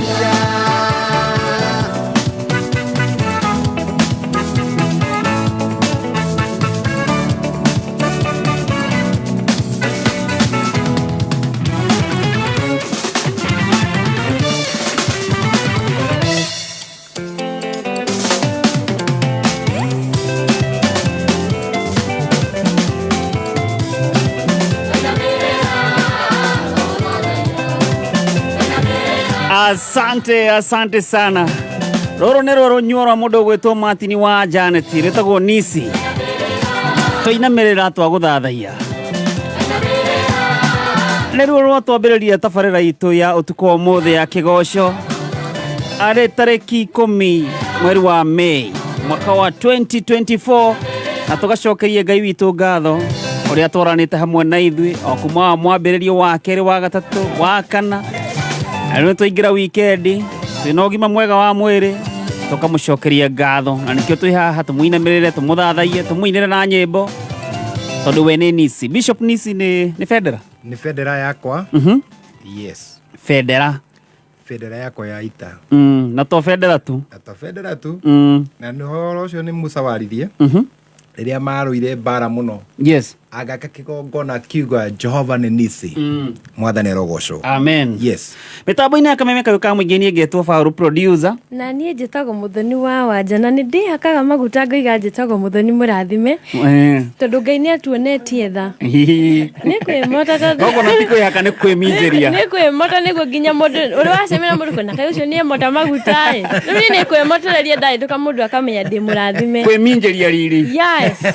Tũgũthathaiya. Asante, asante sana. Rũrũ nĩ ruo rũnyuo rwa mũndũ ũgwĩtwo Martin wa Janet rwĩtagwo Nisi. Tũinamĩrĩra twagũthathaiya. Nĩ ruo rwa twambĩrĩria tabarĩra itũ ya ũtukũ wa ũmũthĩ ya kĩgoco arĩ tarĩki 10 mweri wa Mei mwaka wa 2024 na tũgacokeria Ngai witũ ngatho ũrĩa twaranĩte hamwe na ithuĩ o kuma wa mwambĩrĩrio wa kerĩ, wa gatatũ, wa kana, na rĩu twaingĩra wikendi twĩna ũgima mwega wa mwĩrĩ, tũkamũcokeria ngatho, na nĩkĩo twĩ haha tũmũinamĩrĩre, tũmũthathaiye, tũmũinĩre na nyĩmbo tondũ we nĩ Nisi. Bishop Nisi nĩ bendera? Nĩ bendera yakwa. Yes. Bendera. Bendera yakwa ya ita. Na to bendera tu. Na to bendera tu. Na nĩ ũhoro ũcio nĩ Musa waririe. Rĩrĩa marũire mbara mũno. Agaka kĩgongona akiuga Jehova nĩ Nisi. Mwathani arogocwo. Amen. Yes. Mĩtambo-inĩ ya Kameme Kayũ ka Mũingĩ niĩ ngetwo Baũrũ producer. Na niĩ njĩtagwo Mũthoni wa Wanja na nĩ ndĩhakaga maguta ngoiga njĩtagwo Mũthoni mũrathime. Tondũ Ngai nĩ atuonetie tha. Nĩ kwĩmota tondũ Koguo na ti kwĩhaka nĩ kwĩminjĩria. Nĩ kwĩmota nĩguo nginya mũndũ ũrĩa wacemera mũndũ kona kaĩ ũcio nĩ emota maguta ĩ. Rĩu niĩ nĩ kwĩmotereria ndahĩtũka mũndũ akamenya ndĩ mũrathime. Kwĩminjĩria riri. Yes.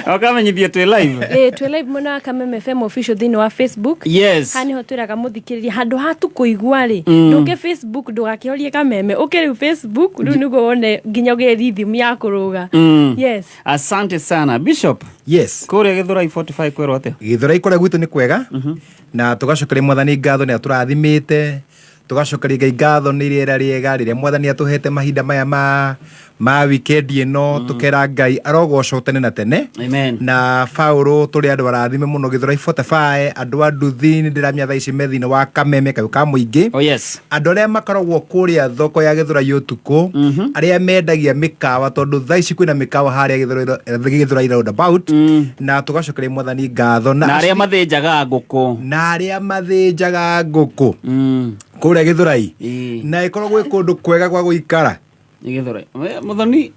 Ũkamenyithia twĩ live. Ĩĩ twĩ live mwena wa Kameme FM official thĩinĩ wa Facebook. Yes. Haha nĩho twĩraga mũthikĩrĩria handũ ha tu kũigua rĩ, ndũke Facebook ndũgakĩhorie kameme, ũke rĩu Facebook rĩu nĩguo wone nginya ũgĩe rhythm ya kũrũga. Yes. Asante sana Bishop. Yes. Kũrĩa Gĩthũrai 45 kwĩrwo atĩa? Gĩthũrai kũrĩa gwitũ nĩ kwega. Na tũgacokeria Mwathani ngatho nĩ atũrathimĩte. Tũgacokeria Ngai ngatho nĩ rĩera rĩega rĩrĩa Mwathani atũhete mahinda maya ma wikendi ĩno. Tũkera Ngai arogocwo tene na tene. Amen. Na Paũlũ tũrĩ andũ arathime mũno Gĩthũrai 45, andũ a nduthi nĩ ndĩramenya thaa ici me thĩinĩ wa Kameme kayũ ka mũingĩ. Oh yes. Andũ arĩa makoragwo kũrĩa thoko ya Gĩthũrai ũtukũ, arĩa mendagia mĩkawa, tondũ thaa ici kwĩna mĩkawa harĩa Gĩthũrai roundabout. Na tũgacokeria Mwathani ngatho. Na arĩa mathĩnjaga ngũkũ. Na arĩa mathĩnjaga ngũkũ. Kũrĩa Gĩthũrai. Na ĩkoragwo gwĩ kũndũ kwega gwa gũikara. Nĩ Gĩthũrai. We, Mũthoni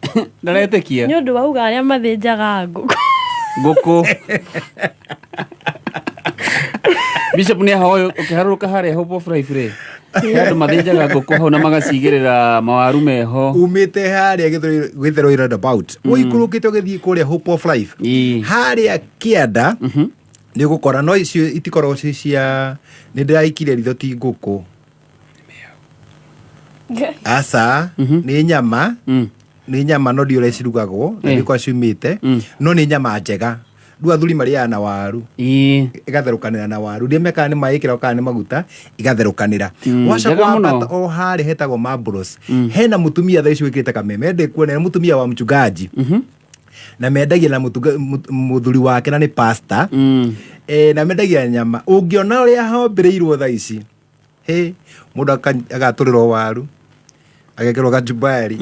ndaretĩkia. Nĩ ũndũ wa uga arĩa mathĩnjaga ngũkũ. Ngũkũ. Bishop nĩ ahoyo ũkĩharũrũka harĩa Hope of Life rĩ. Andũ mathĩnjaga ngũkũ hau na magacigĩrĩra mawaru meho. Umĩte harĩa Gĩthũrai roundabout. Ũikũrũkĩte ũgĩthiĩ kũrĩa Hope of Life. Harĩa kĩanda nĩ ũgũkora no icio itikoragwo ci cia nĩ ndĩraikire ritho ti ngũkũ. Aca, nĩ nyama. Nĩ nyama no ndiũĩ ũrĩa cirugagwo, na ndiũĩ kũrĩa ciumĩte, no nĩ nyama njega. Rĩu athuri marĩaga na waru. Ĩgatherũkanĩra na waru. Ndiamenya kana nĩ maĩ ĩkĩragwo kana nĩ maguta, ĩgatherũkanĩra. Wacoka Njega mũno. wambata o harĩa hetagwo Mambros. Hena mũtumia thaa ici wĩkĩrĩte kameme, ndĩkuona, nĩ mũtumia wa mchungaji. Na mendagia na mũthuri wake na nĩ pastor. Na mendagia nyama. Ũngĩona ũrĩa hombĩrĩirwo thaa ici, hĩ, mũndũ agatũrĩrwo waru, agekĩrwo kachumbari,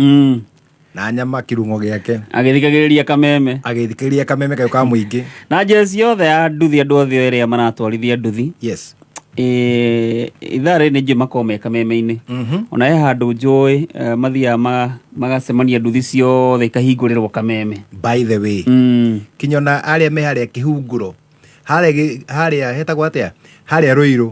na nyama kirungo gĩake. Agĩthikagĩrĩria kameme. Agĩthikĩrĩria kameme kayũ ka mũingĩ. Na njeci yothe ya nduthi, andũ othe arĩa maratwarithia nduthi. Yes. Ithaa rĩrĩ nĩ njũĩ makoragwo me kameme-inĩ. Ona he handũ njũĩ, mathiaga magacemania nduthi ciothe ikahingũrĩrwo kameme. By the way, kinya ona arĩa me harĩa kĩhunguro, harĩa hetagwo atĩa? Harĩa Rũirũ.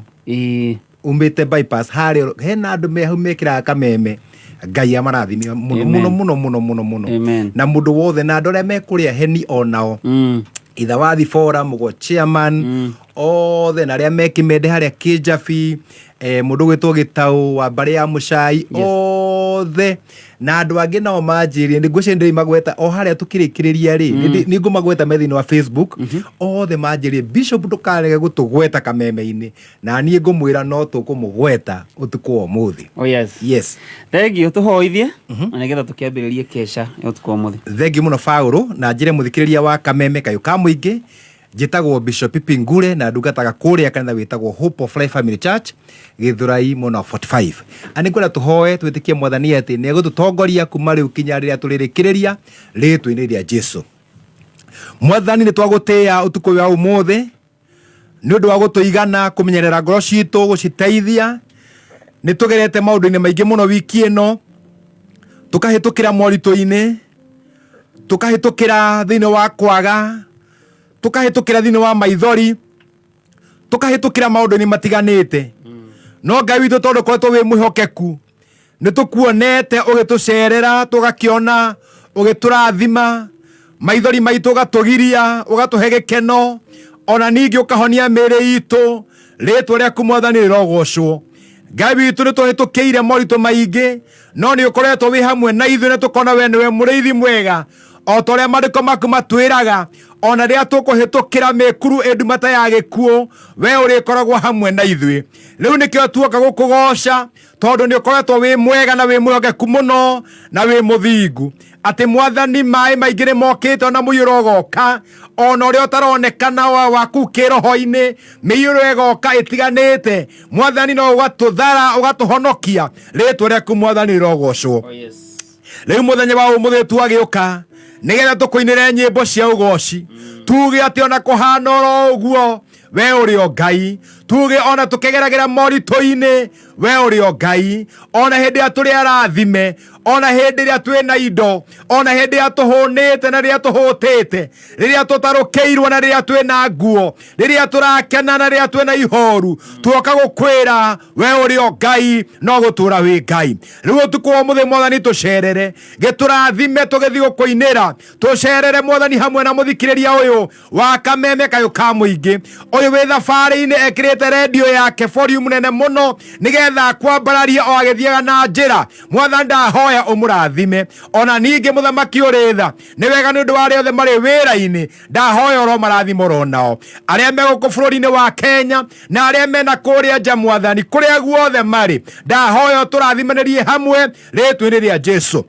Umĩte bypass, harĩa hena andũ me hau mekĩraga kameme. Ngai amarathime mũno, Amen. mũno, mũno, mũno, mũno, mũno. Amen. Na mũndũ wothe, na andũ arĩa me kũrĩa heni onao. Itha wa Thibora, mũgo chairman, othe, na arĩa me Kĩmende harĩa Kĩnjabi, mũndũ ũgwĩtwo Gĩtaũ wa mbarĩ ya Mũcai, othe. Na andũ angĩ nao manjĩrire, nĩ ngwĩciria ndĩrĩmagweta o harĩa tũkĩrĩkĩrĩria rĩ, nĩ ngũmagweta me thĩinĩ wa Facebook. Othe manjĩrire, Bishop ndũkarege gũtũgweta kameme-inĩ. Na niĩ ngũmwĩra no tũkũmũgweta ũtukũ wa ũmũthĩ. Oh, yes. Yes. Thengiũ, tũhoithie, na nĩgetha tũkĩambĩrĩrie kesha ya ũtukũ wa ũmũthĩ. Thengiũ mũno Paũlũ, na njĩre mũthikĩrĩria wa Kameme Kayũ ka Mũingĩ, Njĩtagwo Bishop Pipi Ngure na ndungataga kũrĩa kanitha wĩtagwo Hope of Life Family Church, Gĩthũrai, mwena wa 45. A nĩngwenda tũhoe twĩtĩkie Mwathani atĩ nĩ egũtũtongoria kuma rĩu kinya rĩrĩa tũrĩrĩkĩrĩria, rĩtwa-inĩ rĩa Jesu. Mwathani, nĩ twagũtĩĩa ũtukũ ũyũ wa ũmũthĩ nĩ ũndũ wa gũtũigana, kũmenyerera ngoro citũ, gũciteithia. Nĩ tũgerete maũndũ-inĩ maingĩ mũno wiki ĩno, tũkahĩtũkĩra moritũ-inĩ, tũkahĩtũkĩra thĩinĩ wa kwaga, tũkahĩtũkĩra thĩinĩ wa maithori, tũkahĩtũkĩra maũndũ-inĩ matiganĩte. No Ngai witũ, tondũ ũkoretwo wĩ mwĩhokeku, nĩ tũkuonete ũgĩtũcerera, tũgakĩona ũgĩtũrathima, maithori maitũ ũgatũgiria, ũgatũhe gĩkeno, ona ningĩ ũkahonia mĩĩrĩ itũ. Rĩtwa rĩaku, Mwathani, rĩrogocwo. Ngai witũ, nĩ tũhĩtũkĩire moritũ maingĩ, no nĩ ũkoretwo wĩ hamwe na ithuĩ, na tũkona we nĩwe mũrĩithi mwega, o ta ũrĩa maandĩko maku matwĩraga, ona rĩrĩa tũkũhĩtũkĩra mĩkuru ĩndumata ya gĩkuũ, we ũrĩkoragwo hamwe na ithuĩ. Rĩu nĩkĩo tuoka gũkũgoca, tondũ nĩ ũkoretwo wĩ mwega na wĩ mwĩhokeku mũno na wĩ mũthingu, atĩ Mwathani, maĩ maingĩ nĩ mokĩte, ona mũiyũro ũgoka, ona ũrĩa ũtaronekana wa waku kĩroho-inĩ, mĩiyũro ĩgoka ĩtiganĩte. Mwathani, no ũgatũthara, ũgatũhonokia. Rĩtwa rĩaku, Mwathani, rĩrogocwo. Oh, yes. Rĩu mũthenya wa ũmũthĩ twagĩũka nĩgetha tũkũinĩre nyĩmbo cia ũgoci, tuge atĩ ona kũhana oro ũguo, we ũrĩ o Ngai. Tuge ona tũkĩgeragĩra moritũ-inĩ, we ũrĩ o Ngai. Ona hĩndĩ ĩrĩa tũrĩ arathime, ona hĩndĩ ĩrĩa twĩ na indo, ona hĩndĩ ĩrĩa tũhũnĩte na rĩrĩa tũhũtĩte, rĩrĩa tũtarũkĩirwo na rĩrĩa twĩ na nguo, rĩrĩa tũrakena na rĩrĩa twĩ na ihoru, tuoka gũkwĩra we ũrĩ o Ngai, no gũtũra wĩ Ngai. Rĩu ũtukũ wa ũmũthĩ, Mwathani, tũcerere, gĩtũrathime tũgĩthiĩ gũkũinĩra. Tũcerere, Mwathani, hamwe na mũthikĩrĩria ũyũ wa Kameme Kayũ ka Mũingĩ, ũyũ wĩ thabarĩ-inĩ, ekĩrĩte rendio yake volume nene mũno nĩgetha kwambararia o agĩthiaga na njĩra. Mwathani, ndahoya ũmũrathime. Ona ningĩ, mũthamaki ũrĩ tha, nĩ wega nĩ ũndũ wa arĩa othe marĩ wĩra-inĩ, ndahoya oro marathimo oro nao, arĩa me gũkũ bũrũri-inĩ wa Kenya na arĩa mena kũrĩa nja. Mwathani, kũrĩa guothe marĩ, ndahoya tũrathimanĩrie hamwe rĩtwa-inĩ rĩa Jesu.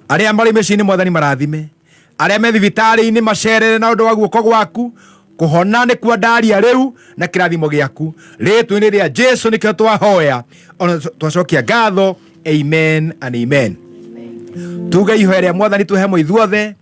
Arĩa marĩ mĩciĩ-inĩ, Mwathani, marathime. Arĩa me thibitarĩ-inĩ, macerere na ũndũ wa guoko gwaku. Kũhona nĩ kuo ndaria rĩu na kĩrathimo gĩaku, rĩtwa-inĩ rĩa Jesu nĩkĩo twahoya ona twacokia ngatho. Amen and amen. Tuge ihoya rĩa Mwathani twĩ hamwe ithuothe.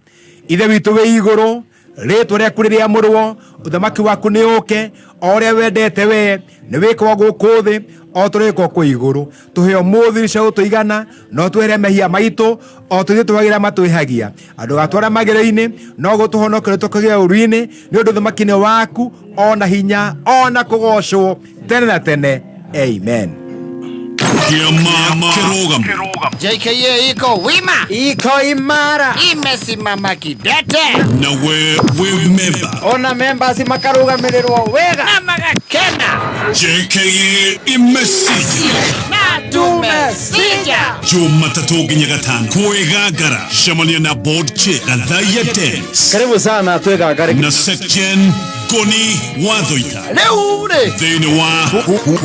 Ithe witũ wĩ igũrũ, rĩtwa rĩaku rĩrĩamũrwo, ũthamaki waku nĩ ũke, o ũrĩa wendete we nĩ wĩkwo gũkũ thĩ o tũrĩkwo kũ igũrũ. Tũhe ũmũthĩ cia gũtũigana, no twehere mehia maitũ o tũthiĩ twagĩra matwĩhagia, andũ gatwara magĩrĩ-inĩ, no gũtũhonokeria tũkagĩa ũru-inĩ, nĩ ũndũ ũthamaki nĩ waku, ona hinya, ona kũgocwo tene na tene. Amen. Kĩama kĩrũgamu. JKA iko wima, iko imara, imesimama kidete. Nawe wĩ memba. Ona members makarugamirĩrwo wega na magakena. JKA imesija. Na tumesija. Jumatatũ nginya Gatano kwĩgangara, cemania na board chair Gathaia Dennis Karibu sana twĩgangare. na Secgen Ngoni Wathoita Rĩu rĩ thĩinĩ wa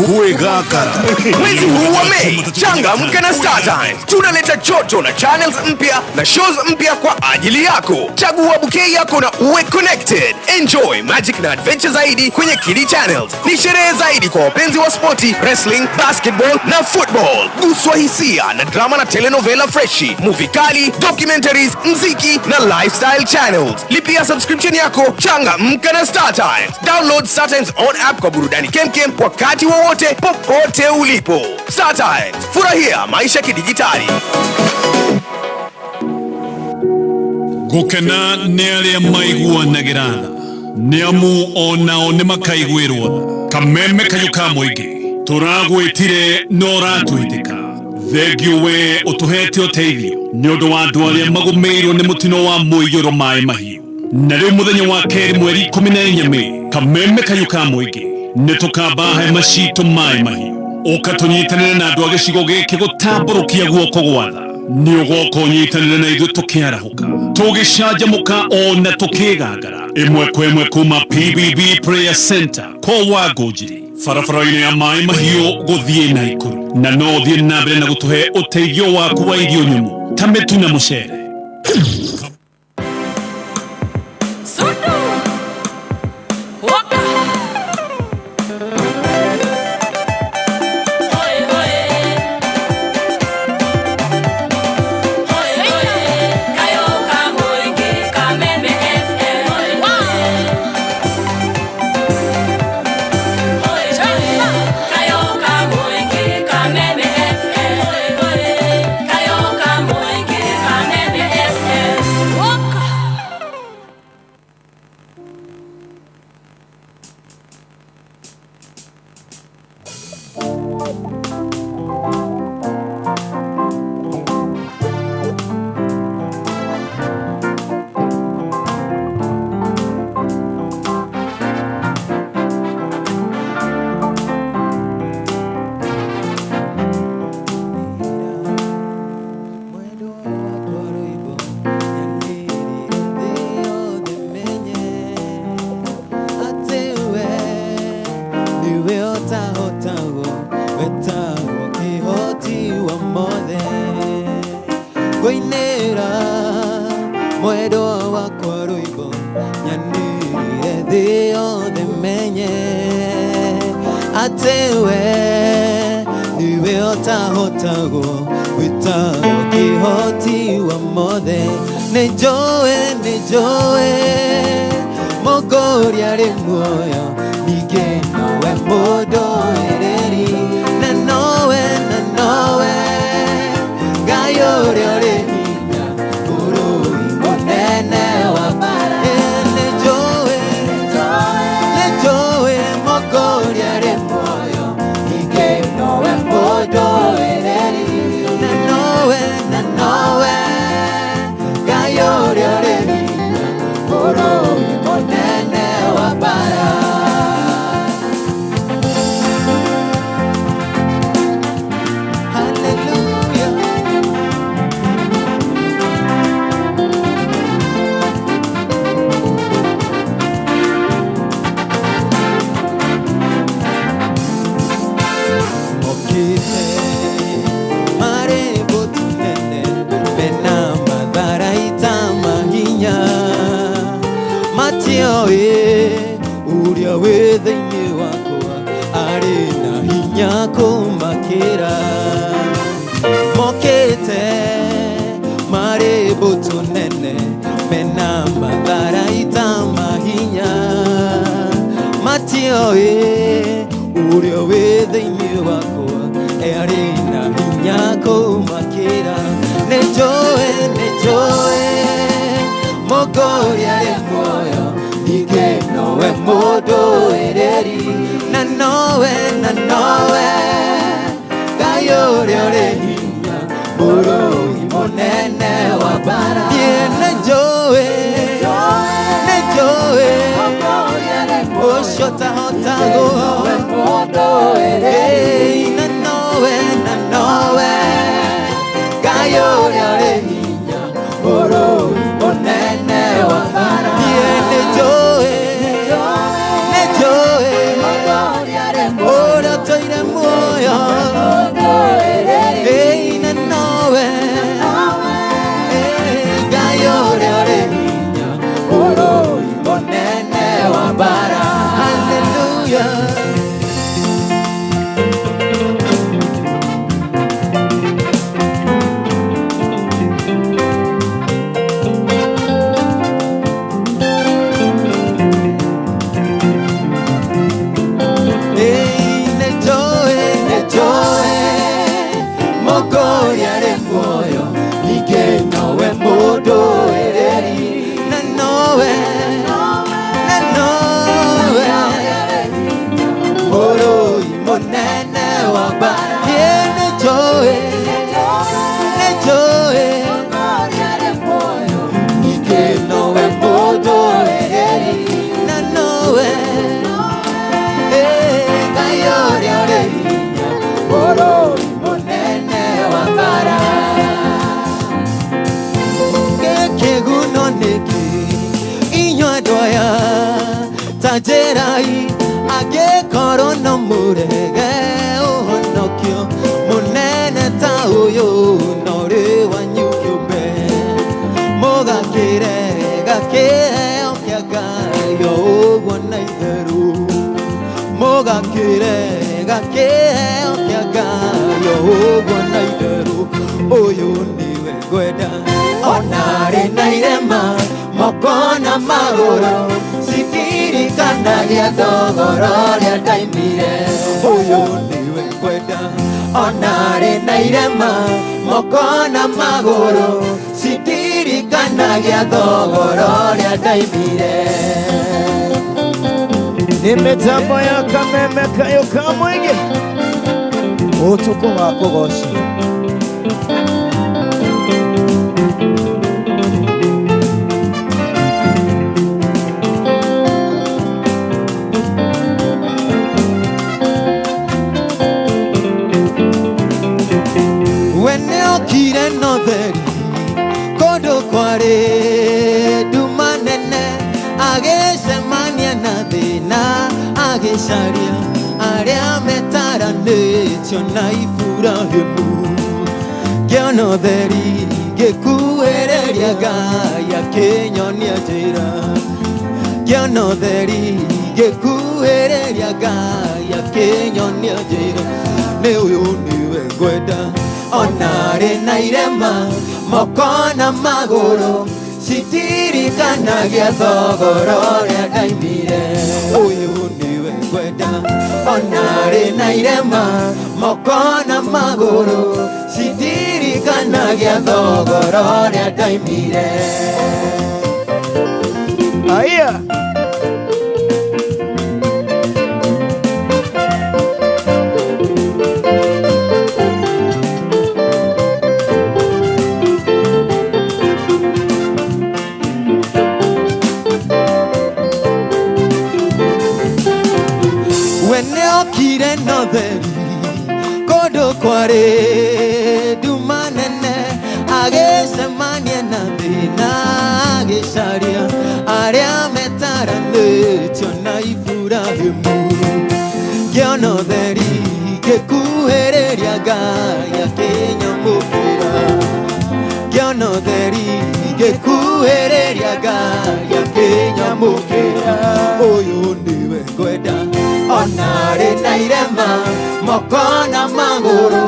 Kwĩgangara. Mwezi huu wa Mei, changamka na Star Times. Tunaleta joto na channels mpya na shows mpya kwa ajili yako. Chagua bouquet yako na uwe connected. Enjoy magic na adventure zaidi kwenye Kidi Channels. Ni sherehe zaidi kwa wapenzi wa spoti, wrestling, basketball na football. Guswa hisia na drama na telenovela freshi, movie kali, documentaries, mziki na lifestyle channels. Lipia subscription yako, changamka na Star Times. Download Star Times on app kwa burudani kemkem wakati wowote popote ulipo. Star Times, furahia maisha kidijitali. Gũkena nĩ arĩa maiguanagĩra tha, nĩ amu onao nĩ makaiguĩrwo tha. Kameme Kayũ ka Mũingĩ, tũragwĩtire no ũratwĩtĩka. Thengiũ we ũtũhete ũteithio nĩ ũndũ wa andũ arĩa magũmĩirwo nĩ mũtino wa mũiyũro maĩ mahiũ. Na rĩu mũthenya wa kerĩ, mweri 14 Mĩĩ, Kameme Kayũ ka Mũingĩ nĩ tũkamba hema citũ maĩ mahiũ. Ũka tũnyitanĩre na andũ a gĩcigo gĩkĩ gũtambũrũkia guoko gwa tha. Nĩ ũgoka ũnyitanĩre na ithuĩ tũkĩarahũka, tũgĩcanjamũka, ona tũkĩgangara ĩmwe kwa ĩmwe kuma PBB Prayer Center kwa Wangũnjiri, barabara-inĩ ya Maĩ Mahiũ gũthiĩ Naikuru. Na no ũthiĩ na mbere na gũtũhe ũteithio waku wa irio nyũmũ ta mĩtu na mũcere. Sundu. Ni mitambo ya Kameme Kayo ka Mũingĩ. Ũtukũ wa kũgoca. We nĩokire na ũtheri kũndũ kwarĩ nduma nene, agĩcemania na thĩna, agĩcaria arĩa metaranĩtio na Iburahĩmu. Ngĩona ũtheri ngĩkuhĩrĩria Ngai akĩnyonia njĩra. Ngĩona ũtheri ngĩkuhĩrĩria Ngai akĩnyonia njĩra. Nĩ ũyũ nĩwe ngwenda ona arĩ na irema moko na magũrũ, citirikanagia thogora ũrĩa ndaimire. Ũyũ nĩwe ngwenda ona arĩ na irema moko na magũrũ, citirikanagia thogora ũrĩa ndaimire. Aya. We nĩokire na ũtheri kũndũ kwarĩ nduma nene, agĩcemania na thĩna, agĩcaria arĩa metaranĩtio na Iburahĩmu. Ngĩona ũtheri ngĩkuhĩrĩria Ngai akĩnyamũkĩra. Ngĩona ũtheri ngĩkuhĩrĩria Ngai akĩnyamũkĩra. Ũyũ nĩwe ngwenda ona arĩ na irema moko na magũrũ,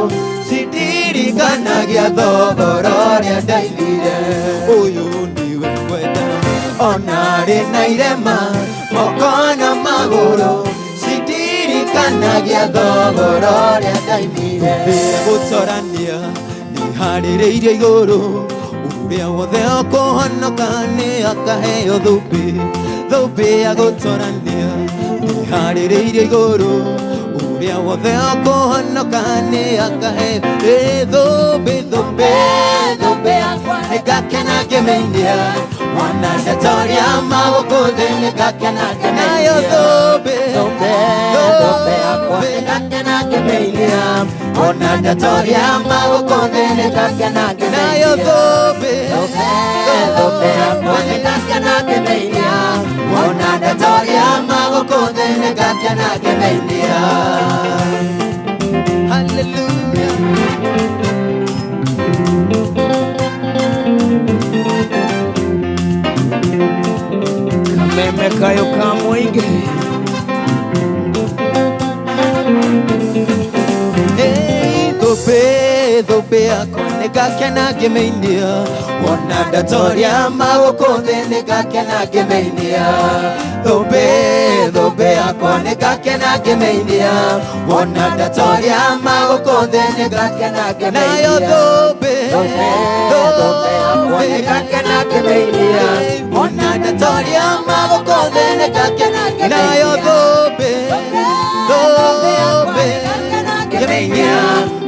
citirikanagia thogora ũrĩa ndaimire. Ũyũ nĩwe ngwenda ona arĩ na irema moko na magũrũ, citirikanagia thogora ũrĩa ndaimire. Gũtorania nĩharĩrĩirio igũrũ, ũrĩa wothe ũkũhonoka nĩ akaheo thũmbĩ. Thũmbĩ ya gũtorania nĩharĩrĩirio igũrũ, ũrĩa wothe ũkũhonoka nĩ akaheo thũmbĩ. Thũmbĩ, thũmbĩ yakwa nĩngakena ngĩmĩinia, ona ndatoria magũkũ thĩ nĩngakena ngĩmĩinia. Nayo thũmbĩ, thũmbĩ, thũmbĩ yakwa nĩngakena ngĩmĩinia, ona ndatoria magũkũ thĩ nĩngakena ngĩmĩinia. Nayo thũmbĩ, thũmbĩ, thũmbĩ yakwa nĩngakena ngĩmĩinia, ona ndatoria magũkũ thĩ nĩngakena ngĩmĩinia. Hallelujah. Kameme kayo ka mũingĩ. Hey, thũmbĩ, thũmbĩ yakwa nĩngakena ngĩmĩinia, wona ndatoria magũkũ thĩ nĩngakena ngĩmĩinia. Thũmbĩ, thũmbĩ yakwa nĩngakena ngĩmĩinia, wona ndatoria magũkũ thĩ nĩngakena ngĩmĩinia. Nayo thũmbĩ, thũmbĩ yakwa nĩngakena ngĩmĩinia, wona ndatoria magũkũ thĩ nĩngakena ngĩmĩinia. Nayo thũmbĩ, thũmbĩ ngĩmĩinia,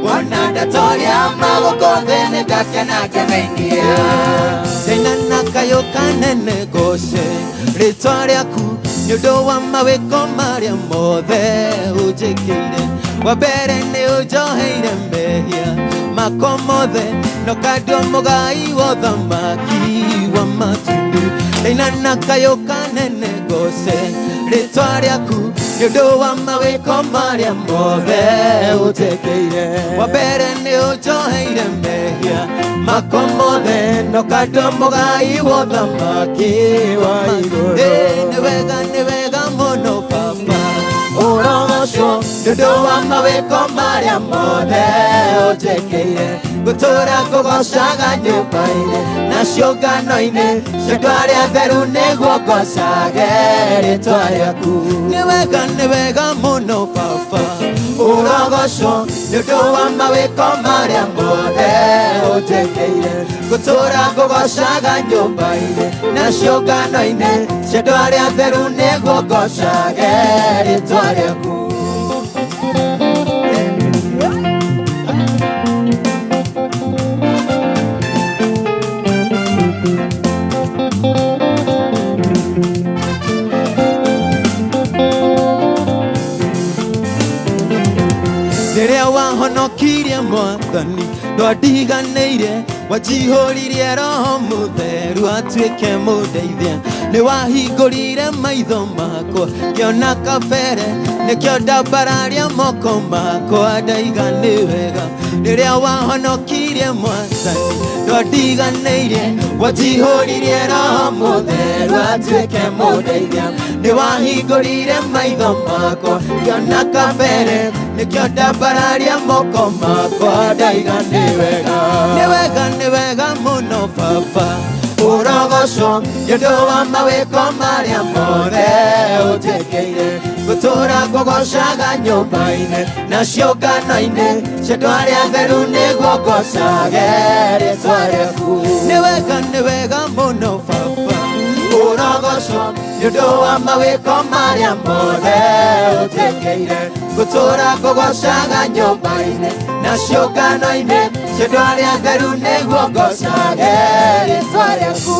wona ndatoria magũkũ thĩ nĩngakena ngĩmĩinia. Ndaina na kayũ kanene goce rĩtwa rĩaku nĩ ũndũ wa mawĩko marĩa mothe ũnjĩkĩire. Wa mbere nĩ ũnjoheire mehia makwa mothe, no kandua mũgai wa ũthamaki wa matu-inĩ. Ndaina na kayũ kanene goce rĩtwa rĩaku nĩ ũndũ wa mawĩko marĩa mothe ũnjĩkĩire. Wa mbere nĩ ũnjoheire mehia makwa mothe, no kandua mũgai wa ũthamaki wa igũrũ. Nĩ wega, nĩ wega mũno Baba ũrogocwo nĩ ũndũ wa mawĩko marĩa mothe ũnjĩkĩire. Ngũtũũra ngũgocaga nyũmba-inĩ na ciũngano-inĩ cia andũ arĩa atheru nĩguo ngocage rĩtwa rĩaku. Nĩ wega, nĩ wega mũno Baba ũrogocwo nĩ ũndũ wa mawĩko marĩa mothe ũnjĩkĩire. Ngũtũũra ngũgocaga nyũmba-inĩ na ciũngano-inĩ cia andũ arĩa atheru nĩguo ngocage rĩtwa rĩaku. Rĩrĩa wahonokirie mwathani ndwandiganĩire wanjihũririe roho mũtheru atuĩke mũndeithia nĩ wahingũrire maitho makwa ngĩona kabere nĩkĩo ndambararia moko makwa ndaiga nĩ wega rĩrĩa wahonokirie mwathani ndwandiganĩire wanjihũririe roho mũtheru atuĩke mũndeithia nĩ wahingũrire maitho makwa ngĩona kabere nĩkĩo ndambararia moko makwa ndaiga nĩ wega nĩ wega nĩ wega mũno baba ũrogocwo nĩ ũndũ wa mawĩko marĩa mothe ũnjĩkĩire ngũtũũra ngũgocaga nyũmba-inĩ na ciũngano-inĩ cia andũ arĩa atheru nĩguo ngocage rĩtwa rĩaku nĩ wega mũno baba ũrogocwo nĩ ũndũ wa mawĩko marĩa mothe ũnjĩkĩire ngũtũũra ngũgocaga nyũmba-inĩ na ciũngano-inĩ cia andũ arĩa atheru nĩguo ngocage rĩtwa rĩaku.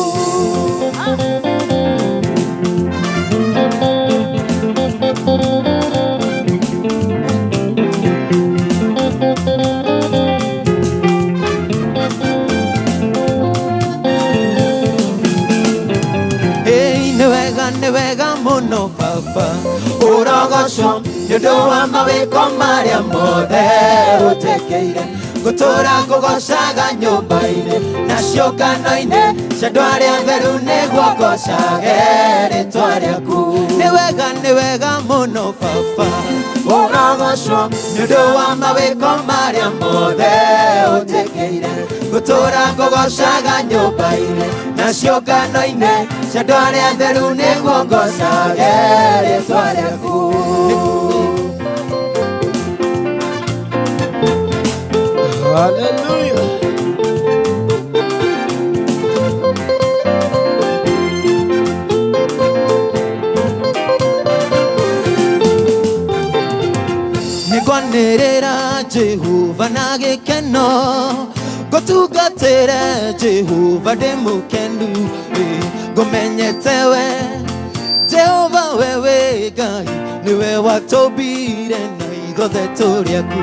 Hey, nĩ wega mũno baba ũrogocwo nĩ ũndũ wa mawĩko marĩa mothe ũnjĩkĩire ngũtũũra ngũgocaga nyũmba-inĩ na ciũngano-inĩ cia andũ arĩa atheru nĩguo ngocage rĩtwa rĩaku nĩ wega mũno baba ũrogocwo nĩ ũndũ wa mawĩko marĩa mothe ũnjĩkĩire ngũtũũra ngũgocaga nyũmba-inĩ na ciũngano-inĩ cia andũ arĩa atheru nĩguo ngocage rĩtwa rĩaku. Hallelujah. Nĩngwanĩrĩra Jehova na gĩkeno ngũtungatĩre Jehova ndĩ mũkenu ngũmenyete we Jehova wewe Ngai nĩwe watũmbire na ithuothe tũrĩ aku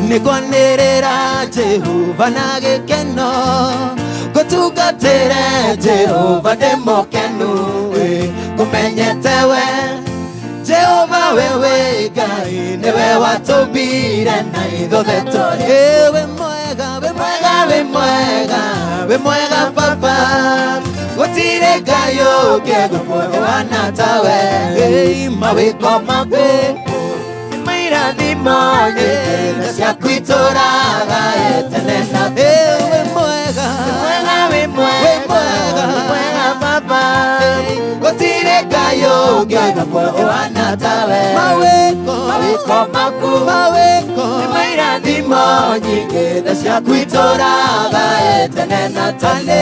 nĩngwanĩrĩra Jehova na gĩkeno ngũtungatĩre Jehova ndĩ mũkenu ngũmenyete we Jehova wewe Ngai nĩwe watũmbire na ithuothe tũrĩ wĩ mwega wĩ mwega wĩ mwega wĩ mwega baba gũtirĩ Ngai ũngĩ gũkũhana tawe mawĩko maku irathimo nyingĩ ciaku itũũraga tene na tene. Wĩ mwega wĩ mwega wĩ mwega baba gũtirĩ Ngai ũngĩ gũkũhana tawe mawĩko maku nĩ mairathimo nyingĩ ciaku itũũraga tene na tene.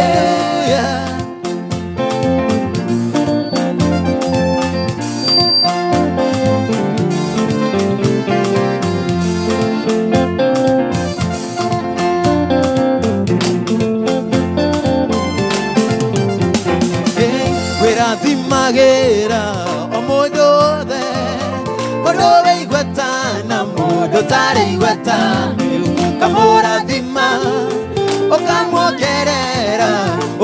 Wĩrathimagĩra o mũndũ wothe mũndũ wĩ igweta na mũndũ ũtarĩ igweta ũkamũrathima ũkamuongerera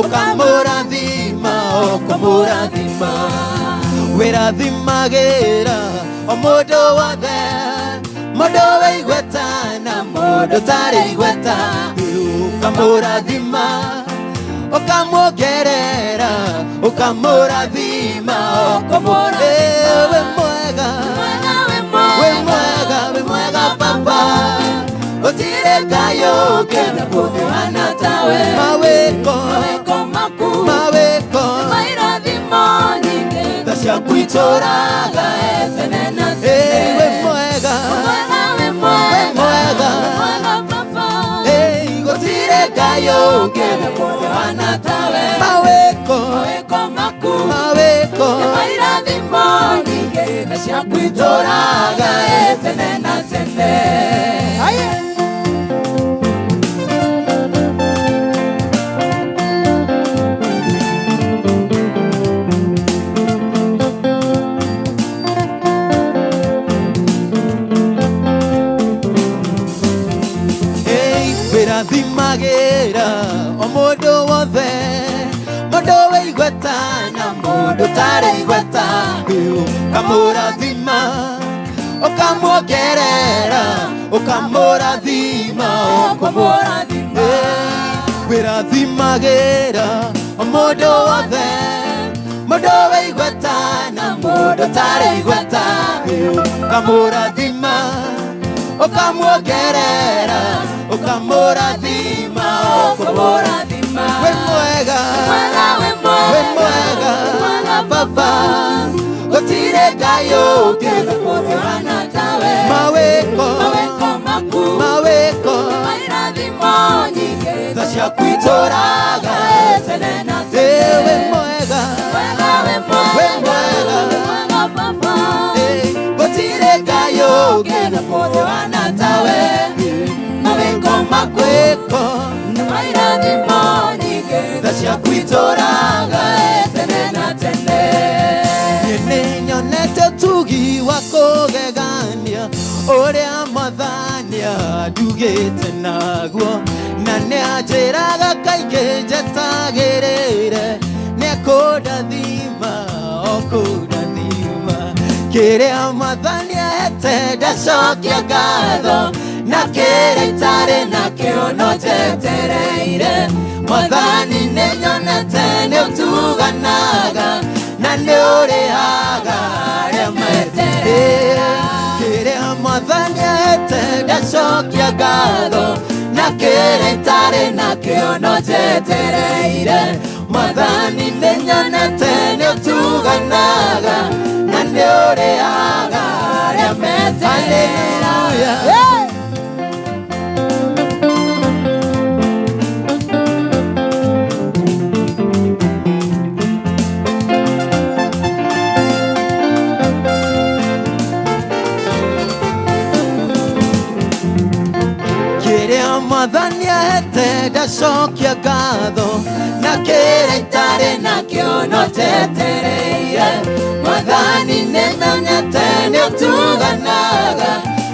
ũkamũrathima ũkamũrathima wĩrathimagĩra o mũndũ wothe mũndũ wĩ igweta na mũndũ ũtarĩ igweta ũkamũrathima ukamuongerera ukamurathima ukamurathima we mwega we mwega we mwega baba gũtirĩ Ngai ũngĩ ũhana tawe mawĩko maku mawĩko mairathimo nyingĩ tha ciaku itũũraga tene na tene we mwega we mwega baba gũtirĩ Ngai ũngĩ ũhana tawe mawĩko maku mawĩko mairathimo nyingĩ tha ciaku itũũraga tene na tene. Wĩrathimagĩra o mũndũ wothe, mũndũ wĩ igweta na mũndũ ũtarĩ igweta. Ũkamũrathima, ũkamuongerera, ũkamũrathima, ũkamũrathima. Wĩrathimagĩra o mũndũ wothe, mũndũ wĩ igweta na mũndũ ũtarĩ igweta. Ũkamũrathima, ũkamuongerera, ũkamũrathima, ũkamũrathima. Wĩ mwega, wĩ mwega, Baba, gũtirĩ Ngai ũngĩ ũhana tawe. Mawĩko maku, mawĩko, irathimo nyingĩ, tha ciaku itũũraga tene na tene. Wĩ mwega, wĩ mwega, Baba, gũtirĩ Ngai ũngĩ ũhana tawe. Mawĩko maku, irathimo nyingĩ, tha ciaku itũũraga tene na tene. Nĩnyonete ũtugi wa kũgegania ũrĩa Mwathani andugĩte naguo, na nĩanjĩraga kaingĩ njetagĩrĩre, nĩekũndathima, o kũndathima. Kĩrĩa Mwathani ahete ndacokia ngatho, na kĩrĩa itarĩ nakĩo no njetereire. Mwathani nĩnyonete nĩũtuganaga, na nĩũrĩhaga arĩa meterera. Kĩrĩa Mwathani ahete ndacokia ngatho, na kĩrĩa itarĩ nakĩo no njetereire. Mwathani nĩnyonete nĩũtuganaga, na nĩũrĩhaga arĩa meterera. Kĩrĩa Mwathani ahete ndacokia ngatho, na kĩrĩa itarĩ nakĩo no njetereire. Mwathani nĩmenyete nĩũtuganaga,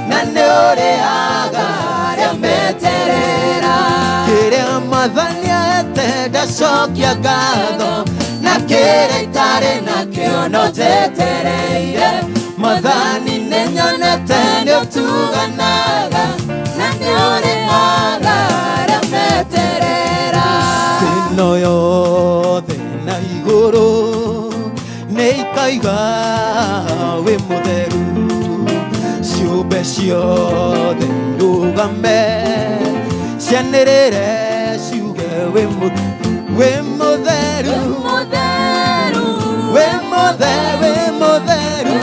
na nĩũrĩhaga arĩa meterera. Kĩrĩa Mwathani ahete ndacokia ngatho, na kĩrĩa itarĩ nakĩo no njetereire. Mwathani nĩnyonete nĩũtuganaga, na nĩũrĩhaga arĩa meterera. Thĩ yothe na igũrũ nĩikaiga wĩ mũtheru, ciũmbe ciothe irũgame cianĩrĩre ciuge wĩ mũtheru, wĩ mũtheru, wĩ mũtheru,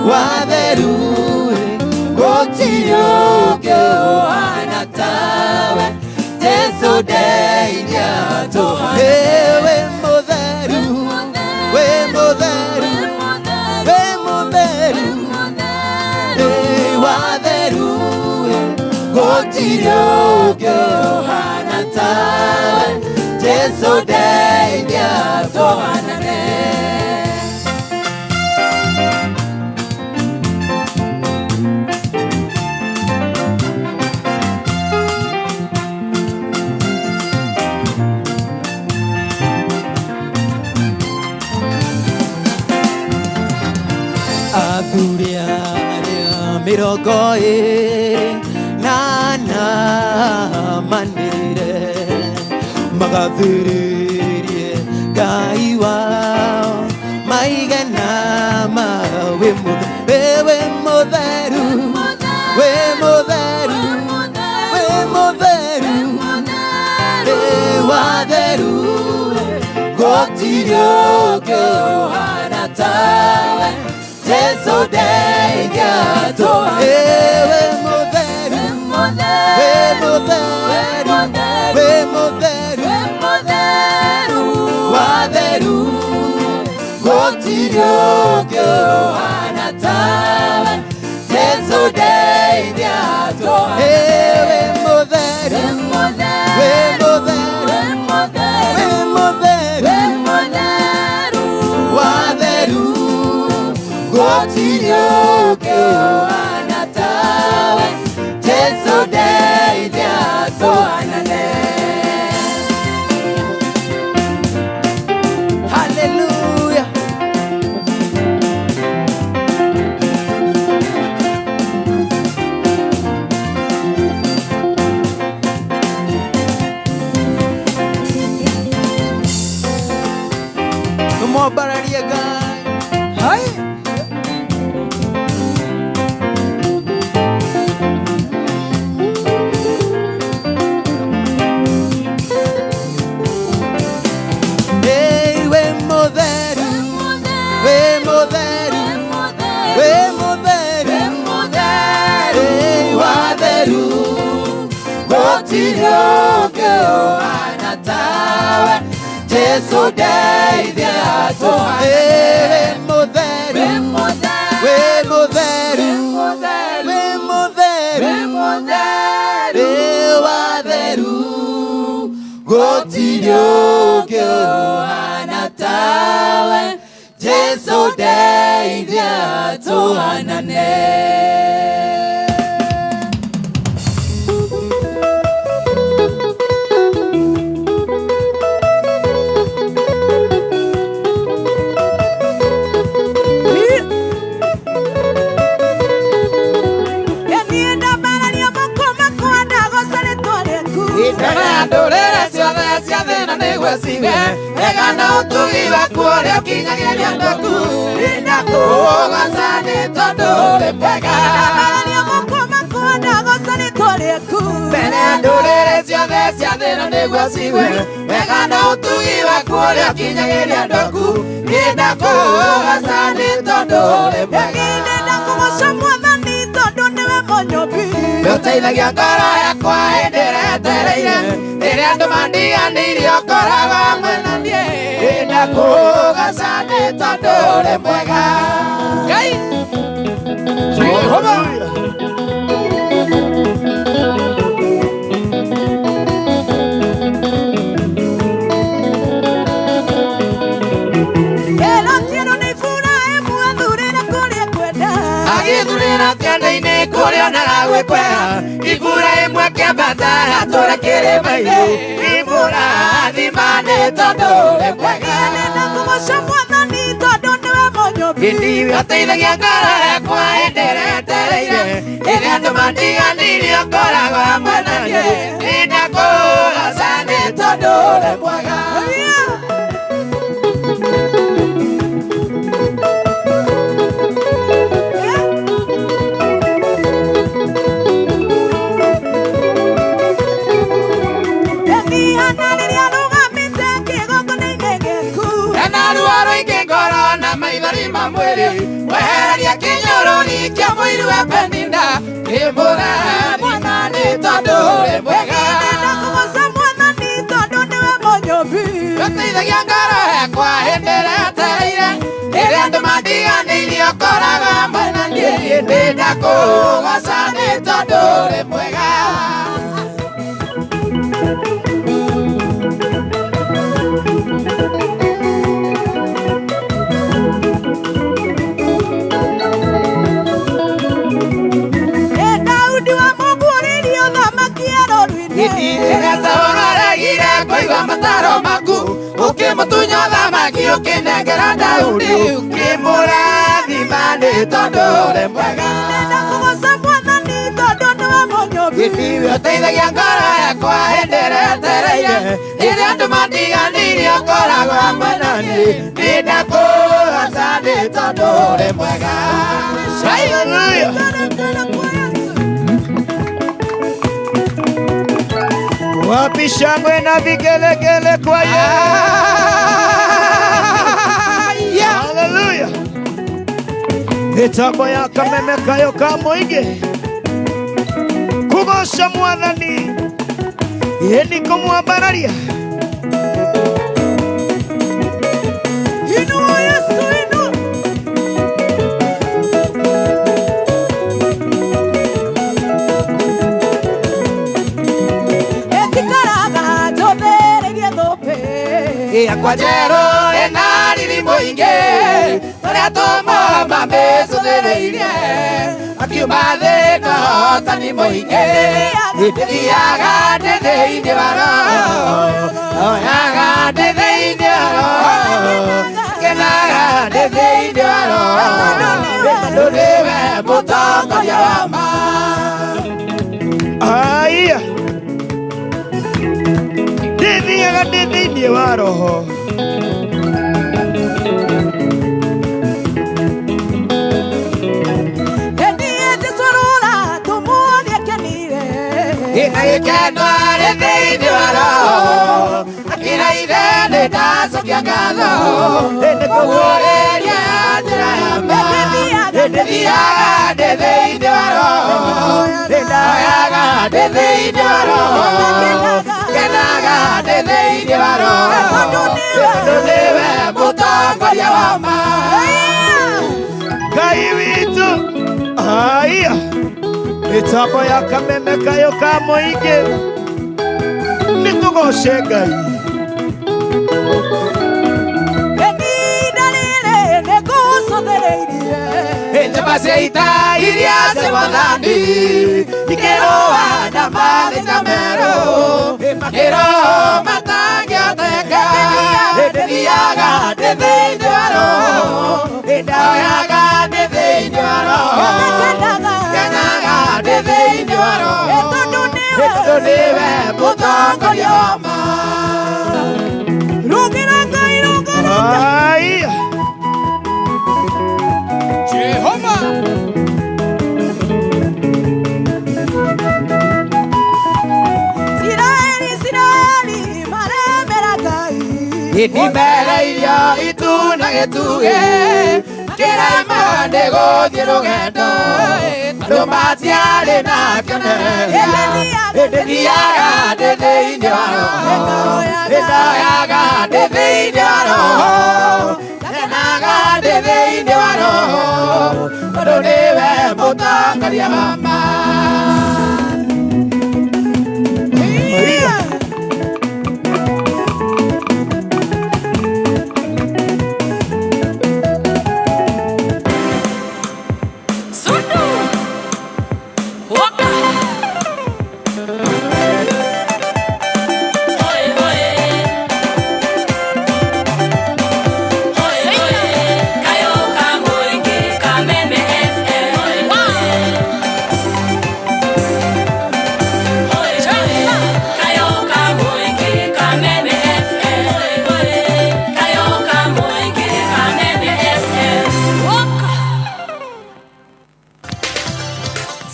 watheru, gũtirĩ ũngĩ ũhana tawe. Jesu ndeithia tũhane. Wĩ mũtheru, wĩ mũtheru, wĩ mũtheru, watheru, gũtirĩ ũngĩ ũhana tawe. Jesu ndeithia tũhanane. Athuri arĩa mĩrongo ĩrĩ na ana manĩrĩre, magathĩrĩrie Ngai wao, maige nama wĩ mũtheru, wĩ mũtheru, wĩ mũtheru, watheru, gũtirĩ ũngĩ ũhana tawe. Jesu ndeithia tũhane. Wĩ mũtheru, wĩ mũtheru, wĩ mũtheru, watheru, gũtirĩ ũngĩ ũhana tawe. Jesu ndeithia tũhane. Wĩ mũtheru, wĩ mũtheru, wĩ mũtheru, watheru, gũtirĩ ũngĩ ũhana tawe. Jesu ndeithia Gũtirĩ ũngĩ ũhana tawe Jesu ndeithia tũhanane. Wĩ mũtheru, wĩ mũtheru, wĩ mũtheru, wĩ watheru. Gũtirĩ ũngĩ ũhana tawe Jesu ndeithia tũhanane. Ndũrĩrĩ ciothe cia thĩna nĩguo cigue wega na ũtugi waku ũrĩa ũkinyagĩria andũ aku. Ndakũgoca nĩ tondũ ũrĩ mwega. Mbere ya ndũrĩrĩ ciothe cia thĩna nĩguo cigue wega na ũtugi waku ũrĩa ũkinyagĩria andũ aku. Ndakũgoca nĩ tondũ ũrĩ mwega. Ndakũgoca Mwathani tondũ nĩwe mũnyũmbi. Nĩũteithagia ngoro yakwa hĩndĩ ĩrĩa yetereire. Rĩrĩa andũ mandiganĩirie ũkoragwo hamwe na niĩ. Ndakũgoca nĩ tondũ ũrĩ mwega. Ngai Jehova. Agĩthurĩra kĩanda-inĩ kũrĩa onaga gwĩ kwega. Iburahĩmu akĩambata atũũre kĩrĩma-inĩ. Imũrathima nĩ tondũ ũrĩ mwega. Ndakũgoca Mwathani tondũ nĩwe mũnyũmbi. Ũteithagia ngoro yakwa hĩndĩ ĩrĩa yetereire. Rĩrĩa andũ mandiganĩirie ũkoragwo hamwe na niĩ. Ndakũgoca nĩ tondũ ũrĩ mwega. Mwĩrĩ wehereria kĩnyũrũri kĩa mũiru wa Penina. Kĩmũrathima nĩ tondũ ũrĩ mwega. Ndakũgoca Mwathani tondũ nĩwe mũnyũmbi. Ũteithagia ngoro yakwa hĩndĩ ĩrĩa yetereire. Rĩrĩa andũ mandiganĩirie ũkoragwo hamwe na niĩ. Ndakũgoca nĩ tondũ ũrĩ mwega. Rĩrĩa Saũlũ aregire kũigua mataro maku, ũkĩmũtunya ũthamaki ũkĩnengera Daudi. Ũkĩmũrathima nĩ tondũ ũrĩ mwega. Ndakũgoca Mwathani tondũ nĩwe mũnyũmbi. Ũteithagia ngoro yakwa hĩndĩ ĩrĩa yetereire. Rĩrĩa andũ mandiganĩirie ũkoragwo hamwe na niĩ. Ndakũgoca nĩ tondũ ũrĩ mwega. Hallelujah. Wapi shangwe na vigelegele kwa Yesu. Hallelujah. Mitambo ya Kameme Kayo ka Mũingĩ kugoca Mwathani ĩni kũmwambararia. Inua Yesu, inua. Etikaraga njothereirie thũmbĩ. Yakwa njerũ ĩna riri mũingĩ ũrĩa tũmoma mĩcũthĩrĩirie. Akiuma thĩ na ũhotani mũingĩ. Ndĩthiaga ndĩ thĩinĩ wa Roho. Oyaga ndĩ thĩinĩ wa Roho. Kenaga ndĩ thĩinĩ wa Roho. Tondũ nĩwe mũtongoria wa ma. Aya. Ndĩthiaga ndĩ thĩinĩ wa Roho. Gĩkeno arĩ thĩinĩ wa Roho. Akĩra ithe nĩ ndacokia ngatho. Nĩkũguũrĩria njĩra ya ma. Ndĩthiaga ndĩ thĩinĩ wa Roho. Ndoyaga ndĩ thĩinĩ wa Roho. thĩinĩ wa roho tondũ nĩwe mũtongoria wa ma. Ngai witũ haya mĩtambo ya Kameme Kayũ ka Mũingĩ nĩ tũgoce Ngai. Ihinda rĩrĩ nĩngũcũthĩrĩirie Njamba cia ita iria cia Mwathani ikĩrũa na mathĩna merũ makĩroho matangĩhoteka. Ndĩthiaga ndĩ thĩinĩ wa roho, ndahoyaga ndĩ thĩinĩ wa roho, ngenaga ndĩ thĩinĩ wa roho tondũ nĩwe mũtongoria wa ma. Rũngĩra Ngai, rũngĩra Haya Jehova. Isiraeli, Isiraeli maremera Ngai. Itimereirio itu na gĩtugĩ kĩrema nĩ gũthiĩ rũgendo andũ matiarĩ na kĩonereria. Ndĩthiaga ndĩ thĩinĩ wa roho, ndahoyaga ndĩ thĩinĩ wa roho, ngenaga ndĩ thĩinĩ wa roho tondũ nĩwe mũtongoria wa ma.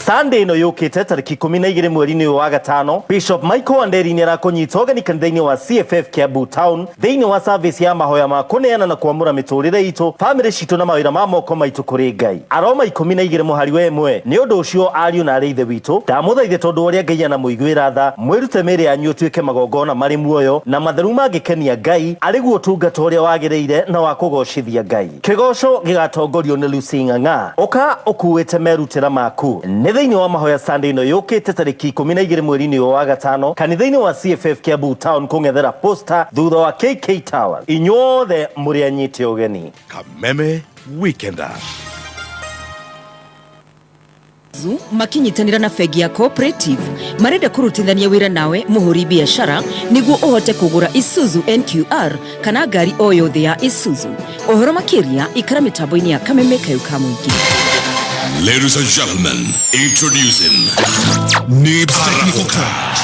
Sunday ĩno yũkĩte tarĩki 12 mweri-inĩ ũyũ wa gatano, Bishop Michael Wanderi nĩ arakũnyita ũgeni kanitha-inĩ wa CFF Kiambu Town thĩinĩ wa service ya mahoya ma kũneana na kwamũra mĩtũrĩre itũ, famĩlĩ citũ na mawĩra ma moko maitũ kũrĩ Ngai. Aroma 12 mũhari wa 1. Nĩ ũndũ ũcio ariũ na arĩ ithe witũ, ndamũthaithe tondũ ũrĩa Ngai anamũiguĩra tha, mwĩrute mĩĩrĩ yanyu ĩtuĩke magongona marĩ muoyo na matheru mangĩkenia Ngai, arĩ guo ũtungata ũrĩa wagĩrĩire na wa kũgocithia Ngai. Kĩgoco gĩgatongorio nĩ Lucy Ng'ang'a. Ũka ũkuĩte merutĩra maku. Nĩ thĩinĩ wa mahoya Sunday ĩno yũkĩte tarĩki 12 mweri-inĩ ũyũ wa gatano kanitha-inĩ wa CFF Kiambu Town kũng'ethera posta thutha wa KK Towers. Inyuothe mũrĩ anyite ũgeni. Kameme Weekender. Makinyitanĩra na bengi ya Cooperative marenda kũrutithania wĩra nawe mũhũri biacara nĩguo ũhote kũgũra Isuzu NQR kana ngari o yothe ya Isuzu. Ũhoro makĩria ikara mĩtambo-inĩ ya Kameme Kayũ ka Mũingĩ. Ladies and gentlemen, introducing Nibs Technical College.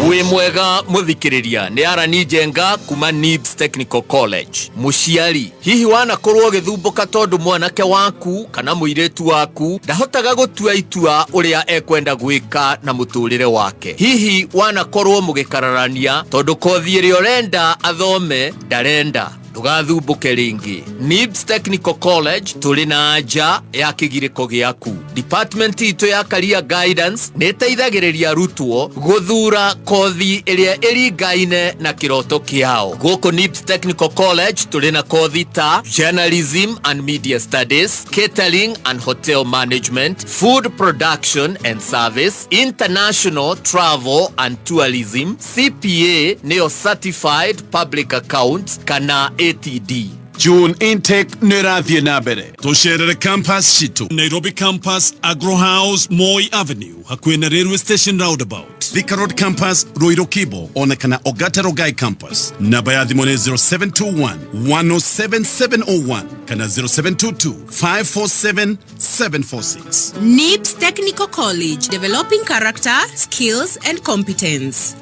Wĩ mwega mũthikĩrĩria nĩ Arani Njenga kuma Nibs Technical College. Mũciari, hihi wanakorwo ũgĩthumbũka tondũ mwanake waku kana mũirĩtu waku ndahotaga gũtua itua ũrĩa ekwenda gwĩka na mũtũrĩre wake? Hihi wanakorwo mũgĩkararania tondũ kothi ĩrĩa ũrenda athome ndarenda? Ndũgathumbuke rĩngĩ. Nibs Technical College tũrĩ na anja ya kĩgirĩko gĩaku. Department itũ ya Career Guidance nĩ ĩteithagĩrĩria arutwo gũthura kothi ĩrĩa ĩringaine na kĩroto kĩao. Gũkũ Nibs Technical College tũrĩ na kothi ta Journalism and Media Studies, Catering and Hotel Management, Food Production and Service, International Travel and Tourism, CPA nĩyo Certified Public Account kana ATD. June intake nĩ ĩrathiĩ na mbere. Tũcerere campus citũ Nairobi campus, Agro House, Moi Avenue, hakuhĩ na Railway Station roundabout, Thika Road campus, Ruiru Kibo, ona kana Ogata Rogai campus. Namba ya thimũ nĩ 0721 107 701 kana 0722 547 746. NIBS Technical College, developing character, skills, and competence.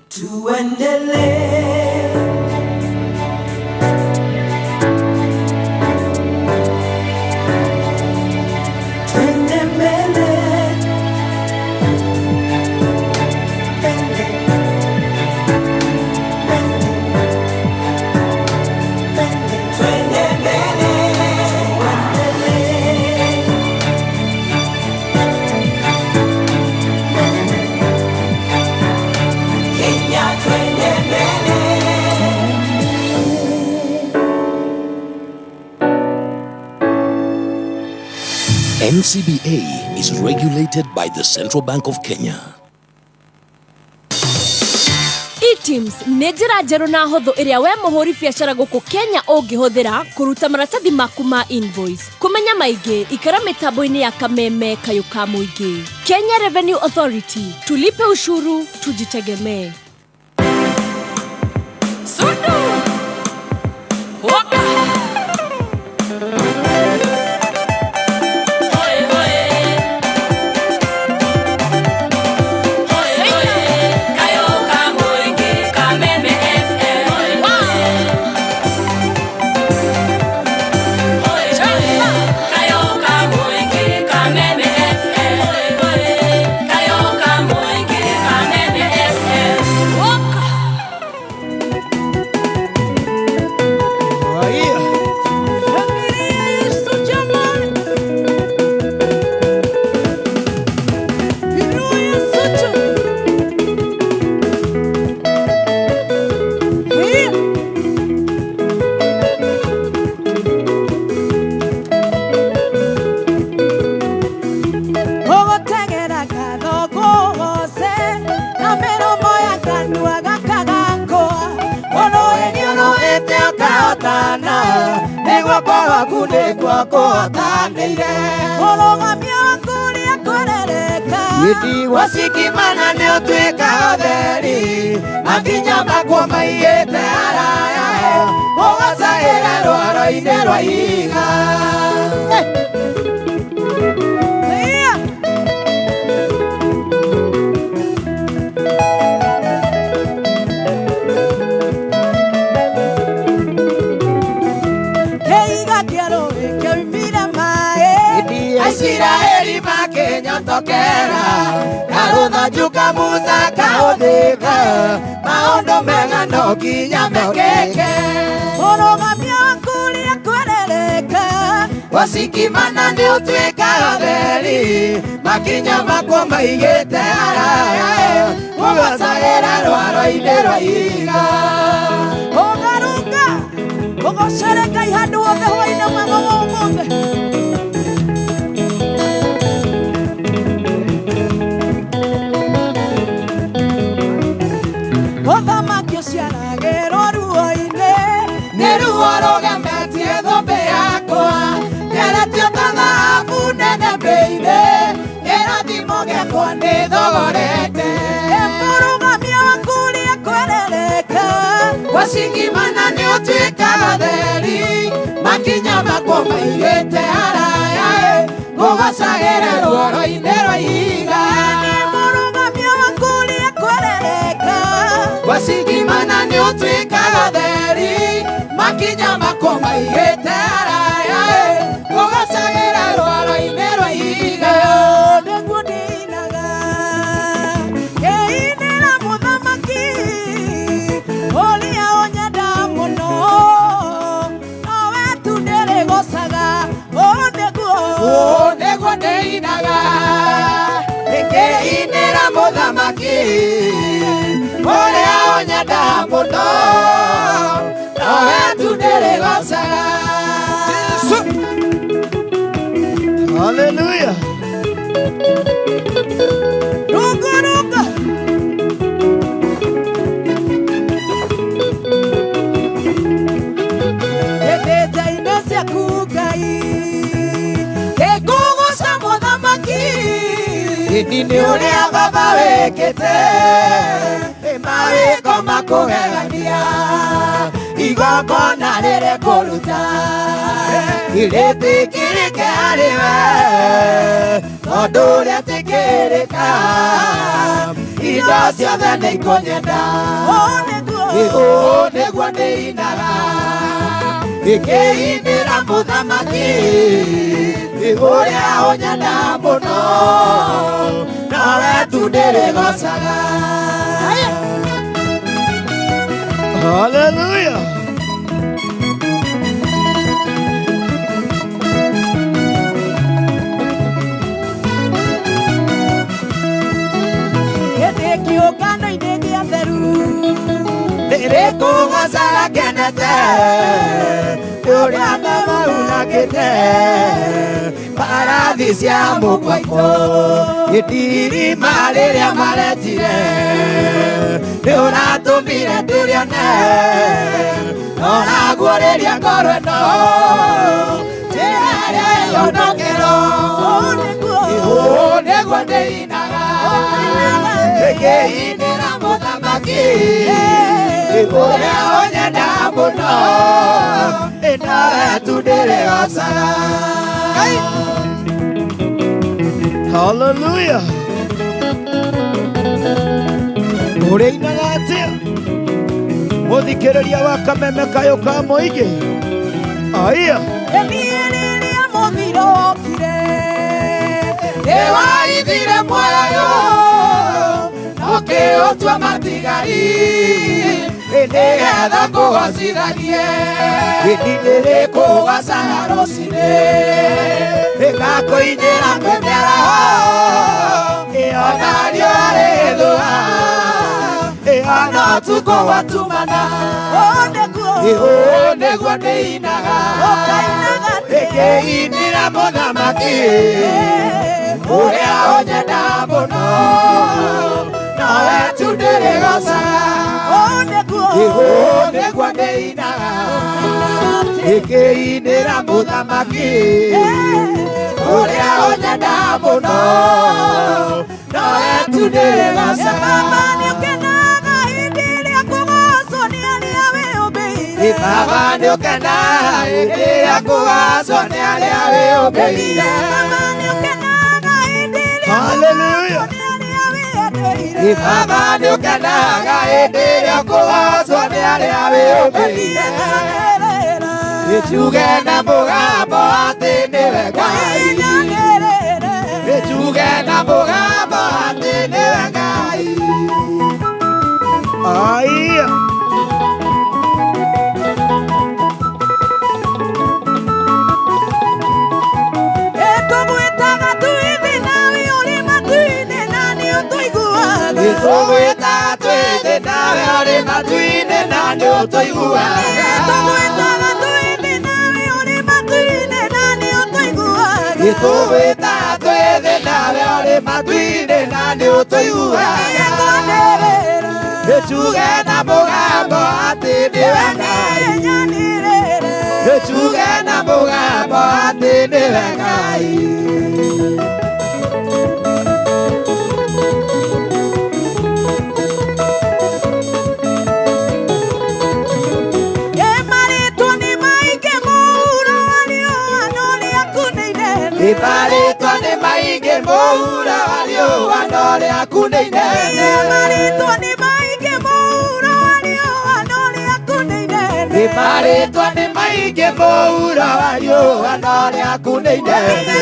Tuendelee. Twende mbele. Mbele. Mbele. Mbele. Twende mbele. Tuendelee. Kenya twende mbele. NCBA is regulated by the Central Bank of Kenya. eTIMS nĩ njĩra njerũ na hũthũ ĩrĩa we mũhũri biacara gũkũ Kenya ũngĩhũthĩra kũruta maratathi maku ma invoice. Kũmenya maingĩ ikara mĩtambo-inĩ ya Kameme Kayũ ka Mũingĩ. Kenya Revenue Authority, tulipe ushuru tujitegemee. Sundu. Waka. Hoi hoi. Hoi hoi. Kayo ka Mũingĩ, Kameme FM. Hoi hoi. Kayo ka Mũingĩ, Kameme FM. Hoi hoi. Kayo ka Mũingĩ, Kameme FM. Waka. Ũgũtegera kathoko gose na mĩromo ya kanua gaka gakwa Ũrũĩ nĩũrũĩte ũkahotana, nĩguo kwaku nĩkuo kũhotanĩire. Mũrũgamia waku ũrĩa kwerereka Wacikimana nĩũtuĩka ũtheri, makinya makwo maiyĩte haraya, ũgacagĩra rwaro-inĩ rwa ihiga. Kĩiga kĩa rũĩ kĩoimire maĩ Aisiraeli makĩnyotokera, karũthanju ka Musa kahũthĩka, maũndũ mega no nginya mekĩke. Mũrũgamia waku ũrĩa kwerereka Wacikimana nĩũtuĩkaga ũtheri, makinya makwo maigĩte haraya, ũgacagĩra rwaro-inĩ rwa ihiga. Ũgarũka ũgocere Ngai handũ hothe hwainĩ mwega wa ũmũthĩ. Mũthamaki ũciaragĩrwo ruo-inĩ Nĩ ruo rũgemetie thũmbĩ yakwa, ngeretio ta thahabu nene mbĩ-inĩ, kĩrathimo gĩakwa nĩ thogorete. Mũrũgamia waku ũrĩa kwerereka Wacikimana nĩũtuĩkaga theri, makinya makwo maigĩte haraya, ũgacagĩra rwaro-inĩ rwa ihiga. Mũrũgamia waku ũrĩa kwerereka Wacikimana nĩũtuĩkaga theri, makinya makwo maigĩte haraya, ũgacagĩra rwaro-inĩ rwa ihiga. Nĩguo ndĩinaga ngĩinĩra mũthamaki ũrĩa ũnyenda mũno, nowe tu ndĩrĩgocaga. Ũũ nĩguo Ũũ nĩguo ndĩinaga ngĩinĩra mũthamaki ũrĩa ũnyenda mũno, nowe tu ndĩrĩgocaga. Hallelujah. Runga runga Ndĩte-inĩ ciaku Ngai ngĩkũgooca mũthamaki Ĩni nĩ ũrĩa baba wĩkĩte, mawĩko makũgegania, igongona rĩrĩ kũruta, rĩtĩkĩrĩke harĩ we, tondũ rĩetĩkĩrĩka, indo ciothe nĩ ikũnyenda. Ũũ nĩguo ndĩinaga ngĩinĩra mũthamaki ũrĩa ũnyenda mũno, nowe tu ndĩrĩgocaga. Hallelujah. Hĩndĩ kĩũngano-inĩ gĩa theru Ndĩrĩkũgocaga. ũnyendete nĩ ũrĩa mamaunangĩte mbarathi cia mũkwaitũ gĩtirima rĩrĩa maretire nĩ ũratũmire tũrĩone onaguo rĩrĩa ngoro ĩno njĩra ĩrĩa ĩhonokero ũũ nĩguo ndĩinaga ngĩinĩra mũthamaki ũrĩa ũnyenda mũno ĩnowe tu ndĩrĩgocaga. Hallelujah. Ũrĩinaga atĩa mũthikĩrĩria wa kameme kayũ ka mũingĩ aya Rĩrĩa mũthiro wokire nĩwaithire muoyo ũkĩũtua matigari nĩgetha ngũgocithanie ĩni nĩrĩkũgocaga rũcinĩ ĩgakũinĩra kwĩ mĩaraho ona riũa rĩgĩthũa ona ũtukũ watumana ũũ nĩguo ndĩinaga ngĩinĩra mũthamaki ũrĩa ũnyenda mũno nowe tu ndĩrĩgocaga ũũ nĩguo ndĩinaga ngĩinĩra mũthamaki ũrĩa ũnyenda mũno nowe tu ndĩrĩgocaga. Baba nĩũkenaga hĩndĩ ĩrĩa kũgacwo nĩ arĩa wĩyũmbĩire. Hallelujah. Baba nĩũkenaga hĩndĩ ĩrĩa kũgacwo nĩ arĩa wĩyũmbĩire. Njuge na mũgambo atĩ nĩwe Ngai. Njuge na mũgambo atĩ nĩwe Ngai. Aya. Tũgwĩtaga twĩ thĩ nawe ũrĩ matu-inĩ na nĩ ũtũiguaga. Tũgwĩtaga twĩ thĩ nawe ũrĩ matu-inĩ na nĩ ũtũiguaga. Tũgwĩtaga twĩ thĩ nawe ũrĩ matu-inĩ na nĩ ũtũiguaga. Njuge na mũgambo atĩ nĩwe Ngai. Njuge na mũgambo atĩ nĩwe Ngai. Marĩtwa nĩ maingĩ mũhuro wa riũa no rĩaku nĩ inene. Marĩtwa nĩ maingĩ mũhuro wa riũa no rĩaku nĩ inene. Marĩtwa nĩ maingĩ mũhuro wa riũa no rĩaku nĩ inene.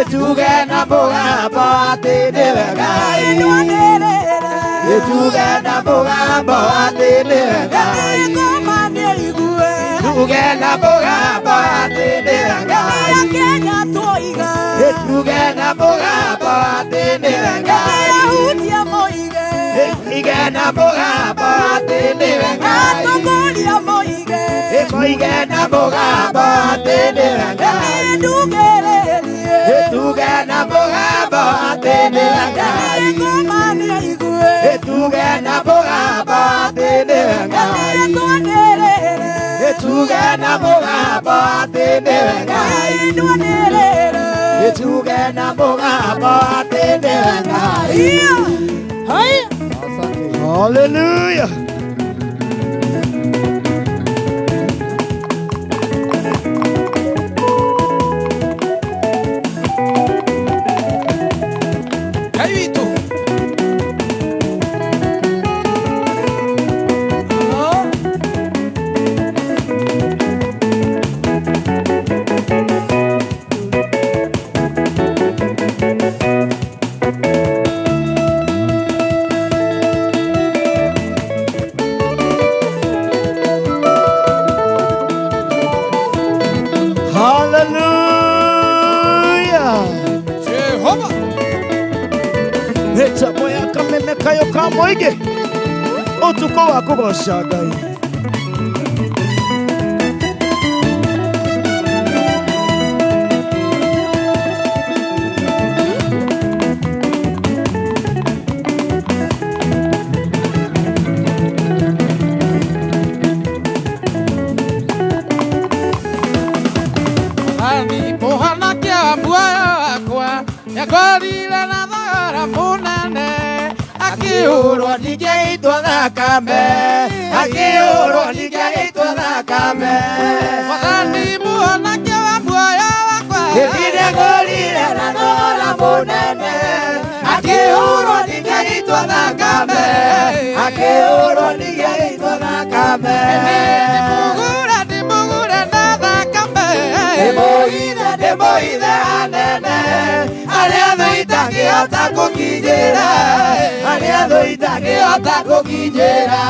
Njuge na mũgambo atĩ nĩwe Ngai. Njuge na mũgambo atĩ nĩwe Ngai. Njuge na mũgambo atĩ nĩwe Ngai. Njuge na mũgambo atĩ nĩwe Ngai. Njuge na mũgambo atĩ nĩwe Ngai. Njuge na mũgambo atĩ nĩwe Ngai. Njuge na mũgambo atĩ nĩwe Ngai. Njuge na mũgambo atĩ nĩwe Ngai. Njuge na mũgambo atĩ nĩwe Ngai. Njuge na mũgambo atĩ nĩwe Ngai. Hallelujah. Ngai witũ. Hallelujah. Jehova. Mĩtambo ya kameme kayũ ka mũingĩ ũtukũ wa kũgoca Ngai. Nĩndĩagũrire na thogora mũnene akĩhũrwo ningĩ agĩitwo thakame akĩhũrwo ningĩ agĩitwo thakame Mwathani mũhonokia wa muoyo wakwa Nĩndĩagũrire na thogora mũnene akĩhũrwo ningĩ agĩitwo thakame akĩhũrwo ningĩ agĩitwo thakame Ndĩmũgũre ndĩmũgũre na thakame Ndĩmũithe ndĩmũithe anene arĩa thũ itangĩhota gũkinyĩra arĩa thũ itangĩhota gũkinyĩra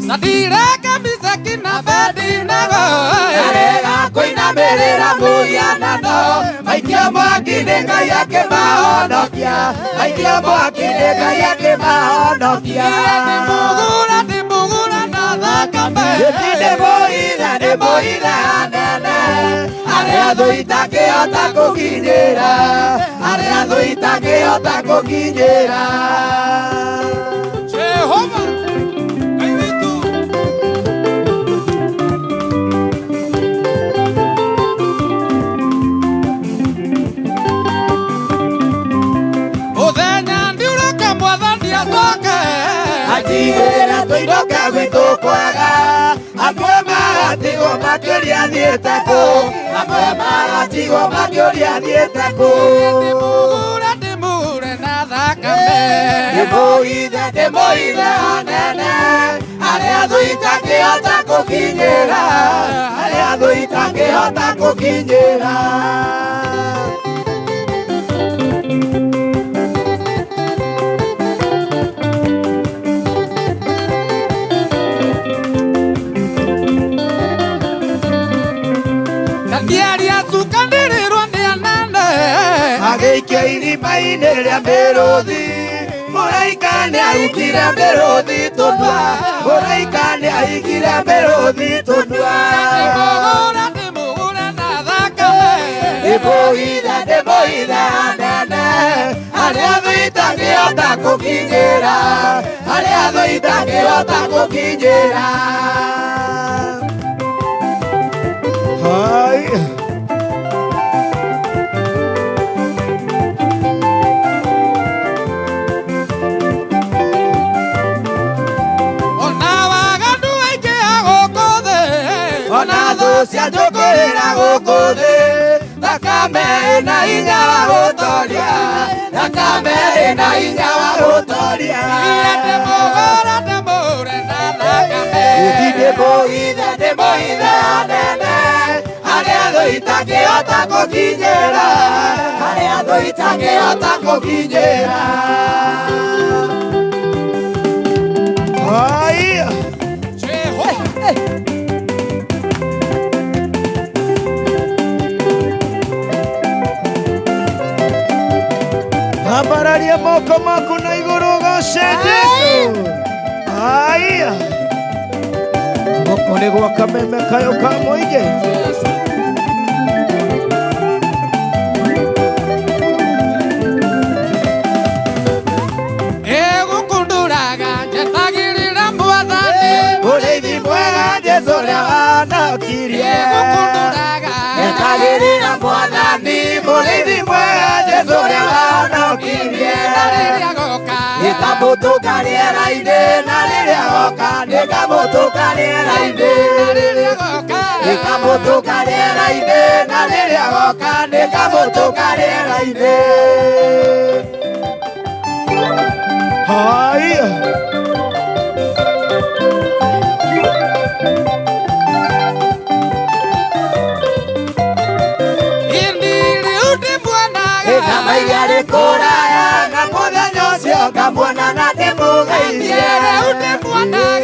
Sadiraka Misaki na Abednego Arega kũinamĩrĩra mũhianano maikia mwaki-inĩ Ngai akĩmahonokia maikia mwaki-inĩ Ngai akĩmahonokia Ndĩmũgũre ndĩmũgũre na thakame Ndĩmũithe ndĩmũithe anene arĩa thũ itangĩhota gũkinyĩra arĩa thũ itangĩhota gũkinyĩra Jehova Atigĩra tũinũke gwitũ kwaga amwe magatigwo makĩũria thiĩte kũ amwe magatigwo makĩũria thiĩte kũ Ndĩmũgũre ndĩmũgũre na thakame Ndĩmũithe ndĩmũithe anene arĩa thũ itangĩhota gũkinyĩra arĩa thũ itangĩhota gũkinyĩra Agĩikio irima-inĩ rĩa mĩrũthi mũraika nĩahingire mĩrũthi tũnua mũraika nĩahingire mĩrũthi tũnua Ndĩmũgũre ndĩmũgũre na thakame Ndĩmũithe ndĩmũithe anene arĩa thũ itangĩhota gũkinyĩra arĩa thũ itangĩhota gũkinyĩra Hai. Ona thũ cia njũkĩrĩra gũkũ thĩ thakame ĩna hinya wa gũtoria thakame ĩna hinya wa gũtoria Ndĩmũgũre ndĩmũgũre na thakame Ndĩmũithe ndĩmũithe anene arĩa thũ itangĩhota gũkinyĩra arĩa thũ itangĩhota gũkinyĩra Hai. Ambararia moko maku na igũrũ ũgoce Jesũ. Haya. Gũkũ nĩ gwa Kameme kayũ ka mũingĩ. Egũkũndũraga njetagĩrĩra Mwathani mũrĩithi mwega Jesũ ũrĩa wanokirie Egũkũndũraga njetagĩrĩra Mwathani mũrĩithi mwega Jesũ ũrĩa wanokirie Na rĩrĩa agoka nĩkamũtũka rĩera-inĩ na rĩrĩa agoka nĩkamũtũka rĩera-inĩ Na rĩrĩa agoka nĩkamũtũka rĩera-inĩ na rĩrĩa agoka nĩkamũtũka rĩera-inĩ Haya. Ĩndĩ kũraya na mũthenya ũcio ngamuona na ndĩmũgeithie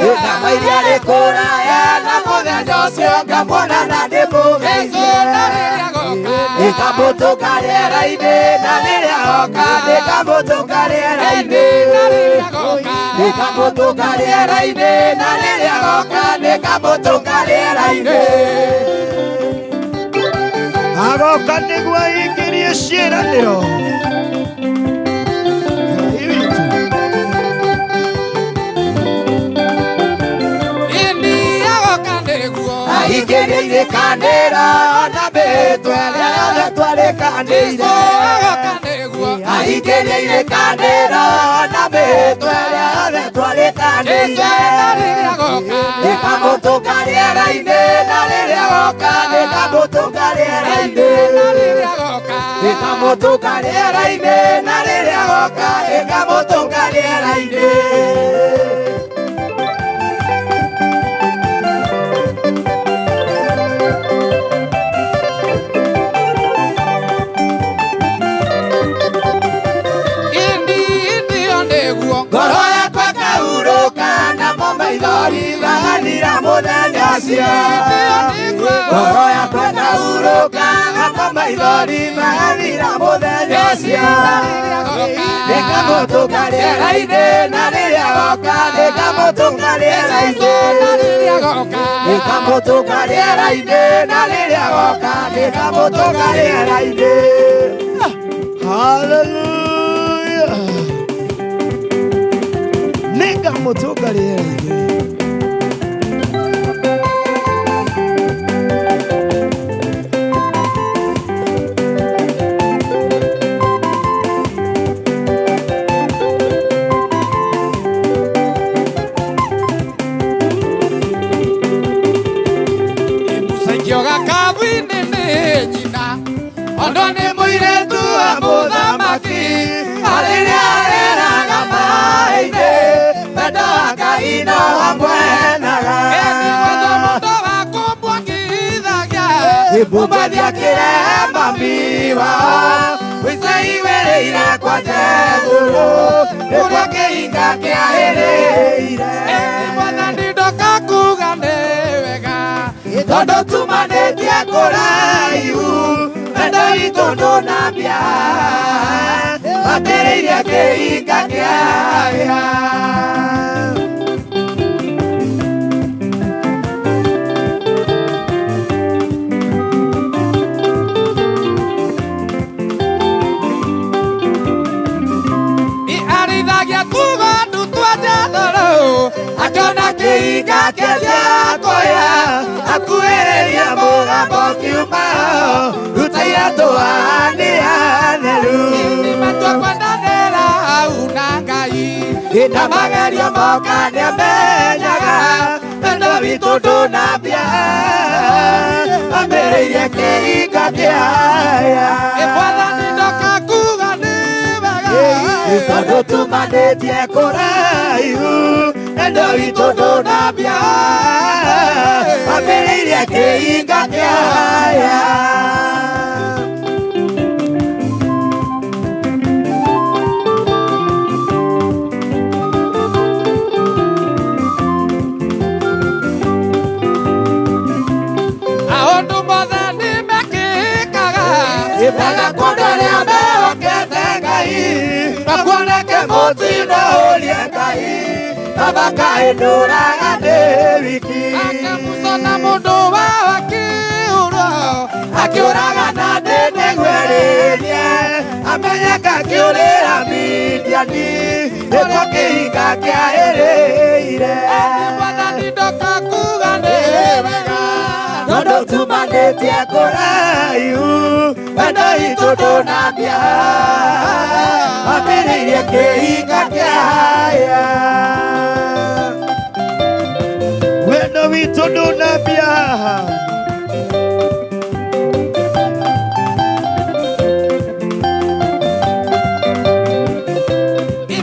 Ĩtama iria rĩ kũraya na mũthenya ũcio ngamuona na ndĩmũgeithie Nĩkamũtũka rĩera-inĩ na rĩrĩa oka nĩkamũtũka rĩera-inĩ Nĩkamũtũka rĩera-inĩ na rĩrĩa oka nĩkamũtũka rĩera-inĩ Agoka nĩguo ahingirie ciĩranĩro. Ngai witũ. Ahingĩrĩire kanĩra na mĩtwe ĩrĩa yothe twarĩkanĩire. Ahingĩrĩire kanĩra na mĩtwe ĩrĩa yothe twarĩkanĩire. Nĩkamũtũnga rĩera-inĩ na rĩrĩa goka, nĩkamũtũnga rĩera-inĩ. Nĩkamũtũnga rĩera-inĩ na rĩrĩa goka, nĩkamũtũnga rĩera-inĩ. Ngoro yakwa ĩkahurũka namo maithori magathira mũthenya ũcio. Ngoro yakwa ĩkahurũka namo maithori magathira mũthenya ũcio. Nĩkamũtũnga rĩera-inĩ na rĩrĩa goka, nĩkamũtũnga rĩera-inĩ. Nĩkamũtũnga rĩera-inĩ na rĩrĩa goka, nĩkamũtũnga rĩera-inĩ. Hallelujah. Nĩngamũtũnga rĩera-inĩ. Mũcaikio gakabu-inĩ nĩ nyina, ondũ nĩ mũirĩtu wa mũthamaki. Arĩrĩa areraga maĩ-inĩ, wendo wa Ngai no amwenaga. Mũmbathia kĩremba wao, wĩcaigĩrĩire kwa Jethuro, nĩkwo kĩhinga kĩahĩrĩire. Mwathani ndoka kuga nĩ wega, tondũ tumanĩtie kũraihu, wendo witũ ndũnambia, wambĩrĩirie kĩhinga kĩahĩa. Arĩithagia tũgondu twa Jethuro, akĩona kĩhinga kĩakoya, akuhĩrĩria mũgambo kiuma, ruta iratũ haha nĩ hatheru. Matua kwendanĩra hau na Ngai, na magerio moka nĩamenyaga, wendo witũ ndũnambia, wambĩrĩirie kĩhinga kĩaya. Mwathani ndoka kuga nĩ wega, tondũ tumanĩtie kũraihu, wendo witũ ndũnambia, wambĩrĩirie kĩhinga kĩaya. Maũndũ mothe nĩmekĩkaga, wega kuona arĩa mehokete Ngai, makuoneke mũtino ũrie Ngai, Baba kaĩ ndũraga ndĩ wiki. Ake Musa na mũndũ wao akĩũrwo, akĩũraga na ndĩ nĩguerĩrie, amenyeka akĩũrĩra Midiani, nĩkwo kĩhinga kĩahĩrĩire. Mwathani ndoka kuga nĩ wega, tondũ tumanĩtie kũraihu, wendo witũ ndũnambia, wambĩrĩirie kĩhinga kĩaya. Wendo witũ ndũnambia.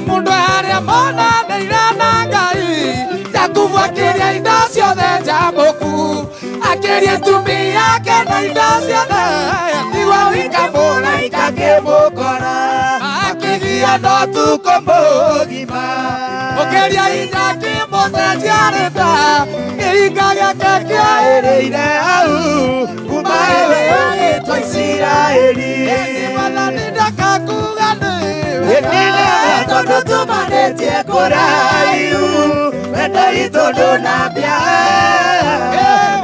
Mũndũ harĩa monanĩire na Ngai, Jakubu akĩrĩa indo ciothe njamũku, akĩrĩa itumi yake na indo ciothe, atigwo wika mũraika akĩmũkora, akĩgia na ũtukũ mũgima. Ũkĩria hinya akĩmũcenjia rĩtwa, kĩhinga gĩake kĩahĩrĩire hau, kuma ĩwe agĩtwo Isiraeli. Mwathani ndoka kuga nĩ wega, tondũ tumanĩtie kũraihu, wendo witũ ndũnambia,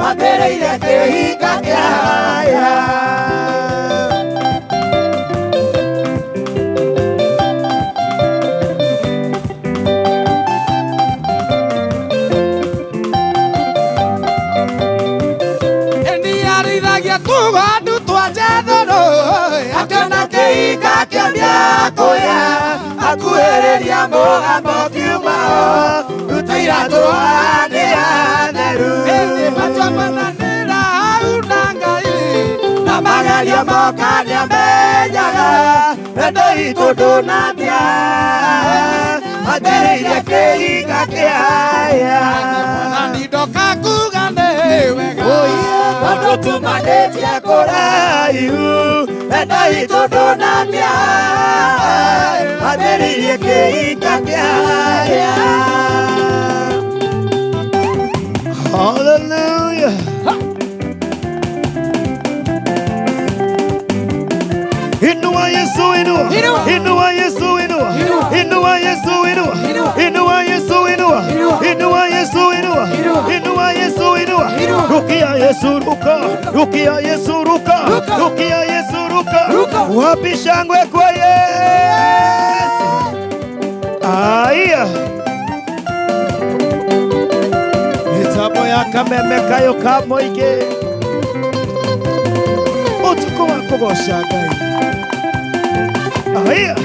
wambĩrĩirie kĩhinga kĩaya. Akũya akuhĩrĩria mũgambo kiuma ruta iratũ nĩ atheru. Ĩndĩ macamananĩra hau na Ngai na magerio moka nĩamenyaga wendo witũ ndũnathia manjĩrĩire kĩhinga kĩaya. Mwathani ndoka kuga nĩ wega tondũ tumanĩtie kũraihu wendo witũ ndũnathia manjĩrĩirie kĩhinga kĩaya. Hallelujah. Inua Yesu, inua. Inua Yesu, inua. Inua Yesu, inua. Inua Yesu, inua. Inua Yesu, inua. Inua Yesu, inua. Rukia Yesu, ruka. Rukia Yesu, ruka. Rukia Yesu, ruka. Wapi shangwe kwa Yesu? Aya. Mitambo ya Kameme Kayo ka Mũingĩ. Ũtukũ wa kũgooca Ngai. Aya.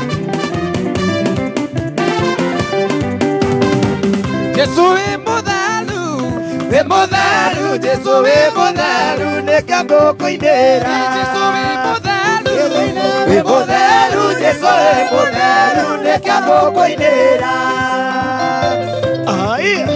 Jesu wĩ mũtheru, wĩ mũtheru, Jesu wĩ mũtheru, nĩkĩo ngũkũinĩra. Jesu wĩ mũtheru, wĩ mũtheru, Jesu wĩ mũtheru, nĩkĩo ngũkũinĩra. Aya.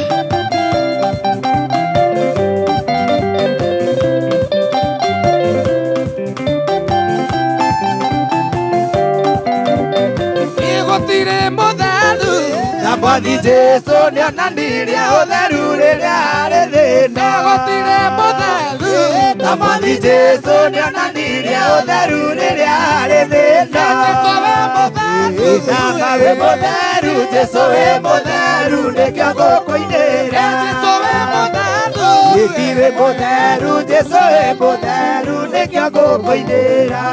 Gũtirĩ mũtheru ta Mwathi Jesu nĩonanirie ũtheru rĩrĩa arĩ thĩna. Gũtirĩ mũtheru ta Mwathi Jesu nĩonanirie ũtheru rĩrĩa arĩ thĩna. Jesu wĩ mũtheru, Nama wĩ mũtheru, Jesu wĩ mũtheru, nĩkĩo ngũkũinĩra. Jesu wĩ mũtheru, Gĩti wĩ mũtheru, Jesu wĩ mũtheru, nĩkĩo ngũkũinĩra.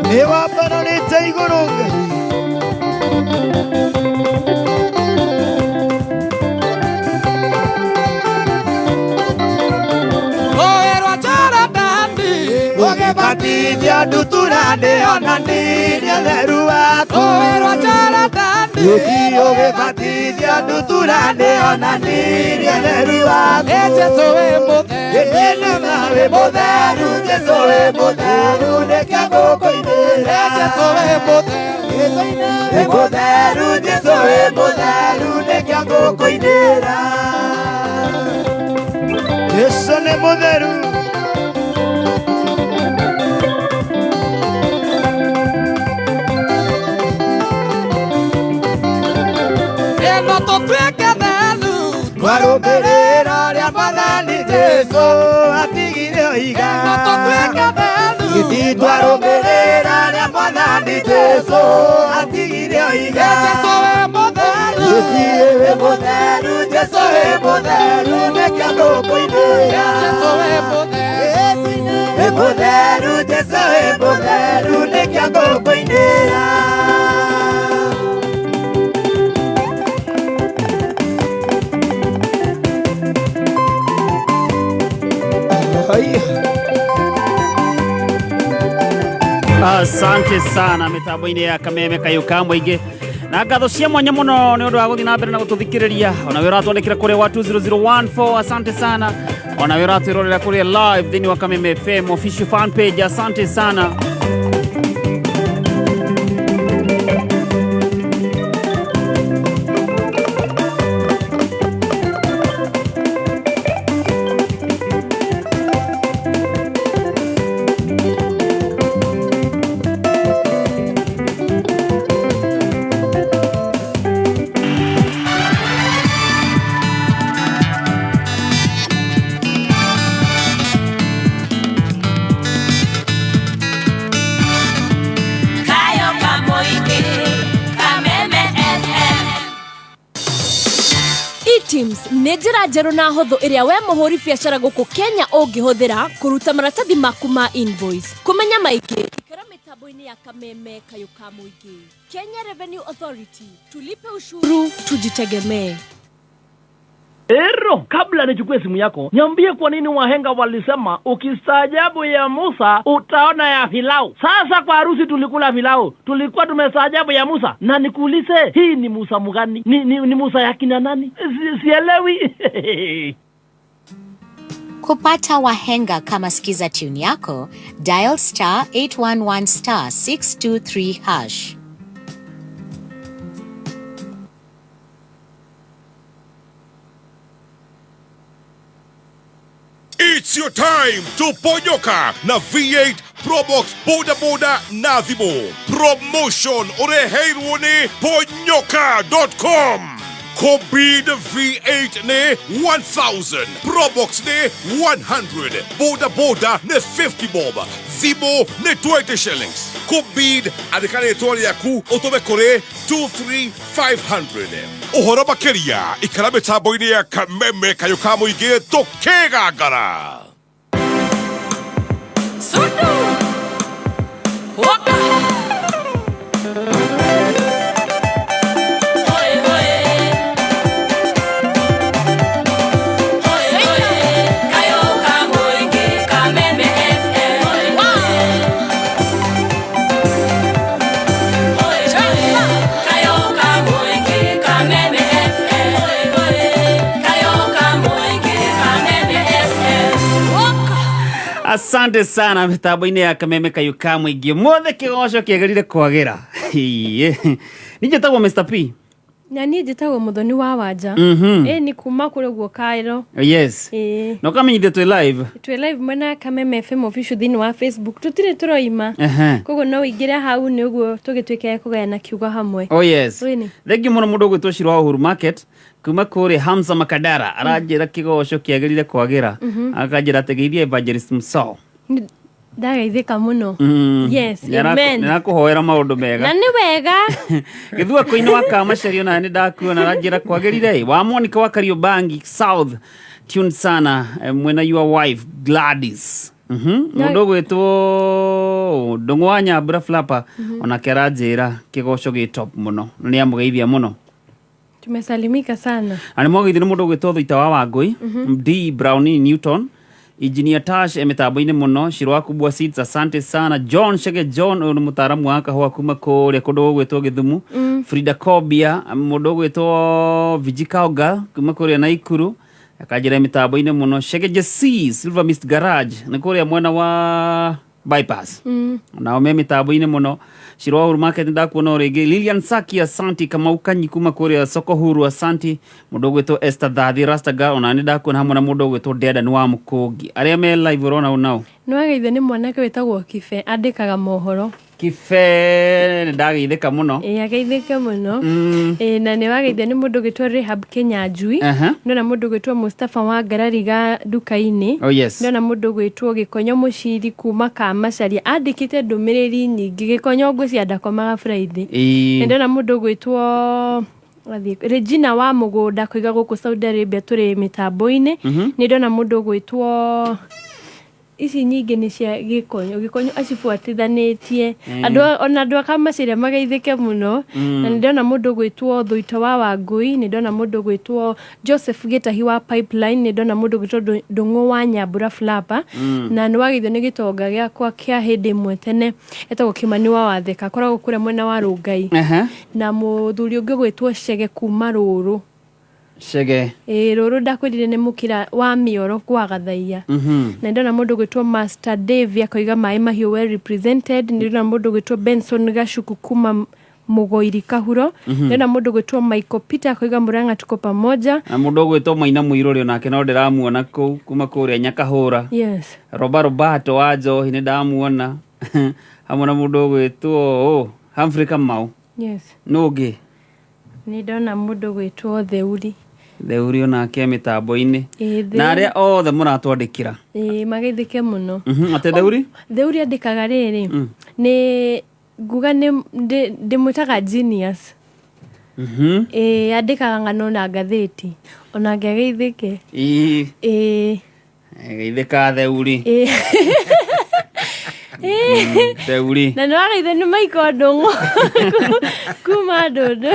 Nĩ wambararĩte igũrũ Ngai. Rũũĩ rwa Jorodani ũgĩbatithio ndutura nĩonanirie ũtheru waku. Rũũĩ rwa Jorodani ũgĩbatithio ndutura nĩonanirie ũtheru waku. Jesu wĩ mũtheru, Nama wĩ mũtheru, Jesu wĩ mũtheru, nĩkĩo ngũkũinĩra. Jesu wĩ mũtheru, wĩ mũtheru, Jesu wĩ mũtheru, nĩkĩo ngũkũinĩra. Yesu nĩ mũtheru. Ĩno tũtuĩke theru twarũmĩrĩra ũrĩa Mwathani Jesu atigire oiga. Ĩno tũtuĩke theru gĩthi twarũmĩrĩra ũrĩa Mwathani Jesu atigire oiga. Jesu wĩ mũtheru, gĩthi wĩ mũtheru, Jesu wĩ mũtheru, nĩkĩo ngũkũinĩra. Jesu wĩ mũtheru, wĩ mũtheru, Jesu wĩ mũtheru, nĩkĩo ngũkũinĩra. Asante sana mitambo-inĩ ya Kameme Kayo ka Mũingĩ na ngatho cia mwanya mũno nĩ ũndũ wa gũthiĩ na mbere na gũtũthikĩrĩria. Ona we ũratwandĩkĩra kũrĩa wa 20014, asante sana. Ona we ũratwĩrorera kũrĩa live thĩinĩ wa Kameme FM official fan page, asante sana. eTIMS nĩ njĩra njerũ na hũthũ ĩrĩa we mũhũri biacara gũkũ Kenya ũngĩhũthĩra kũruta maratathi maku ma invoice. Kũmenya maingĩ ikara mĩtambo-inĩ ya Kameme Kayo ka Mũingĩ. Kenya Revenue Authority, tulipe ushuru tujitegemee. Ero, kabla nichukue simu yako, niambie kwa nini wahenga walisema ukistaajabu ya Musa utaona ya Filau. Sasa kwa harusi tulikula filau, tulikuwa tumestaajabu ya Musa. Na nikuulize, hii ni Musa mgani? Ni Musa ya kina nani? Sielewi. Kupata Wahenga kama skiza tune yako, dial star 811 star 623 hash. It's your time to ponyoka na V8 Probox Boda Boda na Thimũ. Promotion ũreheirwo nĩ ponyoka.com. Kobid V8 nĩ 1000, Probox nĩ 100, Boda Boda nĩ 50 bob, Thimũ nĩ 20 shillings. Kobid andĩka rĩtwa rĩaku ũtũme kũrĩ 23500. Ũhoro makĩria ikara mĩtambo-inĩ ya Kameme kayũ ka mũingĩ tũkĩgangara. Sudu. Waka. Oe, oe. Oe, oe. Kayo ka mũingĩ, Kameme FM. Oe, oe. Oe, oe. Kayo ka mũingĩ, Kameme FM. Oe, oe. Kayo ka mũingĩ, Kameme FM. Waka. Asante sana mitambo-inĩ ya Kameme kayũ ka mũingĩ mothe kĩgoco kĩagĩrire kwagĩra. Iye. Niĩ njĩtagwo Mr P. Na niĩ njĩtagwo Mũthoni wa Wanja. Ĩ nĩ kuma kũrĩ guo Kairo. Yes. Ĩĩ. Na ũkamenyithia twĩ live. Twĩ live mwena wa Kameme FM official thĩinĩ wa Facebook, tũtirĩ tũroima. Koguo no ũingĩre hau nĩ ũguo tũgĩtuĩke kũgayana kiugo hamwe. Oh yes. Ĩni. Thengiũ mũno mũndũ ũgwĩtwo Ciro wa Uhuru Market kuma kũrĩa Hamza Makadara aranjĩra kĩgoco kĩagĩrire kwagĩra. Akanjĩra atĩ geithia Evangelist Musau. Ndagaithĩka mũno. Yes, amen. Nĩarakũhoera maũndũ mega. Na nĩ wega. Gĩthua kũinĩ wa Kamacaria ona nĩ ndakuona aranjĩra kwagĩrire ĩ. Wa Monica wa Kariobangi South tune sana mwena your wife Gladys. Mũndũ ũgwĩtwo Ndũng'ũ wa Nyambura Flapper onake aranjĩra kĩgoco gĩ top mũno na nĩ amũgeithia mũno. Tumesalimika sana. Na nĩ mwageithio nĩ mũndũ ũgwĩtwo Thuita wa Wangũi, D Brownie Newton, Engineer Tash e mĩtambo-inĩ mũno, Shiro wa Kubwa Seeds, asante sana. John Shege John, ũyũ nĩ mũtaaramu wa kahũa kuma kũrĩa kũndũ gũgwĩtwo Gĩthumu. Frida Kobia, mũndũ ũgwĩtwo Viji Kauga kuma kũrĩa Naikuru, akanjĩra mĩtambo-inĩ mũno. Shege Jesse, Silver Mist Garage, nĩ kũrĩa mwena wa bypass. Nao me mĩtambo-inĩ mũno. Shiro wa Uhuru Market ndakuona o rĩngĩ. Lilian Saki, asanti. Kamau Kanyi kuma kũrĩa Soko Huru, asanti. Mũndũ ũgwĩtwo Esther Thathi Rastaga ona nĩ ndakuona hamwe na mũndũ ũgwĩtwo Dedan wa Mũkũngi. Arĩa me live ũrona ũũ nao. Nĩ wageithio nĩ mwanake wĩtagwo Kibe, andĩkaga mohoro. Kibe nĩ ndageithĩka mũno. Ĩĩ ageithĩke mũno. Ĩĩ na nĩ wageithio nĩ mũndũ ũgwĩtwo Rehab Kĩnyanjui. Ndona mũndũ ũgwĩtwo Mustafa wa Ngarariga nduka-inĩ. Oh yes. Ndona mũndũ ũgwĩtwo Gĩkonyo Mũciri kuma Kamacaria andĩkĩte ndũmĩrĩri nyingĩ. Gĩkonyo ngwĩciria ndakomaga Friday. Ĩĩ. Ndona mũndũ ũgwĩtwo Regina wa Mũgũnda koiga gũkũ Saudi Arabia tũrĩ mĩtambo-inĩ. Nĩ ndona mũndũ ũgwĩtwo ici nyingĩ nĩ cia Gĩkonyo. Gĩkonyo acibuatithanĩtie. Andũ ona andũ a Kamacaria mageithĩke mũno. Na nĩ ndona mũndũ ũgwĩtwo Thuita wa Wangũi, nĩ ndona mũndũ ũgwĩtwo Joseph Gĩtahi wa Pipeline, nĩ ndona mũndũ ũgwĩtwo Ndũng'ũ wa Nyambura Flapper. Na nĩ wageithio nĩ gĩtonga gĩakwa kĩa hĩndĩ ĩmwe tene etagwo Kĩmani wa Watheka, akoragwo kũrĩa mwena wa Rũngai. Na mũthuri ũngĩ ũgwĩtwo Chege kuma Rũrũ. Chege. Ĩĩ Rũrũ ndakwĩrire nĩ mũkĩra wa mĩoro kwa Gathaia. Na ndona mũndũ ũgwĩtwo Master Dave akoiga maĩ mahiũ well represented. Nĩ ndona mũndũ ũgwĩtwo Benson Gacuku kuma Mũgoiri Kahuro. Ndona mũndũ ũgwĩtwo Michael Peter akoiga Murang'a tuko pamoja. Na mũndũ ũgwĩtwo Maina Mũirũrĩ onake no ndĩramuona kũu kuma kũrĩa Nyakahũra. Yes. Roba Roberto wa Njohi nĩ ndamuona hamwe na mũndũ ũgwĩtwo Humphrey Kamau. Yes. Nũ ũngĩ? Nĩ ndona mũndũ ũgwĩtwo Theuri. Theuri onake mĩtambo-inĩ. Ĩĩ, Na Theuri. arĩa othe mũratwandĩkĩra. Ĩĩ mageithĩke mũno. Atĩ Theuri? Theuri andĩkaga rĩrĩ nĩ nguga nĩ ndĩmwĩtaga genius. Ĩĩ andĩkaga ng'ano na ngathĩti onake ageithĩke. Ĩĩ. Ĩĩ. Geithĩka Theuri. Ĩĩ. Theuri. Na nĩ wagaithe nĩ maiko ndũng'ũ kuma ndũndũ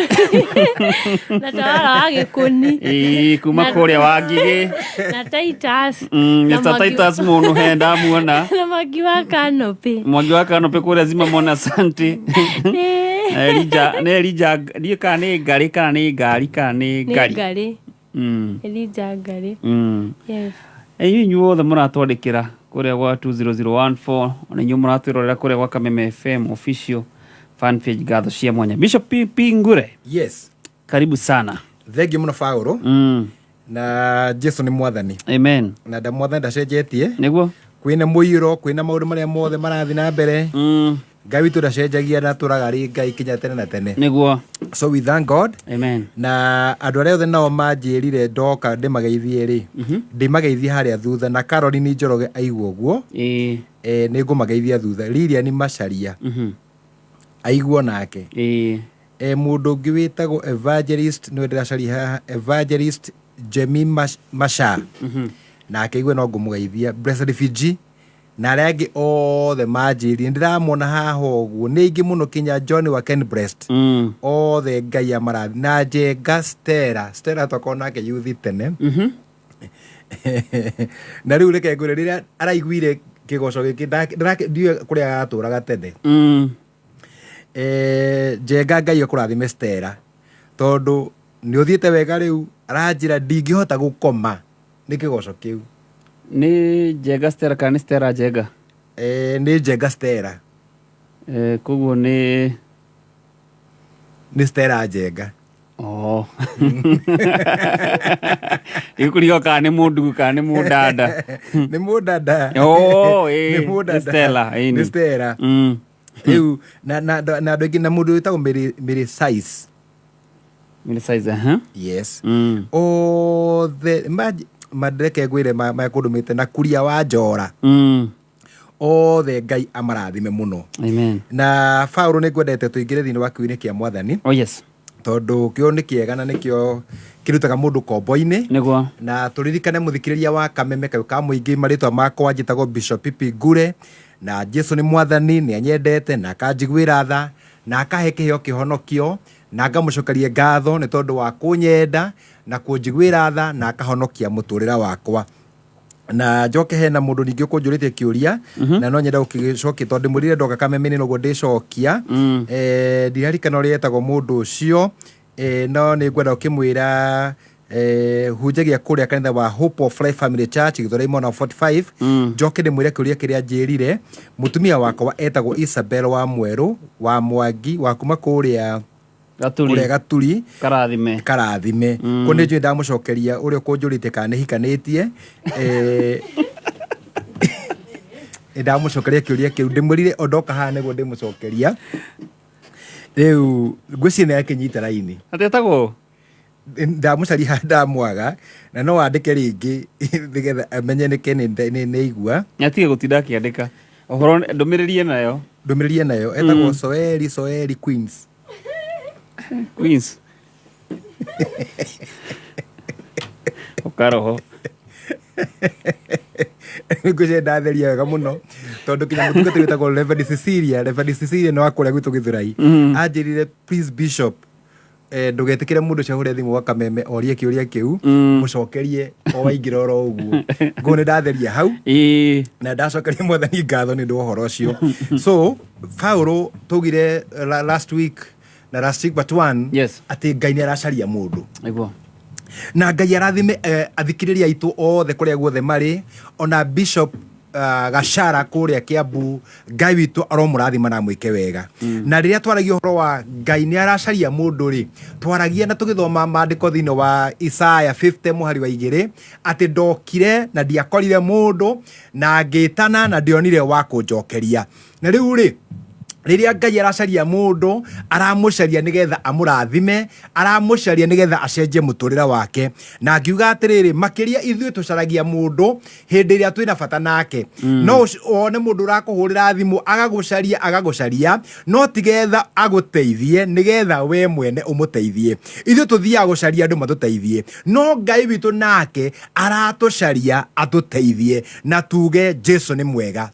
na tawara wa gĩkũni. Ĩĩ, kuma Na- kũrĩa wa ngigĩ. Na Titus. Mm, Na Mr. Mwangi- Titus mũno he ndamuona. Na Mwangi wa Canopy. Mwangi wa Canopy kũrĩa Zimamona asante. Na Elija, nĩ Elija, ndiũĩ kana nĩ ngarĩ kana nĩ ngari kana nĩ Nĩ ngari. ngarĩ. Elija ngarĩ. Yes. Inyuĩ inyuothe mũratwandĩkĩra kũrĩa gwa 20014 ona inyuĩ mũratwĩrorera kũrĩa gwa Kameme FM official fan page, ngatho cia mwanya. Bishop Pingure. Yes. Karibu sana. Thengiũ mũno Paũlũ. Na Jesu nĩ mwathani. Amen. Na nda mwathani ndacenjetie. Nĩguo. Kwĩna mũiyũro, kwĩna maũndũ marĩa mothe marathiĩ na mbere. Ngai witũ ndacenjagia na atũraga arĩ Ngai kinya tene na tene. Nĩguo. So we thank God. Amen. Na andũ arĩa othe nao manjĩrire ndoka ndĩmageithie rĩ, ndĩmageithie harĩa thutha na Caroline Njoroge aigua ũguo. Nĩ ngũmageithia thutha. Lilian Macharia. Aiguo nake. Mũndũ ũngĩ wĩtagwo Evangelist nĩwe ndĩracaria haha, Evangelist Jemi Masha. Nake aigue no ngũmũgeithia. Blessed Fiji na arĩa angĩ othe manjĩrire ndĩramona haha ũguo nĩ aingĩ mũno kinya John wa Ken Breast othe Ngai amarathi na Njenga Stella. Stella twakorwo nake yuthi tene. Na rĩu reke ngwĩre rĩrĩa araiguire kĩgoco gĩkĩ ndiũĩ kũrĩa aratũraga tene. Njenga Ngai akũrathime Stella tondũ nĩ ũthiĩte wega rĩu aranjĩra ndingĩhota gũkoma nĩ kĩgoco kĩu. Nĩ Njenga Stella kana nĩ Stella Njenga? Nĩ Njenga Stella. Koguo nĩ nĩ Stella Njenga. Oh. Gĩkũrigo kana nĩ mũndugu kana nĩ mũndanda. Nĩ mũndanda. Oh, ĩĩ, Nĩ mũndanda. nĩ Stella, ĩĩ Nĩ Stella. Rĩu na na na andũ aingĩ na mũndũ wĩtagwo Mary Size. Mary Size, aha. Yes. Othe mandeke ngwĩre makũndũmĩte na kuria wa njora. Othe Ngai amarathime mũno. Amen. Na Paũlũ nĩ ngwendete tũingĩre thĩinĩ wa kiugo-inĩ kĩa mwathani. Oh yes. Tondũ kĩo nĩ kĩega na nĩkĩo kĩrutaga mũndũ kombo-inĩ. Nĩguo. Na tũririkane mũthikĩrĩria wa Kameme kayũ ka mũingĩ marĩtwa makwa njĩtagwo Bishop Pipi Ngure na Jesu nĩ mwathani nĩ anyendete na akanjiguĩra tha na akahe kĩheo kĩhonokio na ngamũcokeria ngatho nĩ tondũ wa kũnyenda na kũnjiguĩra tha na akahonokia mũtũrĩre wakwa. Na njoke hena mũndũ ningĩ ũkũnjũrĩtie kĩũria na no nyenda gũkĩcokia tondũ ndĩmwĩrire ndoka Kameme-inĩ noguo ndĩcokia. Ndirarikana ũrĩa etagwo mũndũ ũcio, no nĩ ngwenda gũkĩmwĩra, hunjagia kũrĩa kanitha wa Hope of Life Family Church Gĩthũrai mwena wa 45. Njoke ndĩmwĩre kĩũria kĩrĩa njĩrire. Mũtumia wakwa etagwo Isabel wa Mwerũ wa Mwangi wa kuma kũrĩa Gaturi. Kũrĩa Gaturi. Karathime. Karathime. Kũu nĩ njũĩ ndamũcokeria ũrĩa ũkũnjũrĩtie kana nĩ hikanĩtie. Nĩ ndamũcokeria kĩũria kĩu ndĩmwĩrire o ndoka haha nĩguo ndĩmũcokeria. Rĩu ngwĩciria nĩ akĩnyita raini. Atĩ etagwo? Ndamũcaria ndamwaga na no andĩke rĩngĩ nĩgetha amenye nĩkĩ nĩ aigua. Nĩ atige gũtinda akĩandĩka. Ũhoro ndũmĩrĩri nayo. Ndũmĩrĩri nayo etagwo Soeri, Soeri Queens. Queens. Ũkaroho. Ngwĩciria ndatheria wega mũno tondũ kinya mũtungatĩri wĩtagwo Reverend Cecilia, Reverend Cecilia nĩ wa kũrĩa gwitũ Gĩthũrai. Anjĩrire please Bishop, ndũgetĩkĩre mũndũ ũcio ahũre thimũ gwa Kameme orie kĩũria kĩu, mũcokerie o waingĩra oro ũguo. Ngũ nĩ ndatheria hau. Na ndacokeria mwathani ngatho nĩ ũndũ wa ũhoro ũcio. So Paũlũ twaugire last week na last week but one, Yes. atĩ Ngai nĩ aracaria mũndũ. Nĩguo. Na Ngai arathime athikĩrĩria aitũ othe kũrĩa guothe marĩ, ona Bishop Gachara kũrĩa Kiambu, Ngai witũ aromũrathima na amwĩke wega. Na rĩrĩa twaragia ũhoro wa Ngai nĩ aracaria mũndũ rĩ, twaragia na tũgĩthoma maandĩko thĩinĩ wa Isaya 50 mũhari wa 2 atĩ ndokire na ndiakorire mũndũ na ngĩtana na ndionire wa kũnjokeria. Na rĩu rĩ, rĩrĩa Ngai aracaria mũndũ, aramũcaria nĩgetha amũrathime, aramũcaria nĩgetha acenjie mũtũrĩre wake. Na ngiuga atĩrĩrĩ, makĩria ithuĩ tũcaragia mũndũ hĩndĩ ĩrĩa twĩna bata nake. No wone mũndũ ũrakũhũrĩra thimũ, agagũcaria, agagũcaria, no tigetha agũteithie, nĩgetha we mwene ũmũteithie. Ithuĩ tũthiaga gũcaria andũ matũteithie, no Ngai witũ nake aratũcaria atũteithie, na tuge Jesu nĩ mwega.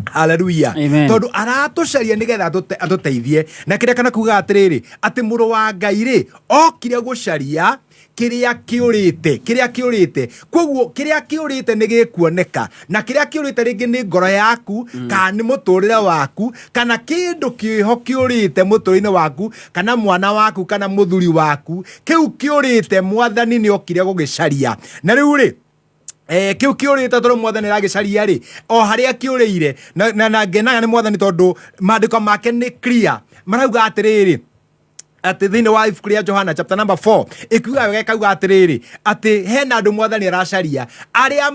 Haleluya. Amen. Tondũ aratũcaria nĩgetha atũteithie. Na kĩrĩa kana kuga atĩrĩrĩ, atĩ mũrũ wa Ngai rĩ, okire gũcaria kĩrĩa kĩũrĩte, kĩrĩa kĩũrĩte. Koguo kĩrĩa kĩũrĩte nĩ gĩkuoneka, na kĩrĩa kĩũrĩte rĩngĩ nĩ ngoro yaku, kana nĩ mũtũrĩre waku, kana kĩndũ kĩho kĩũrĩte mũtũrĩre-inĩ waku, kana mwana waku, kana mũthuri waku, kĩu kĩũrĩte mwathani nĩ okire gũgĩcaria. Na rĩu rĩ, kĩu kĩũrĩte tondũ mwathani aragĩcaria rĩ, o harĩa kĩũrĩire, na ngenaga nĩ mwathani tondũ maandĩko make nĩ clear, marauga atĩrĩrĩ, atĩ thĩinĩ wa ibuku rĩa Johana chapter number 4 ĩkiuga wega ĩkauga atĩrĩrĩ, atĩ hena andũ mwathani aracaria arĩa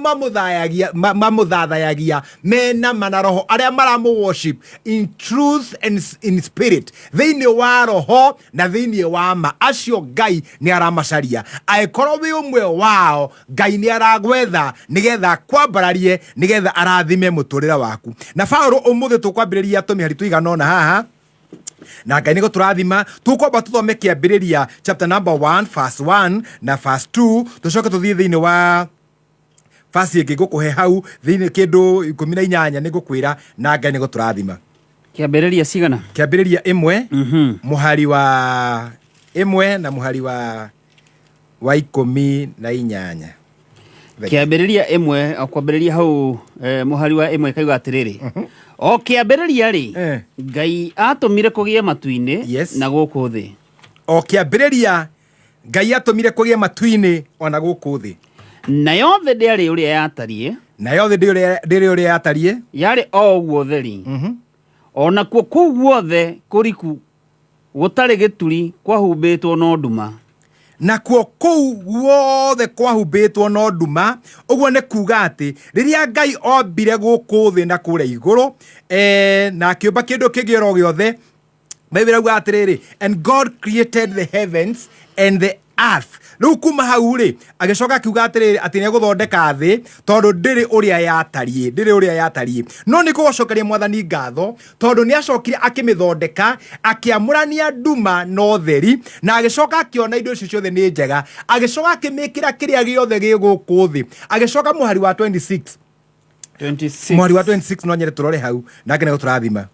mamũthathayagia mena mana roho, arĩa maramũ worship in truth and in spirit, thĩinĩ wa roho na thĩinĩ wa ma, acio Ngai nĩ aramacaria. Angĩkorwo wĩ ũmwe wao, Ngai nĩ aragwetha nĩgetha akwambararie, nĩgetha arathime mũtũrĩre waku. Na Paũlũ, ũmũthĩ tũkwambĩrĩria tũmĩhari tũigana ũna haha, na Ngai nĩ gũtũrathima. Tũkwamba tũthome kĩambĩrĩria chapter number 1 verse 1 na verse 2, tũcoke tũthiĩ thĩinĩ wa verse ĩngĩ ngũkũhe hau thĩinĩ kĩndũ 18 nĩ ngũkwĩra, na Ngai nĩ gũtũrathima. Kĩambĩrĩria cigana? Kĩambĩrĩria 1, mũhari wa 1 na mũhari wa 18. Kĩambĩrĩria 1, o kwambĩrĩria hau, mũhari wa 1 ĩkauga atĩrĩrĩ, o kĩambĩrĩria rĩ, Ngai atũmire kũgĩe matu-inĩ na gũkũ thĩ. O kĩambĩrĩria Ngai atũmire kũgĩe matu-inĩ ona gũkũ thĩ. Nayo thĩ ndĩarĩ ũrĩa yatariĩ. Nayo thĩ ndĩrĩ ũrĩa yatariĩ. Yarĩ o ũguo theri. Onakuo kũu guothe kũriku gũtarĩ gĩturi kwahumbĩtwo no nduma. Nakuo kũu guothe kwahumbĩtwo no nduma. Ũguo nĩ kuga atĩ rĩrĩa Ngai ombire gũkũ thĩ na kũrĩa igũrũ, na akĩũmba kĩndũ kĩngĩ oro gĩothe, Bible ĩrauga atĩrĩrĩ, and God created the heavens and the earth. Rĩu kuma hau rĩ, agĩcoka akiuga atĩrĩrĩ, atĩ nĩ egũthondeka thĩ tondũ ndĩrĩ ũrĩa yatariĩ, ndĩrĩ ũrĩa yatariĩ. No nĩ kũgũcokeria mwathani ngatho tondũ nĩ acokire akĩmĩthondeka, akĩamũrania nduma na ũtheri, na agĩcoka akĩona indo icio ciothe nĩ njega, agĩcoka akĩmĩkĩra kĩrĩa gĩothe gĩ gũkũ thĩ. Agĩcoka mũhari wa 26. 26. Mũhari wa 26 no nyende tũrore hau, nake nĩ gũtũrathima.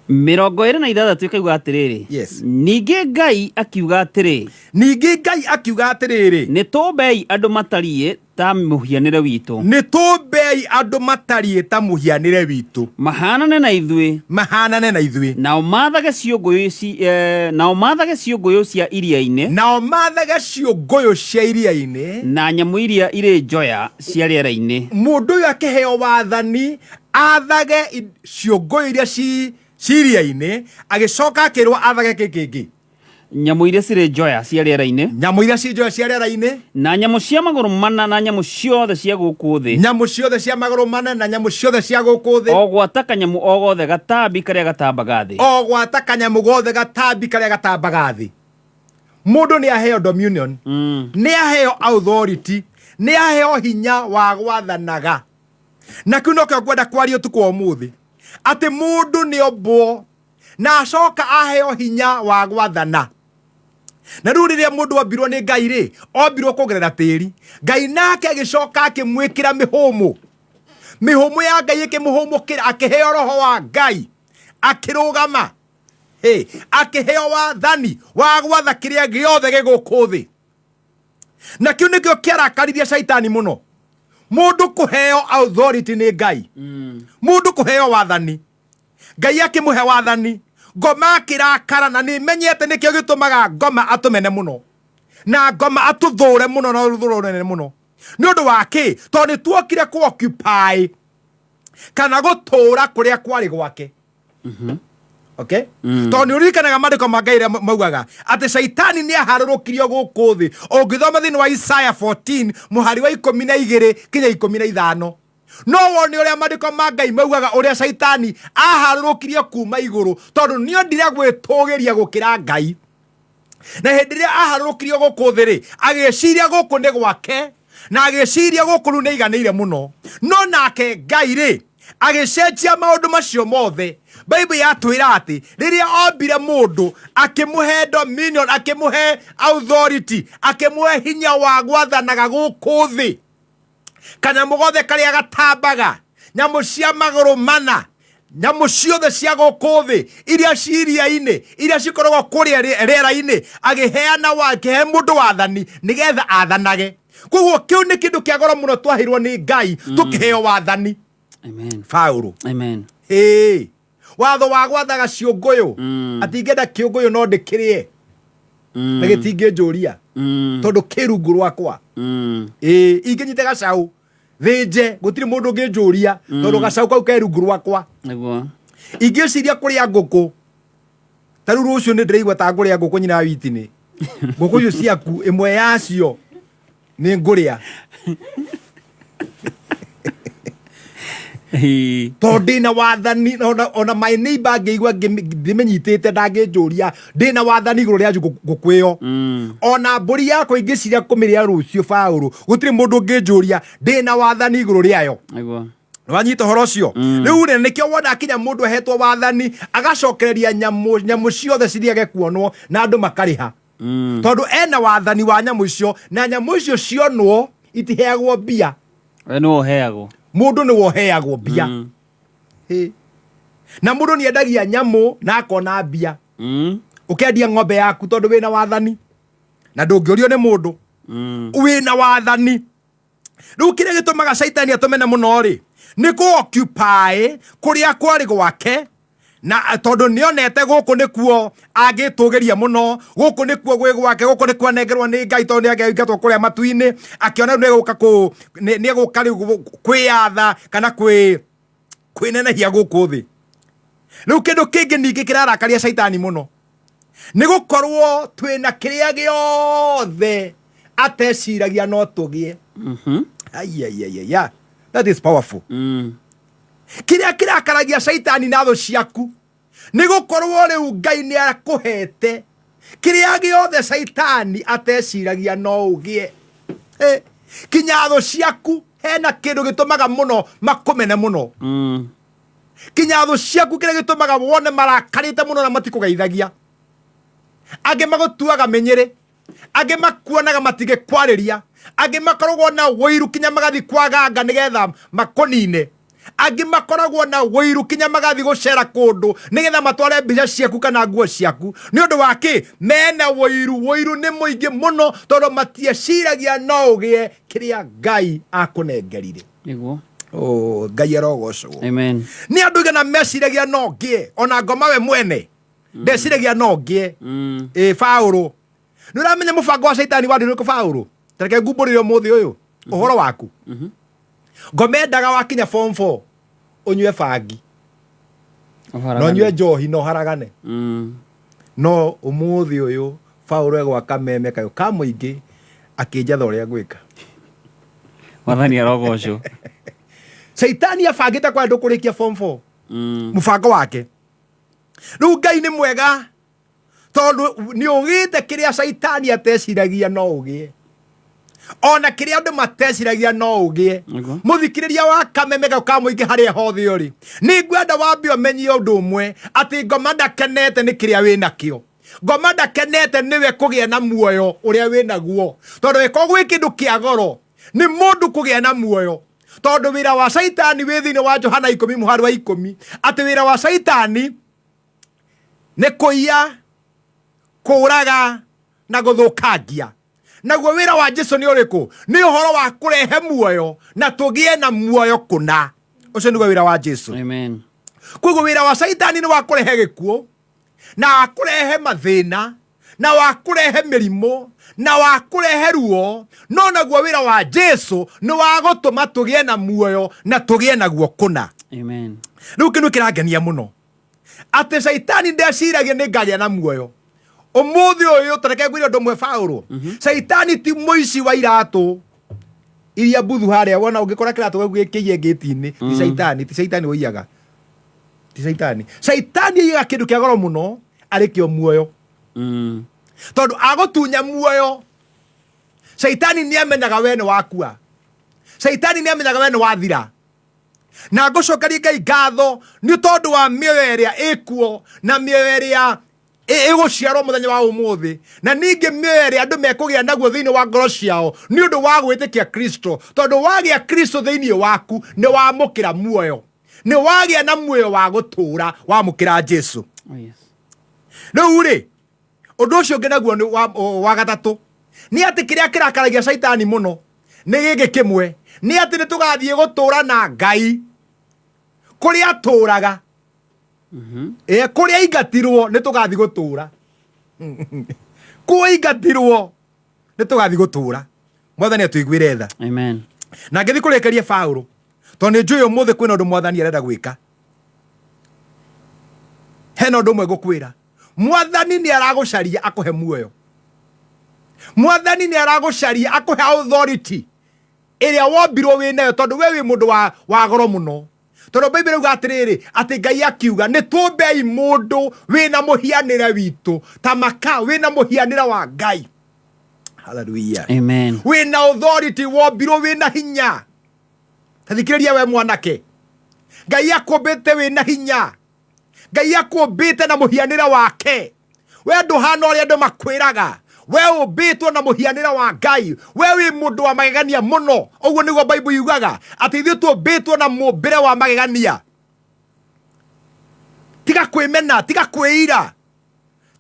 26 ĩkauga atĩrĩrĩ, Yes. Ningĩ Ngai akiuga atĩrĩ, Ningĩ Ngai akiuga atĩrĩrĩ, nĩ tũmbei andũ matariĩ ta mũhianĩre witũ. Nĩ tũmbei andũ matariĩ ta mũhianĩre witũ. Mahanane na ithuĩ. Mahanane na ithuĩ. Nao mathage ciũngũyũ nao mathage ciũngũyũ cia iria-inĩ. Nao mathage ciũngũyũ cia iria-inĩ. Na nyamũ iria irĩ njoya cia rĩera-inĩ. Mũndũ ũyũ akĩheo wathani athage ciũngũyũ iria ci iria-inĩ, agĩcoka akĩrwo athage kĩ kĩngĩ? Nyamũ iria cirĩ njoya cia rĩera-inĩ. Nyamũ iria cirĩ njoya cia rĩera-inĩ. Na nyamũ cia magũrũ mana na nyamũ ciothe cia gũkũ thĩ. Nyamũ ciothe cia magũrũ mana na nyamũ ciothe cia gũkũ thĩ. O gwata kanyamũ o gothe gatambi karĩa gatambaga thĩ. O gwata kanyamũ gothe gatambi karĩa gatambaga thĩ. Mũndũ nĩ aheo dominion. Nĩ aheo authority. Nĩ aheo hinya wa gwathanaga. Na kĩu nokĩo ngwenda kwaria ũtukũ wa ũmũthĩ, atĩ mũndũ nĩ ombwo na acoka aheo hinya wa gwathana. Na rĩu rĩrĩa mũndũ ombirwo nĩ Ngai rĩ, ombirwo kũgerera tĩri. Ngai nake agĩcoka akĩmwĩkĩra mĩhũmũ. Mĩhũmũ ya Ngai ĩkĩmũhũmũkĩra, akĩheo roho wa Ngai, akĩrũgama. Hey, akĩheo wathani wa gwatha kĩrĩa gĩothe gĩ gũkũ thĩ. Na kĩu nĩkĩo kĩarakaririe Shaitani mũno. Mũndũ kũheo authority nĩ Ngai. Mũndũ kũheo wathani. Ngai akĩmũhe wathani. Ngoma akĩrakara, na nĩ menyete nĩkĩo gĩtũmaga ngoma atũmene mũno. Na ngoma atũthũre mũno na rũthũro rũnene mũno. Nĩ ũndũ wa kĩ? Tondũ nĩ tuokire kũ occupy kana gũtũũra kũrĩa kwarĩ gwake. Okay? Tondũ nĩ ũririkanaga maandĩko ma Ngai ũrĩa maugaga atĩ Shaitani nĩ aharũrũkirio gũkũ thĩ. Ũngĩthoma thĩinĩ wa Isaiah 14 mũhari wa 12 kinya 15, no wone ũrĩa maandĩko ma Ngai maugaga ũrĩa Shaitani aharũrũkirio kuma igũrũ, tondũ nĩ ondire gwĩtũgĩria gũkĩra Ngai. Na hĩndĩ ĩrĩa aharũrũkirio gũkũ thĩ rĩ, agĩciria gũkũ nĩ gwake, na agĩciria gũkũ rĩu nĩ aiganĩire mũno. No nake Ngai rĩ, agĩcenjia maũndũ macio mothe. Bible yatwĩra atĩ rĩrĩa ombire mũndũ, akĩmũhe dominion, akĩmũhe authority, akĩmũhe hinya wa gwathanaga gũkũ thĩ. Kanyamũ gothe karĩa gatambaga, Nyamũ cia magũrũ mana, nyamũ ciothe cia gũkũ thĩ, iria ci iria-inĩ, iria cikoragwo kũrĩa rĩera-inĩ, agĩheana wa akĩhe mũndũ wathani nĩgetha athanage. Koguo kĩu nĩ kĩndũ kĩa goro mũno twaheirwo nĩ Ngai, tũkĩheo wathani. Amen. Paũlũ. Amen. Ĩĩ. Watho wa gwathaga ciũngũyũ, atĩ ingĩenda kĩũngũyũ no ndĩkĩrĩe na gĩtingĩnjũria tondũ kĩ rungu rwakwa. Ĩĩ, ingĩnyita gacaũ thĩnje, gũtirĩ mũndũ ũngĩnjũria tondũ gacaũ kau ke rungu rwakwa. Nĩguo. Ingĩciria kũrĩa ngũkũ, ta rĩu rũciũ nĩ ndĩraigua ta ngũrĩa ngũkũ nyina wa witinĩ, ngũkũ icio ciaku ĩmwe yacio nĩ ngũrĩa tondũ ndĩna wathani. Ona my neighbor angĩigua ndĩmĩnyitĩte ndangĩnjũria, ndĩna wathani igũrũ rĩa ngũkũ ĩyo. Ona mbũri yakwa ingĩciria kũmĩrĩa rũciũ, Paũlũ, gũtirĩ mũndũ ũngĩnjũria, ndĩna wathani igũrũ rĩayo. Nĩguo. Wanyita ũhoro ũcio? Rĩu rĩ, nĩkĩo wona kinya mũndũ ahetwo wathani agacokereria nyamũ, nyamũ ciothe cithiage kuonwo na andũ makarĩha, tondũ ena wathani wa nyamũ icio, na nyamũ icio cionwo itiheagwo mbia. We nĩwe ũheagwo. Mũndũ nĩwe ũheagwo mbia. Hĩ. Na mũndũ nĩ endagia nyamũ na akona mbia. Ũkendia ng'ombe yaku tondũ wĩna wathani na ndũngĩũrio nĩ mũndũ, wĩna wathani. Rĩu kĩrĩa gĩtũmaga caitani atũmene mũno rĩ, nĩ kũ occupy kũrĩa kwarĩ gwake, na tondũ nĩonete gũkũ nĩkuo angĩtũgĩria mũno, gũkũ nĩkuo gwĩ gwake, gũkũ nĩkuo anengerwo nĩ Ngai, tondũ nĩangĩingatwo kũrĩa matu-inĩ, akĩona rĩu nĩegũka kũ nĩegũka rĩu kwĩyatha kana kwĩnenehia gũkũ thĩ. Rĩu kĩndũ kĩngĩ ningĩ kĩrarakaria caitani mũno nĩ gũkorwo twĩna kĩrĩa gĩothe ateciragia no tũgĩe. Ai, ai, ai, ai, ai. That is powerful. Kĩrĩa kĩrakaragia caitani na thũ ciaku nĩ gũkorwo rĩu Ngai nĩ akũhete kĩrĩa gĩothe caitani ateciragia no ũgĩe. Kinya thũ ciaku hena kĩndũ gĩtũmaga mũno makũmene mũno. Kinya thũ ciaku kĩrĩa gĩtũmaga wone marakarĩte mũno na matikũgeithagia, angĩ magũtuaga mĩnyĩrĩ, angĩ makuonaga matigĩkwarĩria, angĩ makoragwo na ũiru kinya magathiĩ kwaganga nĩgetha makũnine, angĩ makoragwo na ũiru kinya magathiĩ gũcera kũndũ nĩgetha matware mbica ciaku kana nguo ciaku. Nĩ ũndũ wa kĩ? Mena ũiru. Ũiru nĩ mũingĩ mũno tondũ matieciragia no ũgĩe kĩrĩa Ngai akũnengerire. Nĩguo. Oh, Ngai arogocwo. Amen. Nĩ andũ igana meciragia no ngĩe, ona ngoma we mwene ndeciragia no ngĩe. Ĩ Paũlũ, nĩ ũramenya mũbango wa caitani warĩ ũrĩkũ? Paũlũ, tareke ngumbũrĩre ũmũthĩ ũyũ ũhoro waku. Ngoma endaga wakinya form 4 ũnyue bangi na ũnyue njohi na ũharagane. No ũmũthĩ ũyũ Paũlũ egwaka meme kayũ ka mũingĩ akĩnjatha ũrĩa ngwĩka. Mwathani arogocwo. Caitani abangĩte kwa ndũkũrĩkia form 4, mũbango wake. Rĩu Ngai nĩ mwega tondũ nĩ ũgĩte kĩrĩa caitani ateciragia no ũgĩe, ona kĩrĩa andũ mateciragia no ũgĩe. Mũthikĩrĩria wa kameme gau ka mũingĩ harĩa hothe ũrĩ, nĩ ngwenda wambe ũmenye ũndũ ũmwe, atĩ ngoma ndakenete nĩ kĩrĩa wĩ nakĩo. Ngoma ndakenete nĩwe kũgĩa na muoyo ũrĩa wĩ naguo, tondũ ĩkorwo gwĩ kĩndũ kĩa goro nĩ mũndũ kũgĩa na muoyo, tondũ wĩra wa caitani wĩ thĩinĩ wa Johana 10 mũhari wa 10, atĩ wĩra wa caitani nĩ kũiya, kũũraga na gũthũkangia. Naguo wĩra wa Jesu nĩ ũrĩkũ? Nĩ ũhoro wa kũrehe muoyo na tũgĩe na muoyo kũna. Ũcio nĩguo wĩra wa Jesu. Amen. Koguo wĩra wa caitani nĩ wa kũrehe gĩkuũ na wa kũrehe mathĩna na wa kũrehe mĩrimũ na wa kũrehe ruo, no naguo wĩra wa Jesu nĩ wa gũtũma tũgĩe na muoyo na tũgĩe naguo kũna. Amen. Rĩu kĩndũ kĩrangenia mũno atĩ caitani ndeciragia nĩ ngagĩa na muoyo ũmũthĩ ũyũ. Tareke ngwĩre ũndũ ũmwe, Paũlũ, caitani ti mũici wa iratũ iria mbuthu harĩa wona ũngĩkora kĩratũ gĩaku gĩkĩiye ngĩti-inĩ, ti caitani, ti caitani ũiyaga, ti caitani. Caitani aiyaga kĩndũ kĩa goro mũno arĩ kĩo muoyo, tondũ agũtunya muoyo, caitani nĩ amenyaga we nĩ wakua, caitani nĩ amenyaga we nĩ wathira. Na ngũcokeria Ngai ngatho nĩ tondũ wa mĩoyo ĩrĩa ĩkuo na mĩoyo ĩrĩa Ĩgũciarwo mũthenya wa ũmũthĩ na ningĩ mĩoyo ĩrĩa andũ mekũgĩa naguo thĩinĩ wa ngoro ciao nĩ ũndũ wa gwĩtĩkia Kristo, tondũ wagĩa Kristo thĩinĩ waku nĩ wamũkĩra muoyo, nĩ wagĩa na muoyo wa gũtũũra wamũkĩra Jesu. Oh, yes. Rĩu rĩ, ũndũ ũcio ũngĩ naguo nĩ wa gatatũ nĩ atĩ kĩrĩa kĩrakaragia caitani mũno nĩ gĩkĩ kĩmwe, nĩ atĩ nĩ tũgathiĩ gũtũũra na Ngai kũrĩa atũũraga. Kũrĩa aingatirwo nĩ tũgathiĩ gũtũũra. Kũu aingatirwo nĩ tũgathiĩ gũtũũra. Mwathani atũiguĩre tha. Amen. Na ngĩthiĩ kũrĩkĩria Paũlũ, tondũ nĩ njũĩ ũmũthĩ kwĩna ũndũ Mwathani arenda gwĩka. Hena ũndũ ũmwe ngũkwĩra, Mwathani nĩ aragũcaria akũhe muoyo. Mwathani nĩ aragũcaria akũhe authority ĩrĩa wombirwo wĩ nayo, tondũ we wĩ mũndũ wa goro mũno. Tondũ Bible ĩrauga atĩrĩrĩ, atĩ Ngai akiuga nĩ tũmbei mũndũ wĩna mũhianĩre witũ, ta maka wĩna mũhianĩre wa Ngai. Hallelujah. Amen. Wĩna authority, wombirwo wĩna hinya. Ta thikĩrĩria we mwanake, Ngai akũmbĩte wĩna hinya, Ngai akũmbĩte na mũhianĩre wake. We ndũhana ũrĩa andũ makwĩraga, we ũmbĩtwo na mũhianĩre wa Ngai, we wĩ mũndũ wa magegania mũno. Ũguo nĩguo Bible yugaga, atĩ ithuĩ tũmbĩtwo na mũmbĩre wa magegania. Tiga kwĩmena, tiga kwĩira,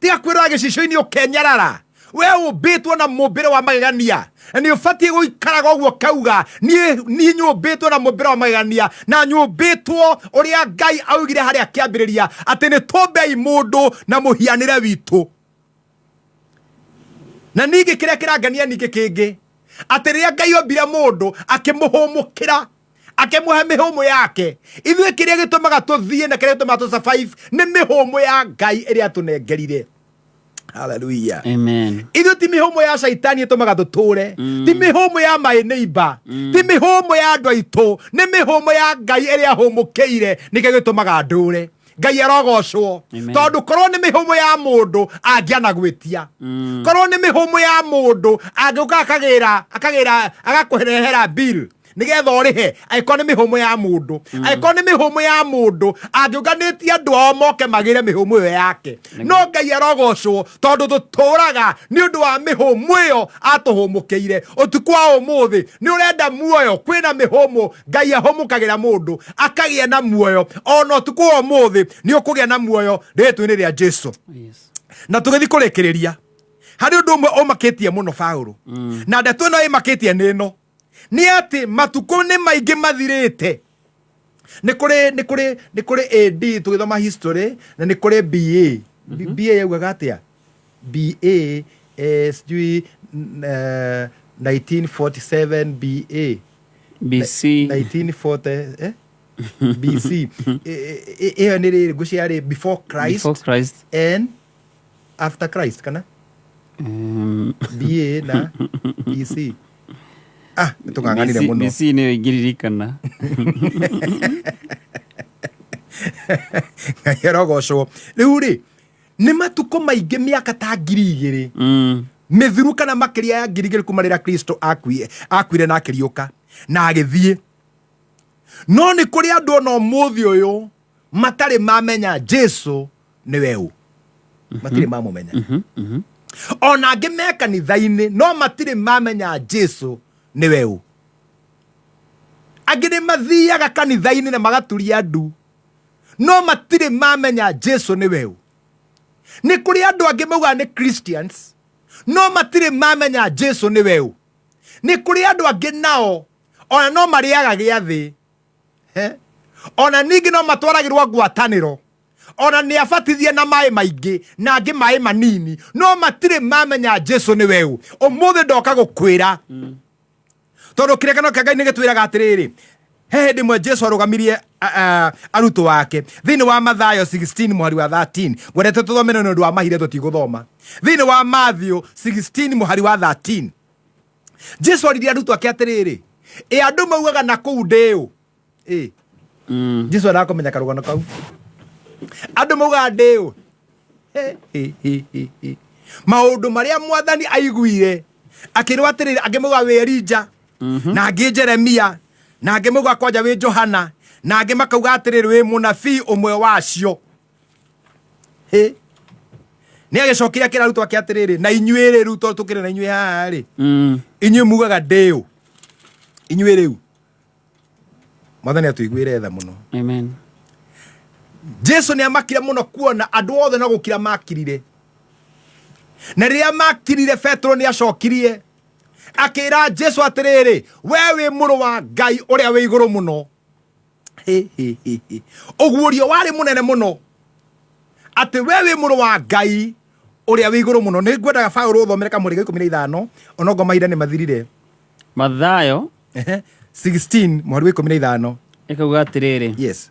tiga kwĩrora gĩcicio-inĩ ũkenyarara. We ũmbĩtwo na mũmbĩre wa magegania, na nĩ ũbatiĩ gũikaraga ũguo ũkauga, niĩ nyũmbĩtwo na mũmbĩre wa magegania, na nyũmbĩtwo ũrĩa Ngai augire harĩa kĩambĩrĩria, atĩ nĩ tũmbei mũndũ na mũhianĩre witũ. Na ningĩ kĩrĩa kĩrangenia ningĩ kĩngĩ, atĩ rĩrĩa Ngai ombire mũndũ akĩmũhũmũkĩra, akĩmũhe mĩhũmũ yake. Ithuĩ kĩrĩa gĩtũmaga tũthiĩ na kĩrĩa gĩtũmaga tũ survive nĩ mĩhũmũ ya Ngai ĩrĩa atũnengerire. Hallelujah. Amen. Ithuĩ ti mĩhũmũ ya caitani ĩtũmaga tũtũre, ti mĩhũmũ ya maĩ nĩ imba, ti mĩhũmũ ya andũ aitũ, nĩ mĩhũmũ ya Ngai ĩrĩa ahũmũkĩire, nĩkĩo gĩtũmaga ndũre. Ngai arogocwo. Amen. Tondũ korwo nĩ mĩhũmũ ya mũndũ angĩanagwĩtia, korwo nĩ mĩhũmũ ya mũndũ angĩũka agakũrehera bill nĩgetha ũrĩhe, angĩkorwo nĩ mĩhũmũ ya mũndũ, angĩkorwo nĩ mĩhũmũ ya mũndũ angĩũnganĩtie andũ ao moke magĩre mĩhũmũ ĩyo yake. No Ngai arogocwo, tondũ tũtũraga nĩ ũndũ wa mĩhũmũ ĩyo atũhũmũkĩire. Ũtukũ wa ũmũthĩ nĩ ũrenda muoyo, kwĩna mĩhũmũ Ngai ahũmũkagĩra mũndũ akagĩa na muoyo. Ona ũtukũ wa ũmũthĩ nĩ ũkũgĩa na muoyo rĩĩtwa-inĩ rĩa Jesu. Na tũgĩthiĩ kũrĩkĩrĩria, harĩ ũndũ ũmwe ũmakĩtie mũno Paũlũ, na ndeto ĩno ĩmakĩtie nĩ ĩno, nĩ atĩ matukũ nĩ maingĩ mathirĩte. Nĩ kũrĩ AD tũgĩthoma history, na nĩ kũrĩ BA. BA yaugaga atĩa? BA, sijui, 1947 BA. BC. 1940, BC. Ĩyo nĩ rĩrĩ, ngwĩciria yarĩ before Christ. Before Christ. And after Christ, kana? BA na BC. Nĩ tũng'ang'anire BC, mũno. BC nĩyo ingĩririkana. Ngai arogocwo. Rĩu rĩ, nĩ matukũ maingĩ, mĩaka ta ngiri igĩrĩ mĩthiru kana makĩria ya ngiri igĩrĩ kuma rĩrĩa Kristo akuire na akĩriũka na agĩthiĩ. No nĩ kũrĩ andũ ona ũmũthĩ ũyũ matarĩ mamenya Jesu nĩwe ũ. Matirĩ mamũmenya. Ona angĩ me kanitha-inĩ no matirĩ mamenya Jesu nĩwe ũ. Angĩ nĩ mathiaga kanitha-inĩ na magaturia ndu, no matirĩ mamenya Jesu nĩwe ũ. Nĩ kũrĩ andũ angĩ maugaga nĩ Christians, no matirĩ mamenya Jesu nĩwe ũ. Nĩ kũrĩ andũ angĩ nao ona no marĩaga gĩathĩ, Ona ningĩ no matwaragĩrwo ngwatanĩro, ona nĩ abatithie na maĩ maingĩ na angĩ maĩ manini, no matirĩ mamenya Jesu nĩwe ũ. Ũmũthĩ ndoka gũkwĩra, tondũ kĩrĩkanĩro kĩa Ngai nĩ gĩtwĩraga atĩrĩrĩ, he hĩndĩ ĩmwe Jesu arũgamirie arutwo ake thĩinĩ wa Mathayo 16 mũhari wa 13. Ngwendete tũthome nĩ ũndũ wa mahinda tũtigũthoma. Thĩinĩ wa Mathayo 16 mũhari wa 13, Jesu oririe arutwo ake atĩrĩrĩ, ĩ andũ maugaga na kũu ndĩ ũ? Jesu endaga kũmenya karũgano kau. Andũ maugaga ndĩ ũ? He, he, he, he, he. Maũndũ marĩa mwathani aiguire akĩrwo atĩrĩrĩ, angĩ maugaga wĩ Elija, na angĩ Jeremia, na angĩ maugaga kwanja wĩ Johana, na angĩ makauga atĩrĩrĩ wĩ mũnabii ũmwe wacio. He. Nĩ agĩcokire akĩra arutwo ake atĩrĩrĩ, na inyuĩ rĩ, rĩu tondũ tũkĩrĩ na inyuĩ haha rĩ, inyuĩ mugaga ndĩ ũ? Inyuĩ rĩu. Mwathani atũiguĩre tha mũno. Amen. Jesu nĩ amakire mũno kuona andũ othe no gũkira makirire. Na rĩrĩa makirire Petero nĩ acokirie akĩra Jesu atĩrĩrĩ, we wĩ mũrũ wa Ngai ũrĩa wĩ igũrũ mũno. Hĩ, hĩ, hĩ, hĩ. Ũguũrio warĩ mũnene mũno atĩ we wĩ mũrũ wa Ngai ũrĩa wĩ igũrũ mũno. Nĩ ngwendaga Paũlũ ũthomere kamũrĩ ga 15 onokorwo mahinda nĩ mathirire. Mathayo 16 mũhari wa 15 ĩkauga atĩrĩrĩ. Yes.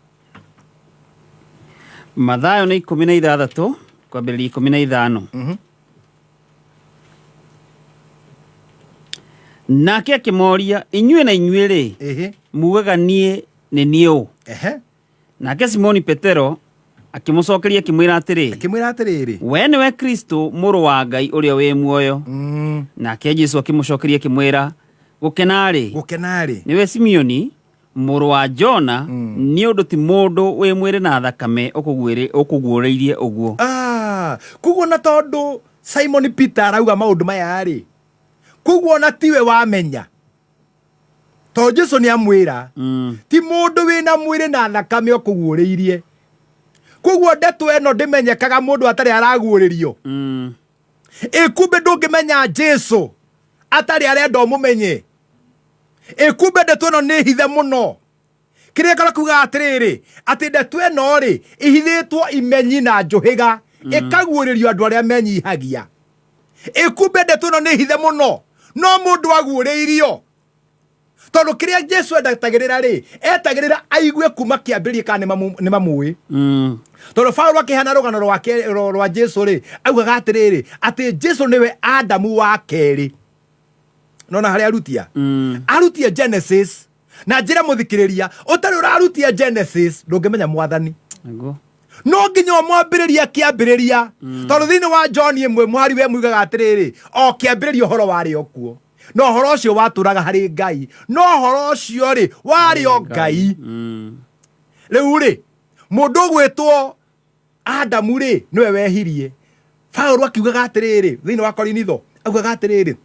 Mathayo nĩ 16 kwambĩrĩria 15. Nake akĩmoria, inyuĩ na inyuĩ rĩ, mugaga niĩ nĩ niĩ ũ? Nake Simoni Petero akĩmũcokeria akĩmwĩra atĩrĩ, akĩmwĩra atĩrĩrĩ, we nĩwe Kristo mũrũ wa Ngai ũrĩa wĩ muoyo. Nake Jesu akĩmũcokeria akĩmwĩra, gũkena-rĩ, gũkena-rĩ, nĩwe Simeoni mũrũ wa Jona, nĩ ũndũ ti mũndũ wĩ mwĩrĩ na thakame ũkũguũrĩirie ũguo. Koguo na tondũ Simon Peter arauga maũndũ maya rĩ, koguo ona tiwe wamenya, tondũ Jesu nĩ amwĩra ti mũndũ wĩna mwĩrĩ na thakame ũkũguũrĩirie. Koguo ndeto ĩno ndĩmenyekaga mũndũ atarĩ araguũrĩrio. Ĩ kumbe ndũngĩmenya Jesu atarĩ arenda ũmũmenye. Ĩ kumbe ndeto ĩno nĩ hithe mũno. Kĩrĩa kara kuga atĩrĩrĩ, atĩ ndeto ĩno rĩ ihithĩtwo imenyi na njũhĩga, ĩkaguũrĩrio andũ arĩa menyihagia. Ĩ kumbe ndeto ĩno nĩ hithe mũno, no mũndũ aguũrĩirio. Tondũ kĩrĩa Jesu endetagĩrĩra rĩ, etagĩrĩra aigue kuma kĩambĩrĩria kana nĩ mamũĩ. Tondũ Paulo akĩheana rũgano rwake rwa Jesu rĩ, augaga atĩrĩrĩ, atĩ Jesu nĩwe Adamu wa kerĩ. Nona harĩa arutia? Arutia Genesis. Na njĩra mũthikĩrĩria, ũtarĩ ũrarutia Genesis, ndũngĩmenya mwathani. Nĩguo. No nginya ũmwambĩrĩria kĩambĩrĩria. Tondũ thĩinĩ wa John ĩmwe mũhari we muigaga atĩrĩrĩ, o kĩambĩrĩria ũhoro warĩ o kuo. Na ũhoro ũcio watũraga harĩ Ngai. No ũhoro ũcio rĩ, warĩ o Ngai. Rĩu rĩ, mũndũ ũgwĩtwo Adamu rĩ, nĩwe wehirie. Paulo akiugaga atĩrĩrĩ, thĩinĩ wa Korinitho, augaga atĩrĩrĩ,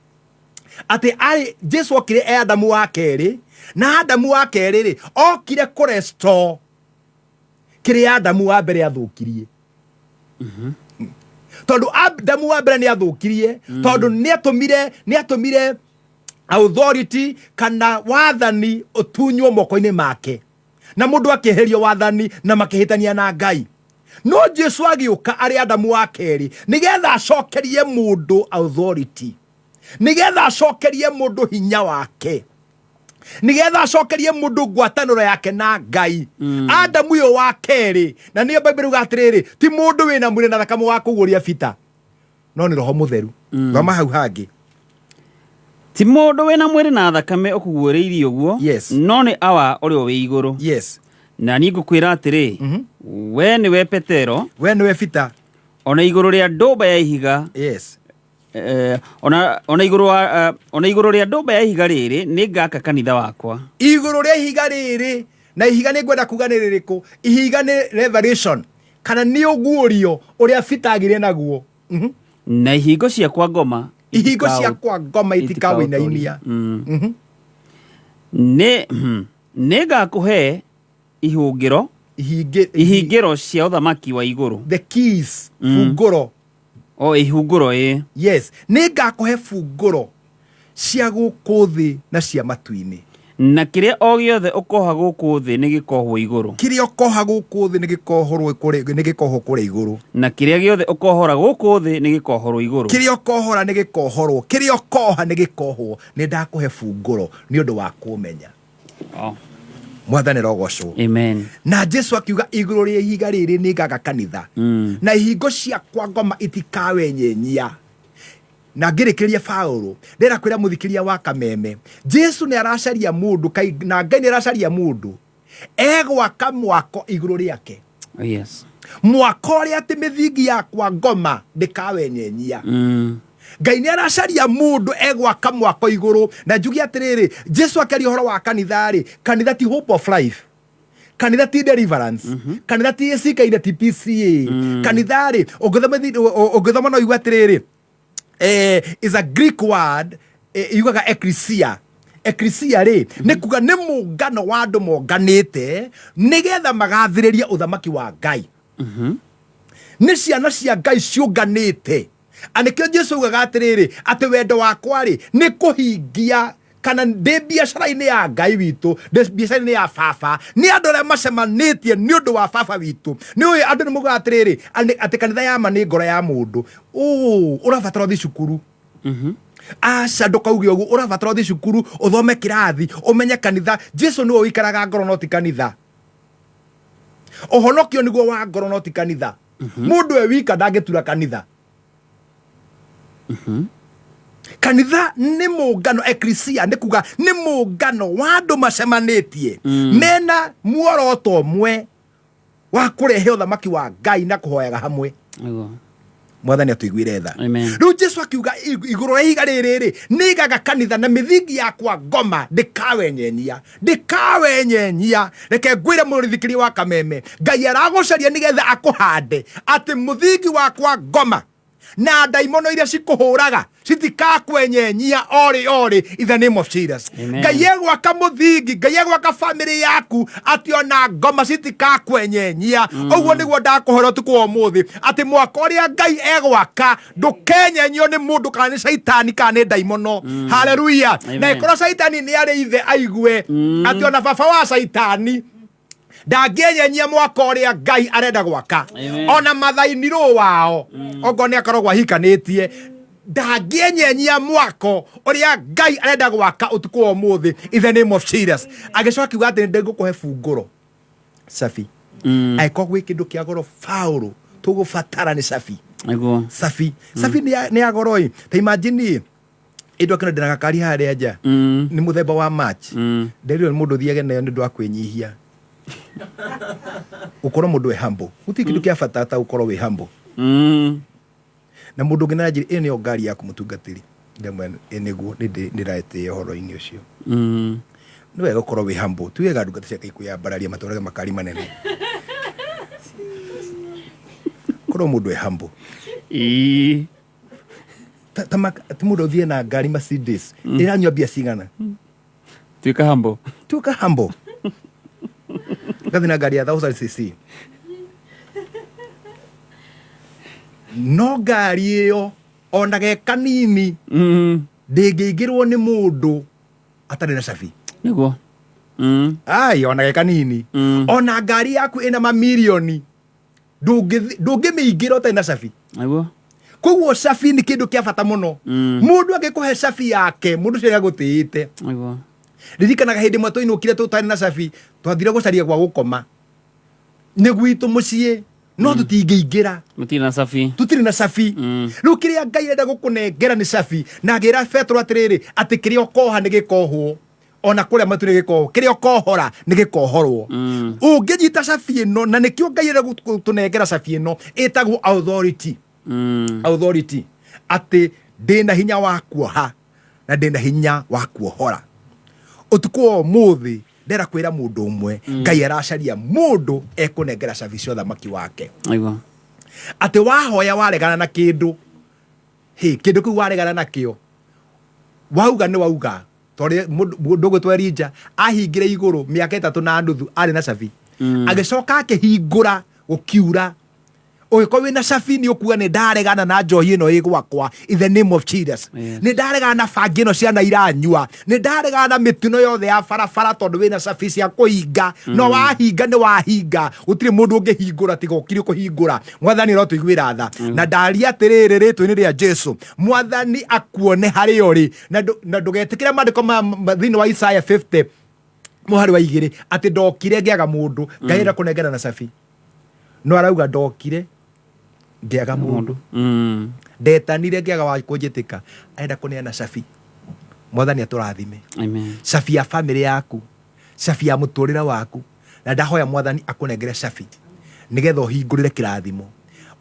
atĩ arĩ Jesu okire e Adamu wa kerĩ, na Adamu wa kerĩ rĩ, okire kũrestore kĩrĩa Adamu wa mbere athũkirie. Tondũ Adamu wa mbere nĩ athũkirie, tondũ nĩ atũmire authority kana wathani ũtunywo moko-inĩ make. Na mũndũ akĩeherio wathani na makĩhĩtania na Ngai. No Jesu agĩũka arĩ Adamu wa kerĩ nĩgetha acokerie mũndũ authority, nĩgetha acokerie mũndũ hinya wake, nĩgetha acokerie mũndũ ngwatanĩro yake na Ngai. Adamu ũyũ wa kerĩ, na nĩyo Bible ĩruga atĩrĩrĩ, ti mũndũ wĩna mwĩrĩ na thakame wa kũguũria bita, no nĩ Roho Mũtheru. Thoma hau hangĩ. Ti mũndũ wĩna mwĩrĩ na thakame ũkũguũrĩirie ũguo, Yes. no nĩ Awa ũrĩa wĩ igũrũ. Yes. Na niĩ ngũkwĩra atĩrĩ, we nĩwe Petero, we nĩwe Peter, ona igũrũ rĩa ndũmba ya ihiga, Yes. Ona igũrũ wa ona igũrũ rĩa ndũmba ya ihiga rĩrĩ nĩ ngaka kanitha wakwa. Igũrũ rĩa ihiga rĩrĩ, na ihiga nĩ ngwenda kuga nĩ rĩrĩkũ? Ihiga nĩ revelation, kana nĩ ũguũrio ũrĩa Peter agĩire naguo. Na ihingo cia kwa ngoma Ihingo cia kwa ngoma itikawĩinainia. Nĩ ngakũhe ihũngĩro, ihingĩro cia ũthamaki wa igũrũ. The keys, bungũro. O ihungũro, ĩ. Yes, nĩ ngakũhe bungũro cia gũkũ thĩ na cia matu-inĩ. Na kĩrĩa o gĩothe ũkoha gũkũ thĩ nĩ gĩkohwo igũrũ. Kĩrĩa ũkoha gũkũ thĩ nĩ gĩkohorwo kũrĩa, nĩ gĩkohwo kũrĩa igũrũ. Na kĩrĩa gĩothe ũkohora gũkũ thĩ nĩ gĩkohorwo igũrũ. Kĩrĩa ũkohora nĩ gĩkohorwo, kĩrĩa ũkoha nĩ gĩkohwo. Nĩ ndakũhe bungũro nĩ ũndũ wa kũmenya. Mwathani arogocwo. Amen. Na Jesu akiuga igũrũ rĩa ihiga rĩrĩ nĩ ngaga kanitha. Na ihingo ciakwa ngoma itikawenyenyia. Na ngĩrĩkĩrĩria Paulo, ndĩrenda kwĩra mũthikĩria wa Kameme, Jesu nĩ aracaria mũndũ, na Ngai nĩ aracaria mũndũ egwaka mwako igũrũ rĩake. Yes. Mwako ũrĩa atĩ mĩthingi yakwa ngoma ndĩkawenyenyia. Ngai nĩ aracaria mũndũ egwaka mwako igũrũ. Na njuge atĩrĩrĩ, Jesu akĩaria ũhoro wa kanitha rĩ, kanitha ti hope of life. Kanitha ti deliverance, kanitha ti ĩcikaire, ti PCA. Kanitha rĩ, ũngĩthoma no igue atĩrĩrĩ, is a Greek word, yugaga ecclesia. Ecclesia rĩ, nĩ kuga nĩ mũngano wa andũ monganĩte nĩgetha magathĩrĩrie ũthamaki wa Ngai. Nĩ ciana cia Ngai ciũnganĩte. A nĩkĩo Jesu augaga atĩrĩrĩ, atĩ wendo wakwa rĩ, nĩ kũhingia kana ndĩ biacara-inĩ ya Ngai witũ, ndĩ biacara-inĩ ya baba, nĩ andũ arĩa macemanĩtie nĩ ũndũ wa baba witũ. Nĩ ũĩ andũ nĩ maugaga atĩrĩrĩ, atĩ kanitha ya ma nĩ ngoro ya mũndũ. Ũũ, ũrabatara ũthiĩ cukuru. Aca, ndũkauge ũguo. Ũrabatara ũthiĩ cukuru, ũthome kĩrathi, ũmenye kanitha. Jesu nĩwe ũikaraga ngoro, no ti kanitha. Ũhonokio nĩguo wa ngoro, no ti kanitha. Mũndũ e wika ndangĩtura kanitha. Kanitha nĩ mũngano. Eklisia nĩ kuga nĩ mũngano wa andũ macemanĩtie mena muoroto ũmwe wa kũrehe ũthamaki wa Ngai na kũhoyaga hamwe. Mwathani atũiguĩre tha. Amen. Rĩu Jesu akiuga, igũrũ rĩa ihiga rĩrĩ rĩ, nĩigaga kanitha, na mĩthingi yakwa ngoma ndĩkawenyenyia, ndĩkawenyenyia. Reke ngwĩre mũrithikĩria wa Kameme, Ngai aragũcaria nĩgetha akũhande atĩ mũthingi wakwa ngoma na ndaimono iria cikũhũraga citikakwenyenyia orĩ orĩ, in the name of Jesus. Amen. Ngai egwaka mũthingi, Ngai egwaka famĩlĩ yaku atĩ ona ngoma citikakwenyenyia. Ũguo nĩguo ndakũhora ũtukũ wa ũmũthĩ, atĩ mwaka ũrĩa Ngai egwaka ndũkenyenyio nĩ mũndũ kana nĩ caitani kana nĩ ndaimono. Haleluya. Amen. Na ĩkorwo caitani nĩ arĩ ithe, aigue atĩ ona baba wa caitani ndangĩenyenyia mwaka ũrĩa Ngai arenda gwaka. Amen. Ona mathainirũ wao, okorwo nĩ akoragwo ahikanĩtie, ndangĩenyenyia mwako ũrĩa Ngai arenda gwaka ũtukũ wa ũmũthĩ, in the name of Jesus. Agĩcoka akiuga atĩ nĩngũkũhe bungũro, cabi. Angĩkorwo gwĩ kĩndũ kĩa goro faũrũ tũgũbatara nĩ cabi. Cabi, cabi nĩ ya goro ĩ. Ta imagine ĩ, ĩndũ akĩona ndĩna gakari harĩa nja, nĩ mũthemba wa match. Nderirwo nĩ mũndũ ũthiage nayo nĩ ũndũ wa kwĩnyihia, gũkorwo mũndũ wĩ humble. Gũtirĩ kĩndũ kĩa bata ta gũkorwo wĩ humble. Na mũndũ ũngĩ naranjĩra, ĩyo nĩyo ngari yaku mũtungatĩri? Ndamwĩra, "Ĩ, nĩguo nĩndĩretĩĩa ũhoro-inĩ ũcio." Nĩ wega gũkorwo wĩ humble. Ti wega ndungata cia Ngai kwĩyambararia matwarage makari manene. Korwo mũndũ e humble. Ta mũndũ ũthiĩ na ngari Mercedes ĩranyua mbia cigana. Tuĩka humble. Tuĩka humble. Gathiĩ na ngari ya 1000 cc, no ngari ĩyo ona ge kanini ndĩngĩingĩrwo nĩ mũndũ atarĩ na cabi. Ai, ona ge kanini. Ona ngari yaku ĩna mamirioni, ndũngĩmĩingĩra ũtarĩ na cabi. Koguo cabi nĩ kĩndũ kĩa bata mũno. Mũndũ angĩkũhe cabi yake, mũndũ ũcio nĩagũtĩĩte. Ririkanaga hĩndĩ ĩmwe twainũkire tũtarĩ na cabi, twathire gũcaria gwa gũkoma nĩ gwitũ mũciĩ, no tũtingĩingĩra. Mũtirĩ na cabi. Tũtirĩ na cabi. Rĩu kĩrĩa Ngai arenda gũkũnengera nĩ cabi. Na ngĩra Petero atĩrĩrĩ, atĩ kĩrĩa ũkoha nĩ gĩkohwo ona kũrĩa matu nĩ gĩkohwo, kĩrĩa ũkohora nĩ gĩkohorwo. Ũngĩnyita cabi ĩno, na nĩkĩo Ngai arenda gũtũnengera cabi ĩno ĩtagwo authority. Authority, atĩ ndĩna hinya wa kuoha na ndĩna hinya wa kuohora. Ũtukũ wa ũmũthĩ ndĩrenda kwĩra mũndũ ũmwe, Ngai aracaria mũndũ ekũnengera cabi cia ũthamaki wake. Atĩ wahoya waregana na kĩndũ, hĩ, kĩndũ kĩu waregana nakĩo, wauga nĩ wauga. Tondũ mũndũ ũgwĩtwo Elija ahingire igũrũ mĩaka 3.5 arĩ na cabi. Agĩcoka akĩhingũra, gũkiura. Ũngĩkorwo wĩna cabi, nĩ ũkuga nĩ ndaregana na njohi ĩno ĩ gwakwa, in the name of Jesus. Nĩ ndaregana na bangi ĩno ciana iranyua, nĩ ndaregana na mĩtino yothe ya barabara, tondũ wĩna cabi cia kũhinga. No wahinga nĩ wahinga, gũtirĩ mũndũ ũngĩhingũra tiga ũkiri kũhingũra. Mwathani ũrotũiguĩra tha. Na ndaria atĩrĩrĩ, rĩtwa-inĩ rĩa Jesu, Mwathani akuone harĩa ũrĩ. Na ndũgetĩkĩre maandĩko thĩinĩ wa Isaya 50 mũhari wa 2, atĩ ndokire ngĩaga mũndũ. Ngai enda kũnengera na cabi, no arauga ndokire ngĩaga mũndũ, ndetanire ngĩaga wa kũnjĩtĩka. Arenda kũneana cabi. Mwathani atũrathime. Amen. Cabi ya famĩlĩ yaku, cabi ya mũtũrĩre waku. Na ndahoya Mwathani akũnengere cabi nĩgetha ũhingũrĩre kĩrathimo,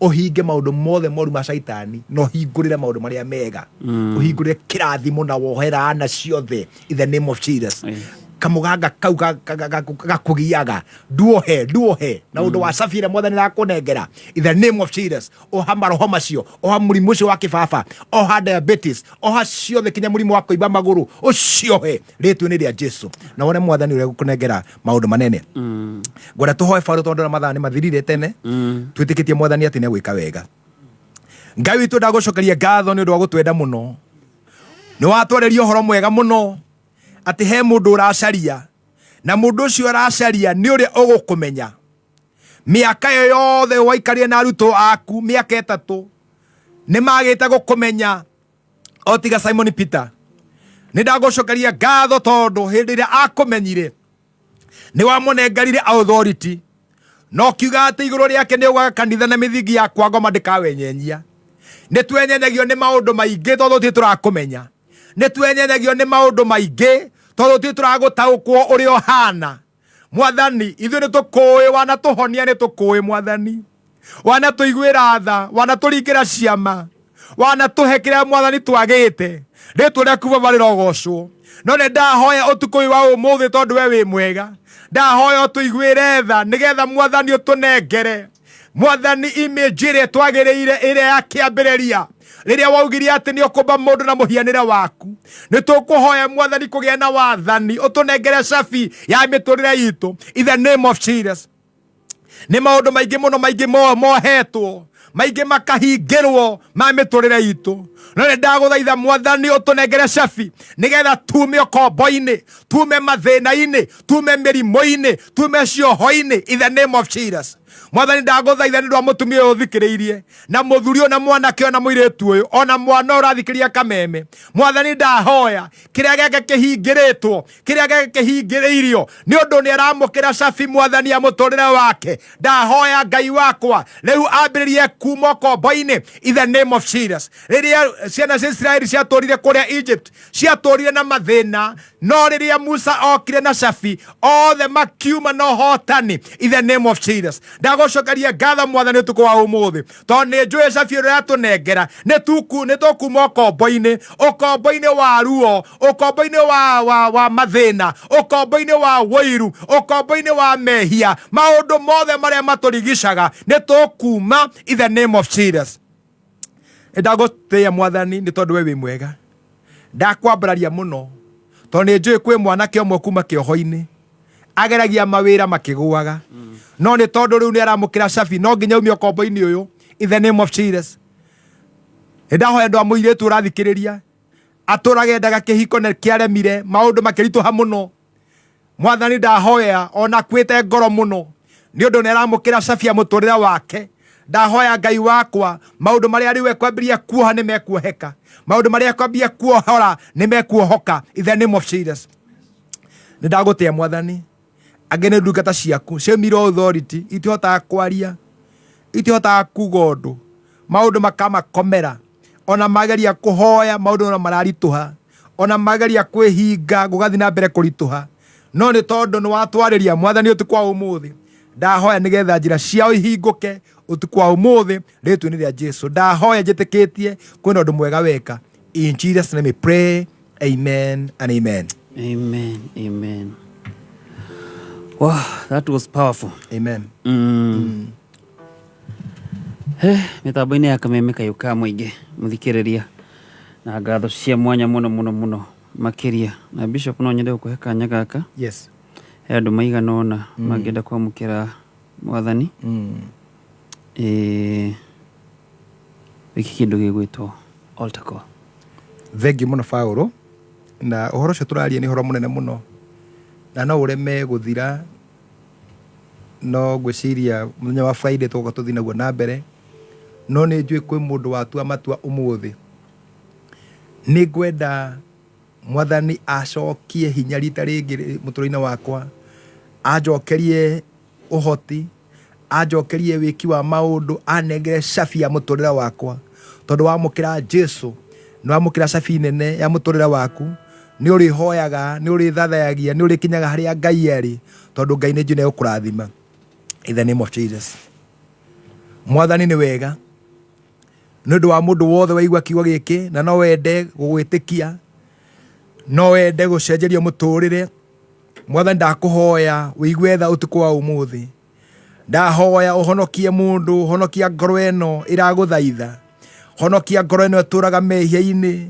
ũhinge maũndũ mothe moru ma caitani, na ũhingũrĩre maũndũ marĩa mega. Ũhingũrĩre kĩrathimo na wohe laana ciothe, in the name of Jesus. Kamũganga kau gakũgiaga nduohe nduohe na ũndũ wa cabi ĩrĩa mwathani arakũnengera. In the name of Jesus, oha maroho macio, oha mũrimũ ũcio wa kĩbaba, oha diabetes, oha ciothe kinya mũrimũ wa kũimba magũrũ, ũciohe rĩtwa-inĩ rĩa Jesu, na wone mwathani ũrĩa gũkũnengera maũndũ manene. Ngwenda tũhoe Barũ, tondũ na mathaa nĩ mathirire tene. Twĩtĩkĩtie mwathani atĩ nĩ egwĩka wega. Ngai witũ, ndagũcokeria ngatho nĩ ũndũ wa gũtwenda mũno. Nĩ watwarĩria ũhoro mwega mũno atĩ he mũndũ ũracaria, na mũndũ ũcio ũracaria nĩ ũrĩa ũgũkũmenya. Mĩaka ĩyo yothe waikarire na arutwo aku, mĩaka 3, nĩ magĩte gũkũmenya o tiga Simon Peter. Nĩ ndagũcokeria ngatho tondũ hĩndĩ ĩrĩa akũmenyire nĩ wamũnengerire authority, no kiuga atĩ igũrũ rĩake nĩ ũgwaka kanitha na mĩthingi ya kwa ngoma ndĩkawenyenyia. Nĩ twenyenyagio nĩ maũndũ maingĩ tondũ tũtirĩ tũrakũmenya. Nĩ twenyenyagio nĩ maũndũ maingĩ tondũ tũtirĩ tũragũtaũkwo ũrĩa ũhana. Mwathani, ithuĩ nĩ tũkũĩ, wanatũhonia, nĩ tũkũĩ mwathani, wanatũiguĩra tha, wanatũringĩra ciama, wanatũhe kĩrĩa mwathani twagĩte. Rĩtwa rĩaku Baba rĩrogocwo. No nĩ ndahoya ũtukũ ũyũ wa ũmũthĩ, tondũ we wĩ mwega, ndahoya ũtũiguĩre tha nĩgetha mwathani ũtũnengere mwathani image ĩrĩa twagĩrĩire, ĩrĩa ya kĩambĩrĩria, rĩrĩa waugire atĩ nĩ ũkũmba mũndũ na mũhianĩre waku. Nĩ tũkũhoya mwathani kũgĩa na wathani, ũtũnengere cabi ya mĩtũrĩre itũ. In the name of Jesus, nĩ maũndũ maingĩ mũno, maingĩ mohetwo, maingĩ makahingĩrwo ma mĩtũrĩre itũ, no nĩ ndagũthaitha mwathani ũtũnengere cabi nĩgetha tume ũkombo-inĩ, tume mathĩna-inĩ, tume mĩrimũ-inĩ, tume cioho-inĩ. In the name of Jesus, mwathani, ndagũthaitha nĩ ũndũ wa mũtumia ũyũ ũthikĩrĩirie, na mũthuri ũyũ, na mwanake ũyũ, na mũirĩtu ũyũ, ona mwana ũyũ ũrathikĩrĩria kameme. Mwathani, ndahoya kĩrĩa gĩake kĩhingĩrĩtwo, kĩrĩa gĩake kĩhingĩrĩirio, nĩ ũndũ nĩ aramũkĩra cabi mwathani ya mũtũrĩre wake, ndahoya Ngai wakwa rĩu ambĩrĩrie kuma ũkombo-inĩ. In the name of Jesus, rĩrĩa ciana cia Isiraeli ciatũrire kũrĩa Egypt, ciatũrire na mathĩna, no rĩrĩa Musa okire na cabi, othe makiuma na ũhotani. In the name of Jesus, ndagũcokeria ngatho mwathani ũtukũ wa ũmũthĩ, tondũ nĩ njũĩ cabi ĩrĩa yatũnengera nĩ tuku nĩ tũkuma ũkombo-inĩ, ũkombo-inĩ wa ruo, ũkombo-inĩ wa mathĩna, ũkombo-inĩ wa wũiru, ũkombo-inĩ wa mehia, maũndũ mothe marĩa matũrigicaga, nĩ tũkuma. In the name of Jesus, ndagũtĩĩa mwathani nĩ tondũ we wĩ mwega. Ndakwambararia mũno tondũ nĩ njũĩ kwĩ mwanake ũmwe kuma kĩoho-inĩ ageragia mawĩra makĩgũaga, no nĩ tondũ rĩu nĩ aramũkĩra cabi, no nginya ume ũkombo-inĩ ũyũ. In the name of Jesus, nĩ ndahoya andũ a mũirĩtu ũrathikĩrĩria atũraga endaga kĩhiko na kĩaremire, maũndũ makĩritũha mũno. Mwathani, ndahoya ona akuĩte ngoro mũno, nĩ ũndũ nĩ aramũkĩra cabi ya mũtũrĩre wake, ndahoya Ngai wakwa maũndũ marĩa rĩu ekwambĩrĩria kuoha nĩ mekuoheka, maũndũ marĩa ekwambia kuohora nĩ mekuohoka. In the name of Jesus, nĩ ndagũtĩa mwathani. Angĩ nĩ ndungata ciaku ciaumire authority, itihotaga kwaria, itihotaga kuga ũndũ, maũndũ makamakomera. Ona mageria kũhoya, maũndũ ona mararitũha, ona mageria kwĩhinga, gũgathiĩ na mbere kũritũha, no nĩ tondũ nĩ watwarĩria mwathani ũtukũ wa ũmũthĩ, ndahoya nĩgetha njĩra ciao ihingũke ũtukũ wa ũmũthĩ rĩtwa-inĩ rĩa Jesu. Ndahoya njĩtĩkĩtie kwĩna ũndũ mwega weka. In Jesus name we pray, amen and amen. Amen, amen. Wow, that was powerful. Amen. He, mĩtambo-inĩ ya kameme kayũ ka mũingĩ, mũthikĩrĩria, na ngatho cia mwanya mũno mũno mũno makĩria. Na Bishop, no nyende gũkũhe kanya gaka. Yes. He andũ maigana ũna mangĩenda kwamũkĩra mwathani. Wĩke kĩndũ gĩgwĩtwo altar call. Thengiũ mũno Paũlũ, na ũhoro ũcio tũraria nĩ ũhoro mũnene mũno na no ũreme gũthira, no ngwĩciria mũthenya wa Friday tũgoka tũthiĩ naguo na mbere. No nĩ njũĩ kwĩ mũndũ watua matua ũmũthĩ, nĩ ngwenda mwathani acokie hinya rita rĩngĩ mũtũrĩre-inĩ wakwa, anjokerie ũhoti, anjokerie wĩki wa maũndũ, anengere cabi ya mũtũrĩre wakwa, tondũ wamũkĩra Jesu nĩ wamũkĩra cabi nene ya mũtũrĩre waku. Nĩ ũrĩhoyaga, nĩ ũrĩthathayagia, nĩ ũrĩkinyaga harĩa Ngai arĩ, tondũ Ngai nĩ njũĩ nĩ egũkũrathima. In the name of Jesus, mwathani nĩ wega nĩ ũndũ wa mũndũ wothe waigua kiugo gĩkĩ na no wende gũgwĩtĩkia, no wende gũcenjerio mũtũrĩre. Mwathani, ndakũhoya ũigue tha ũtukũ wa ũmũthĩ. Ndahoya ũhonokie mũndũ, honokia ngoro ĩno ĩragũthaitha, honokia ngoro ĩno ĩtũraga mehia-inĩ.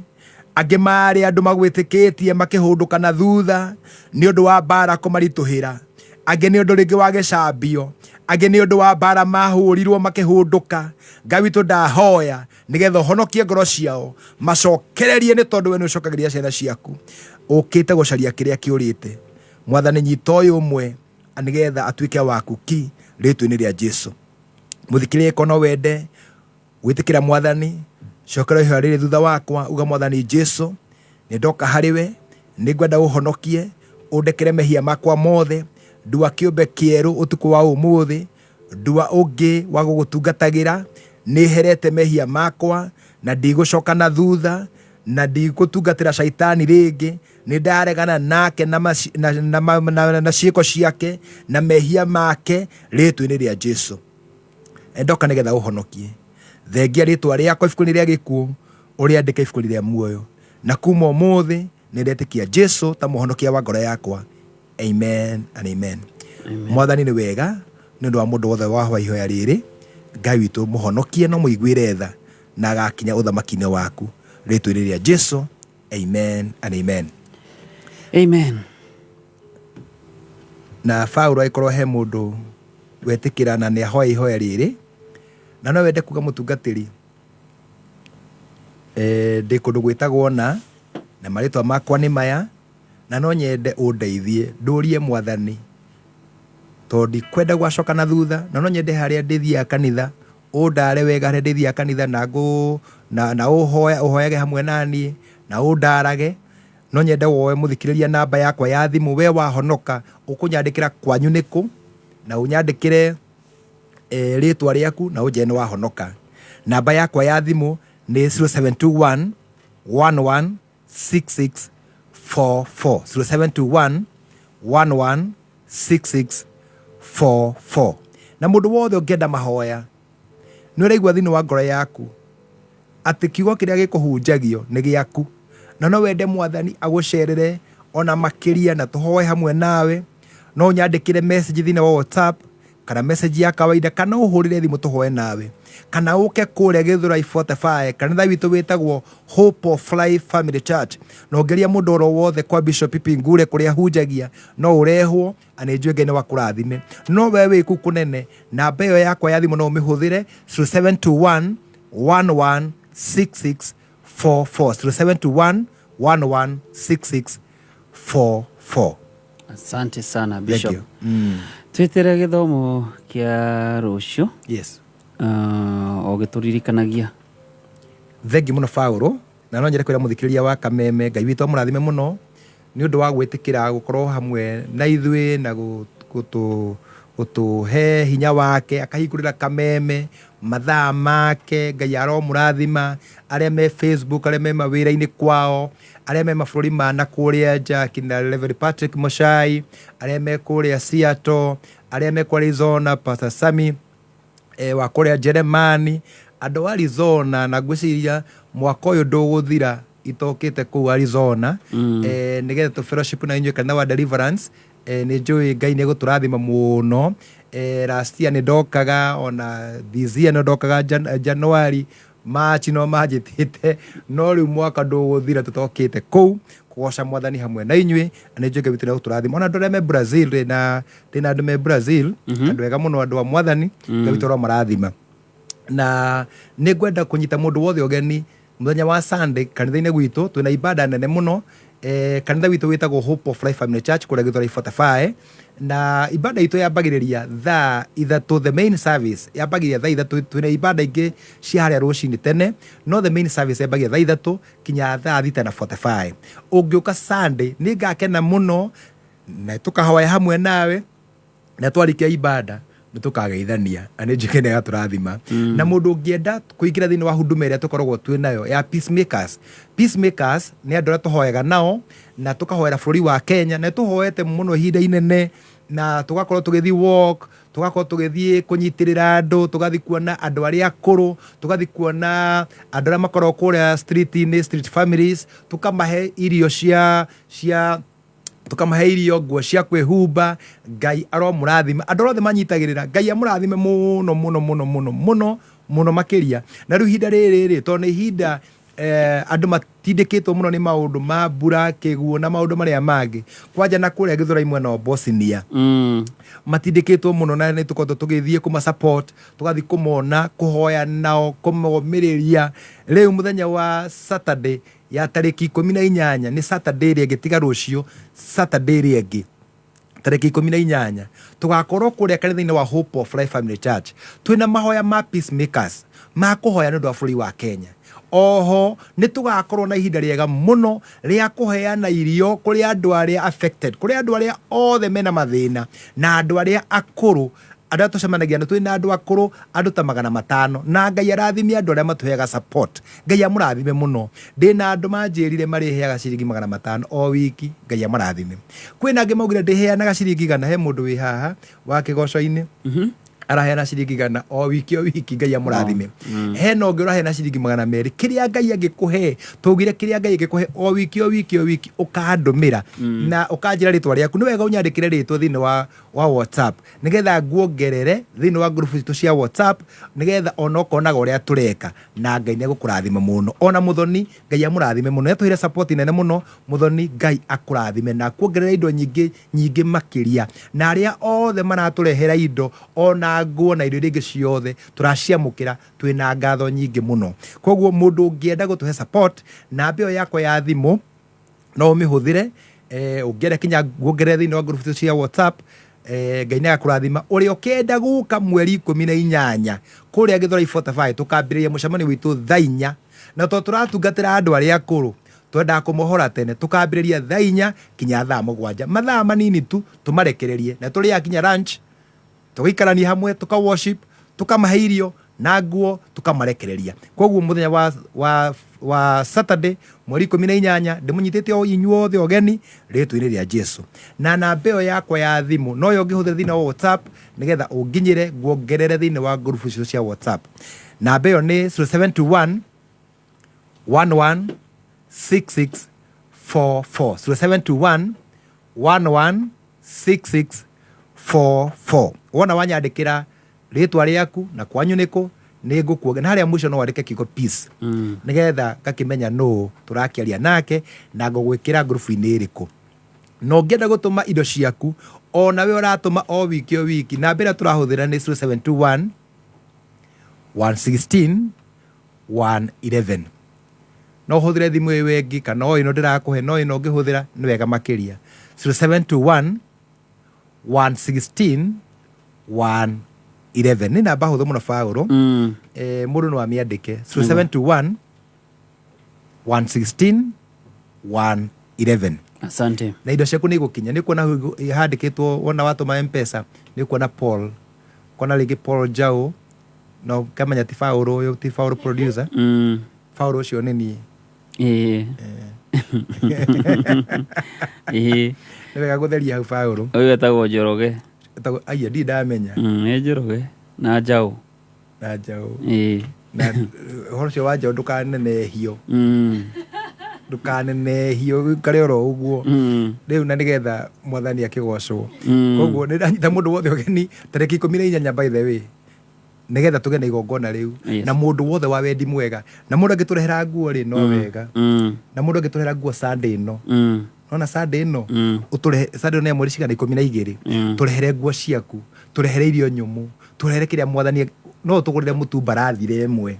Angĩ marĩ andũ magwĩtĩkĩtie makĩhũndũka na thutha nĩ ũndũ wa mbara kũmaritũhĩra, angĩ nĩ ũndũ rĩngĩ wa gĩcambio, angĩ nĩ ũndũ wa mbara mahũrirwo makĩhũndũka. Ngai witũ, ndahoya nĩgetha ũhonokie ngoro ciao, macokererie, nĩ tondũ we nĩ ũcokagĩria ciana ciaku. Ũkĩte gũcaria kĩrĩa kĩũrĩte. Mwathani, nyita ũyũ ũmwe nĩgetha atuĩke waku ki, rĩtwa-inĩ rĩa Jesu. Mũthikĩrĩria, ko no wende gwĩtĩkĩra Mwathani, cokera ihoya rĩrĩ thutha wakwa. Uga, "Mwathani Jesu, nĩ ndoka harĩ we, nĩ ngwenda ũhonokie, ũndekere mehia makwa mothe. Ndua kĩũmbe kĩerũ ũtukũ wa ũmũthĩ, ndua ũngĩ wa gũgũtungatagĩra. Nĩ herete mehia makwa na ndigũcoka na thutha, na ndigũtungatĩra caitani rĩngĩ. Nĩ ndaregana nake na, maci- na, na, na, na, na ciĩko ciake na mehia make, rĩtwa-inĩ rĩa Jesu. Ndoka nĩgetha ũhonokie. Thengia rĩtwa rĩakwa ibuku-inĩ rĩa gĩkuũ, ũrĩandĩke ibuku-inĩ rĩa muoyo, na kuma ũmũthĩ nĩ ndetĩkia Jesu ta mũhonokia wa ngoro yakwa. Amen and amen." Mwathani nĩ wega nĩ ũndũ wa mũndũ wothe wahoya ihoya rĩrĩ. Ngai witũ, mũhonokie no mũiguĩre tha na agakinya ũthamaki-inĩ waku, rĩtwa-inĩ rĩa Jesu. Amen and amen. Amen. Na Paulo, angĩkorwo he mũndũ wetĩkĩra na nĩ ahoya ihoya rĩrĩ na no wende kuga, "Mũtungatĩri, ndĩ kũndũ gwĩtagwo na marĩtwa makwa nĩ maya, na no nyende ũndeithie ndũrie Mwathani, tondũ ndikwenda gwacoka na thutha, na no nyende harĩa ndĩthiaga kanitha ũndare wega, harĩa ndĩthiaga kanitha na ngũ na ũhoya ũhoyage hamwe na niĩ na ũndarage," no nyende woe, mũthikĩrĩria, namba yakwa ya thimũ. We wahonoka, ũkũnyandĩkĩra kwanyu nĩkũ, na ũnyandĩkĩre rĩtwa rĩaku na ũnjĩre nĩ wahonoka. Namba yakwa ya thimũ nĩ 0721 11 6644, 0721 11 6644. Na mũndũ wothe ũngĩenda mahoya, nĩ ũraigua thĩinĩ wa ngoro yaku atĩ kiugo kĩrĩa gĩkũhunjagio nĩ gĩaku, na no wende Mwathani agũcerere ona makĩria na tũhoe hamwe nawe, no ũnyandĩkĩre message thĩinĩ wa WhatsApp kana message ya kawaida, kana ũhũrĩre thimũ tũhoe nawe, kana ũke kũrĩa Gĩthũrai 45. Kanitha witũ wĩtagwo Hope of Life Family Church, na ũngĩria mũndũ oro wothe kwa Bishop Pipi Ngure kũrĩa hunjagia, no ũrehwo, na nĩ njũĩ Ngai nĩ wakũrathime. No we wĩ kũu kũnene, namba ĩyo yakwa ya thimũ no ũmĩhũthĩre, 0721 116644, 0721 116644. Asante sana, Thank Bishop. you. Twĩtĩre gĩthomo kĩa rũciũ. Yes. O gĩtũririkanagia. Thengi mũno, Paulo, na no nyende kwĩra mũthikĩrĩria wa Kameme, Ngai witũ amũrathime mũno nĩ ũndũ wa gwĩtĩkĩra gũkorwo hamwe na ithuĩ na gũtũhe hinya wake, akahingũrĩra Kameme mathaa make. Ngai aromũrathima, arĩa me Facebook, arĩa me mawĩra-inĩ kwao, arĩa me mabũrũri ma na kũrĩa nja, kina Reverend Patrick Moshai, arĩa me kũrĩa Seattle, arĩa me kũ Arizona, Pastor Sami wa kũrĩa Jeremani, andũ a Arizona, na ngwĩciria mwaka ũyũ ndũgũthira itokĩte kũu Arizona nĩgetha tũ fellowship na inyuĩ kanitha wa Deliverance. Nĩ njũĩ Ngai nĩ egũtũrathima mũno. Last year nĩ ndokaga, ona this year nĩ ndokaga January, March no manjĩtĩte, no rĩu mwaka ndũgũthira tũtokĩte kũu kũgoca Mwathani hamwe na inyuĩ, na nĩ njũĩ Ngai witũ nĩ egũtũrathima. Ona andũ arĩa me Brazil, ndĩna andũ me Brazil, andũ ega mũno, andũ a Mwathani. Ngai witũ aromarathima. Na nĩ ngwenda kũnyita mũndũ wothe ũgeni mũthenya wa Sunday kanitha-inĩ gwitũ, twĩna ibada nene mũno. Kanitha witũ wĩtagwo Hope of Life Family Church kũrĩa Gĩthũrai 45, na ibada itũ yambagĩrĩria thaa 3. The main service yambagĩrĩria thaa 3. Twĩna ibada ingĩ cia harĩa rũcinĩ tene, no the main service yambagĩrĩria thaa 3 kinya thaa 6 na 45. Ũngĩũka Sunday, nĩ ngakena mũno na tũkahoya hamwe nawe, na twarikia ibada nĩ tũkageithania, na nĩ njũĩ nĩ agatũrathima. Na mũndũ ũngĩenda kũingĩra thĩinĩ wa huduma ĩrĩa tũkoragwo twĩ nayo ya peacemakers, peacemakers nĩ andũ arĩa tũhoyaga nao na tũkahoera bũrũri wa Kenya, na tũhoete mũno ihinda inene, na tũgakorwo tũgĩthiĩ walk, tũgakorwo tũgĩthiĩ kũnyitĩrĩra andũ, tũgathiĩ kuona andũ arĩa akũrũ, tũgathiĩ kuona andũ arĩa makoragwo kũrĩa street-inĩ, street families, tũkamahe irio cia Tukamahe irio, nguo cia kwĩhumba. Ngai aromũrathima andũ othe manyitagĩrĩra. Ngai amũrathime mũno mũno mũno mũno mũno mũno makĩria. Na rĩu ihinda rĩrĩ rĩ, tondũ nĩ ihinda andũ matindĩkĩtwo mũno nĩ maũndũ ma mbura, kĩguũ na maũndũ marĩa mangĩ, kwanja na kũrĩa Gĩthũrai mwena wa Bosnia matindĩkĩtwo mũno, na nĩ tũkoretwo tũgĩthiĩ kũma support, tũgathiĩ kũmona, kũhoya nao, kũmomĩrĩria. Rĩu mũthenya wa Saturday ya tarĩki 18, nĩ Saturday ĩrĩa ĩngĩ, tiga rũciũ, Saturday ĩrĩa ĩngĩ, tarĩki 18, tũgakorwo kũrĩa kanitha-inĩ wa Hope of Life Family Church twĩna mahoya ma peacemakers ma kũhoya nĩ ũndũ wa bũrũri wa Kenya. Oho nĩ tũgakorwo na ihinda rĩega mũno rĩa kũheana irio kũrĩ andũ arĩa affected, kũrĩ andũ arĩa othe mena mathĩna na andũ arĩa akũrũ, andũ arĩa tũcemanagia na twĩna andũ akũrũ, andũ ta 500. Na Ngai arathime andũ arĩa matũheaga support. Ngai amũrathime mũno. Ndĩna andũ manjĩrire marĩheaga ciringi 500 o wiki. Ngai amarathime. Kwĩna angĩ maugire ndĩheanaga ciringi 100. He mũndũ wĩ haha wa kĩgoco-inĩ araheana ciringi 100 o wiki o wiki. Ngai amũrathime. Hena ũngĩ ũraheana ciringi 200. Kĩrĩa Ngai angĩkũhe, tũugire kĩrĩa Ngai angĩkũhe o wiki o wiki o wiki, ũkandũmĩra na ũkanjĩra rĩtwa rĩaku. Nĩ wega ũnyandĩkĩre rĩtwa thĩinĩ wa WhatsApp, nĩgetha nguongerere thĩinĩ wa ngurubu citũ cia WhatsApp, nĩgetha ona ũkonaga ũrĩa tũreka. Na Ngai nĩ egũkũrathima mũno. Ona Mũthoni, Ngai amũrathime mũno, nĩatũheire support nene mũno. Mũthoni, Ngai akũrathime na akuongerere indo nyingĩ nyingĩ makĩria. Na arĩa othe maratũrehera indo, ona nguo na indo iria ingĩ ciothe, tũraciamũkĩra twĩna ngatho nyingĩ mũno. Koguo mũndũ ũngĩenda gũtũhe support, namba ĩyo yakwa ya thimũ no ũmĩhũthĩre. Ũngĩenda kinya nguongerere thĩinĩ wa ngurubu cia WhatsApp. Ngai nĩ agakũrathima. Ũrĩa ũkenda gũka mweri 18 kũrĩa Gĩthũrai 45, tũkambĩrĩria mũcemanio witũ thaa 4, na tondũ tũratungatĩra andũ arĩa akũrũ, twendaga kũmohora tene, tũkambĩrĩria thaa 4 kinya thaa 7, mathaa manini tu tũmarekererie, na tũrĩaga kinya lunch, tũgaikarania hamwe, tũka worship, tũkamahe irio na nguo, tũkamarekereria. Koguo mũthenya wa Saturday mweri 18, ndĩmũnyitĩte o inyuothe ũgeni rĩtwa-inĩ rĩa Jesu. Na namba ĩyo yakwa ya thimũ noyo ũngĩhũthĩra thĩinĩ wa WhatsApp, nĩgetha ũnginyĩre nguongerere thĩinĩ wa ngurubu citũ cia WhatsApp. Namba ĩyo nĩ 0721 11 66 44, 0721 11 66 44. Wona wanyandĩkĩra rĩtwa rĩaku na kwanyu nĩkũ, nĩ ngũkuonge. Na harĩa mũico no wandĩke kiugo peace, nĩgetha ngakĩmenya nũ tũrakĩaria nake na ngũgwĩkĩra ngurubu-inĩ ĩrĩkũ. Na ũngĩenda gũtũma indo ciaku, ona we ũratũma o wiki o wiki, namba ĩrĩa tũrahũthĩra nĩ 0721 116 111. No ũhũthĩre thimũ ĩyo ĩngĩ kana o ĩno ndĩrakũhe, no ĩno ũngĩhũthĩra nĩ wega makĩria, 0721 116 111. Nĩ namba hũthũ mũno, Baũrũ. Mũndũ no amĩandĩke, 0721 116 111. Asante. Na indo ciaku nĩ igũkinya. Nĩ kuona handĩkĩtwo, wona watũma M-Pesa nĩ kuona Paul, kona rĩngĩ Paul Jau, no kamenya ti Baũrũ ũyũ, ti Baũrũ producer. Baũrũ ũcio nĩ niĩ. Nĩ wega gũtheria hau, Baũrũ. Ũyũ etagwo Njoroge. Aya ndirĩ ndamenya. Nĩ Njoroge na Njaũ. Na Njaũ. Na ũhoro ũcio wa Njaũ ndũkanenehio. Ndũkanenehio, ũikare oro ũguo. Rĩu na nĩgetha Mwathani akĩgocwo. Koguo nĩ ndanyita mũndũ wothe ũgeni tarĩki 18, by the way, nĩgetha tũgĩe na igongona rĩu. Na mũndũ wothe wa wendi mwega, na mũndũ angĩtũrehera nguo rĩ, no wega. Na mũndũ angĩtũrehera nguo Sunday ĩno, nona Sunday ĩno, ũtũrehe Sunday ĩno nĩ ya mweri cigana? 12. Tũrehere nguo ciaku, tũrehere irio nyũmũ, tũrehere kĩrĩa Mwathani. No ũtũgũrĩre mũtu mbarathire ĩmwe,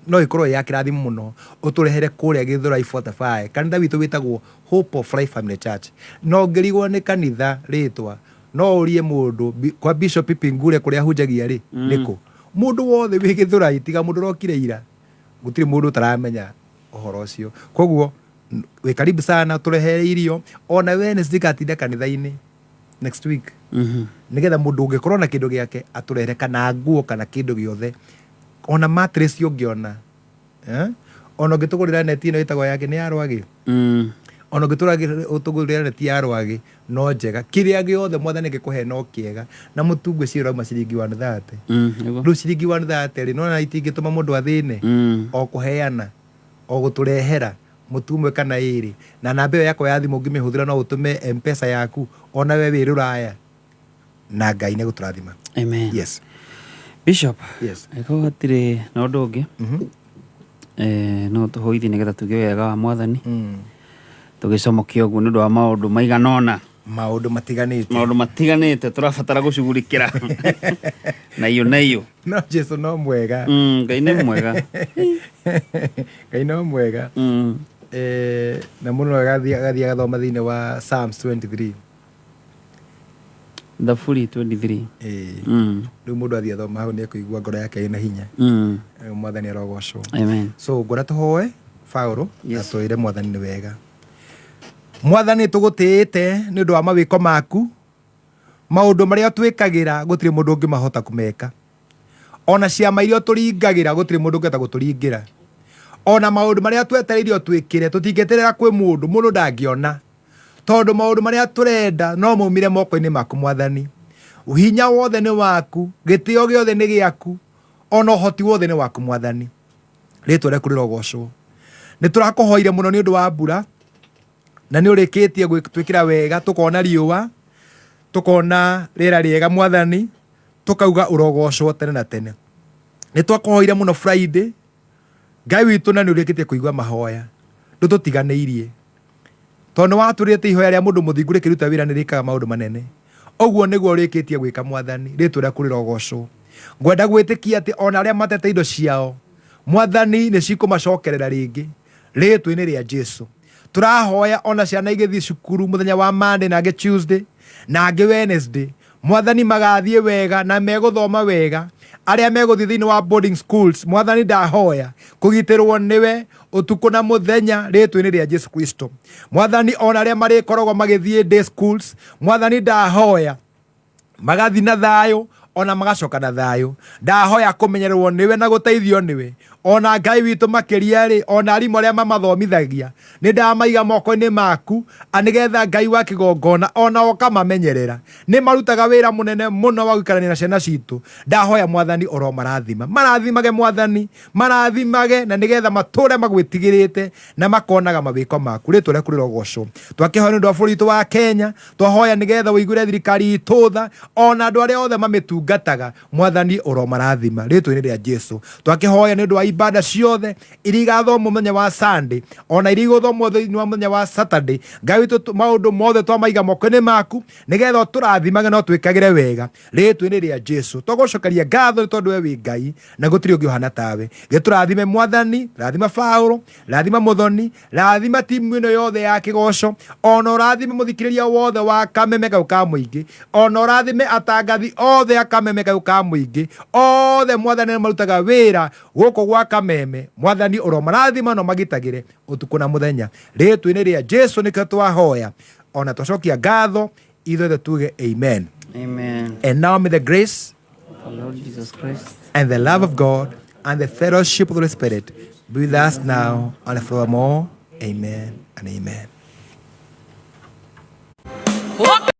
no ĩkorwo ĩ ya kĩrathimo mũno. Ũtũrehere kũrĩa Gĩthũrai 45. Kanitha witũ wĩtagwo Hope of Life Family Church. Na ũngĩrigwo nĩ kanitha rĩtwa, no ũrie mũndũ kwa Bishop Pingure kũrĩa ahunjagia rĩ, nĩkũ. Mũndũ wothe wĩ Gĩthũrai, tiga mũndũ ũrokire ira, gũtirĩ mũndũ ũtaramenya ũhoro ũcio. Koguo wĩ karibu sana. Tũrehere irio. Ona Wednesday ngatinda kanitha-inĩ next week, nĩgetha mũndũ ũngĩkorwo na kĩndũ gĩake atũrehere, kana nguo kana kĩndũ gĩothe, ona mattress ũngĩona, eh? Ona ũngĩtũgũrĩra neti ĩno ĩtagwo yake nĩ ya rwagĩ. Ona ũngĩtũgũrĩra neti ya rwagĩ no njega. Kĩrĩa gĩothe Mwathani angĩkũhe no kĩega. Na mũtu ngwĩciria ũrauma ciringi 130. Nĩguo. Rĩu ciringi 130 rĩ, nona itingĩtũma mũndũ athĩne. O kũheana, o gũtũrehera. Mũtu ũmwe kana ĩrĩ na namba ĩyo yakwa ya thimũ ũngĩmĩhũthĩra no ũtũme Mpesa yaku ona we wĩ rũraya na Ngai nĩ gũtũrathima. Amen. Yes. Bishop. Yes. Angĩkorwo hatirĩ na ũndũ ũngĩ, no tũhoithie nĩgetha tuge wega wa Mwathani, tũgĩcomokia ũguo nĩ ũndũ wa maũndũ maigana ũna, maũndũ matiganĩte, maũndũ matiganĩte tũrabatara gũcugurikĩra na iyo na iyo. No Jesu no mwega. Ngai nĩ mwega. Ngai no mwega. Na mũno agathiĩ agathoma thĩinĩ wa Psalms 23. Thaburi 23. Rĩu mũndũ athiĩ athoma hau nĩ ekũigua ngoro yake ĩna hinya. Mwathani arogocwo. Amen. So ngwenda tũhoe Paũlũ na twĩre Mwathani nĩ wega. Mwathani, tũgũtĩĩte nĩ ũndũ wa mawĩko maku, maũndũ marĩa twĩkagĩra gũtirĩ mũndũ ũngĩmahota kũmeka, ona ciama iria tũringagĩra gũtirĩ mũndũ ũngĩhota gũtũringĩra, ona maũndũ marĩa twetereire twĩkĩre tũtingĩeterera kwĩ mũndũ, mũndũ ndangĩona, tondũ maũndũ marĩa tũrenda no maumire moko-inĩ maku Mwathani. Hinya wothe nĩ waku, gĩtĩo gĩothe nĩ gĩaku, ona ũhoti wothe nĩ waku Mwathani. Rĩtwa rĩaku rĩrogocwo. Nĩ tũrakũhoire mũno nĩ ũndũ wa mbura, na nĩ ũrĩkĩtie gwĩtwĩkĩra wega, tũkona riũa, tũkona rĩera rĩega Mwathani, tũkauga ũrogocwo tene na tene. Nĩ twakũhoire mũno Friday, Ngai witũ, na nĩ ũrĩkĩtie kũigua mahoya, ndũtũtiganĩirie, tondũ nĩ watwĩrĩte ihoya rĩa mũndũ mũthingu rĩkĩruta wĩra nĩ rĩkaga maũndũ manene. Ũguo nĩguo ũrĩkĩtie gwĩka Mwathani, rĩtwa rĩaku rĩrogocwo. Ngwenda gwĩtĩkia atĩ ona arĩa matete indo ciao Mwathani nĩ cikũmacokerera rĩngĩ rĩtwa-inĩ rĩa Jesu. Tũrahoya ona ciana igĩthiĩ cukuru mũthenya wa Monday na angĩ Tuesday na angĩ Wednesday, Mwathani magathiĩ wega na megũthoma wega. Arĩa megũthiĩ thĩinĩ wa boarding schools, Mwathani ndahoya kũgitĩrwo nĩwe ũtukũ na mũthenya rĩtwa-inĩ rĩa Jesu Kristo. Mwathani, ona arĩa marĩkoragwo magĩthiĩ day schools, Mwathani ndahoya magathi na thayũ ona magacoka na thayũ. Ndahoya kũmenyererwo nĩwe na gũteithio nĩwe, ona Ngai witũ makĩria rĩ, ona arimũ arĩa mamathomithagia nĩ ndamaiga moko-inĩ maku, nĩgetha Ngai wa kĩgongona ona ũkamamenyerera. Nĩ marutaga wĩra mũnene mũno wa gũikarania na ciana citũ. Ndahoya Mwathani oro marathima, marathimage Mwathani, marathimage, na nĩgetha matũre magwĩtigĩrĩte na makonaga mawĩko maku. Rĩtwa rĩaku rĩrogocwo. Twakĩhoya nĩ ũndũ wa bũrũri witũ wa Kenya, twahoya nĩgetha ũiguĩre thirikari itũ tha, ona andũ arĩa othe mamĩtungataga, Mwathani oro marathima rĩtwa-inĩ rĩa Jesu. Twakĩhoya nĩ ũndũ wa ibada ciothe iria igathomwo mũthenya wa Sunday, ona iria igũthomwo thĩinĩ wa mũthenya wa Saturday. Ngai witũ, maũndũ mothe twamaiga moko-inĩ maku nĩgetha ũtũrathimage na ũtwĩkagĩre wega rĩtwa-inĩ rĩa Jesu. Twagũcokeria ngatho nĩ tondũ we wĩ Ngai na gũtirĩ ũngĩ ũhana tawe. Gĩtũrathime Mwathani, rathima Paũlũ, rathima Mũthoni, rathima timu ĩno yothe ya kĩgoco, ona ũrathime mũthikĩrĩria wothe wa Kameme kau ka mũingĩ, ona ũrathime atangathi othe a Kameme kau ka mũingĩ othe Mwathani arĩa marutaga wĩra gũkũ gwa Kameme. Mwathani ũromarathima na ũmagitagĩre ũtukũ na mũthenya rĩtwa-inĩ rĩa Jesu nĩkĩo twahoya ona twacokia ngatho ithuothe tuge amen. Amen. And now may the grace of our Lord Jesus Christ and the love of God and the fellowship of the Holy Spirit be with us now and forevermore. Amen and amen. Whoop.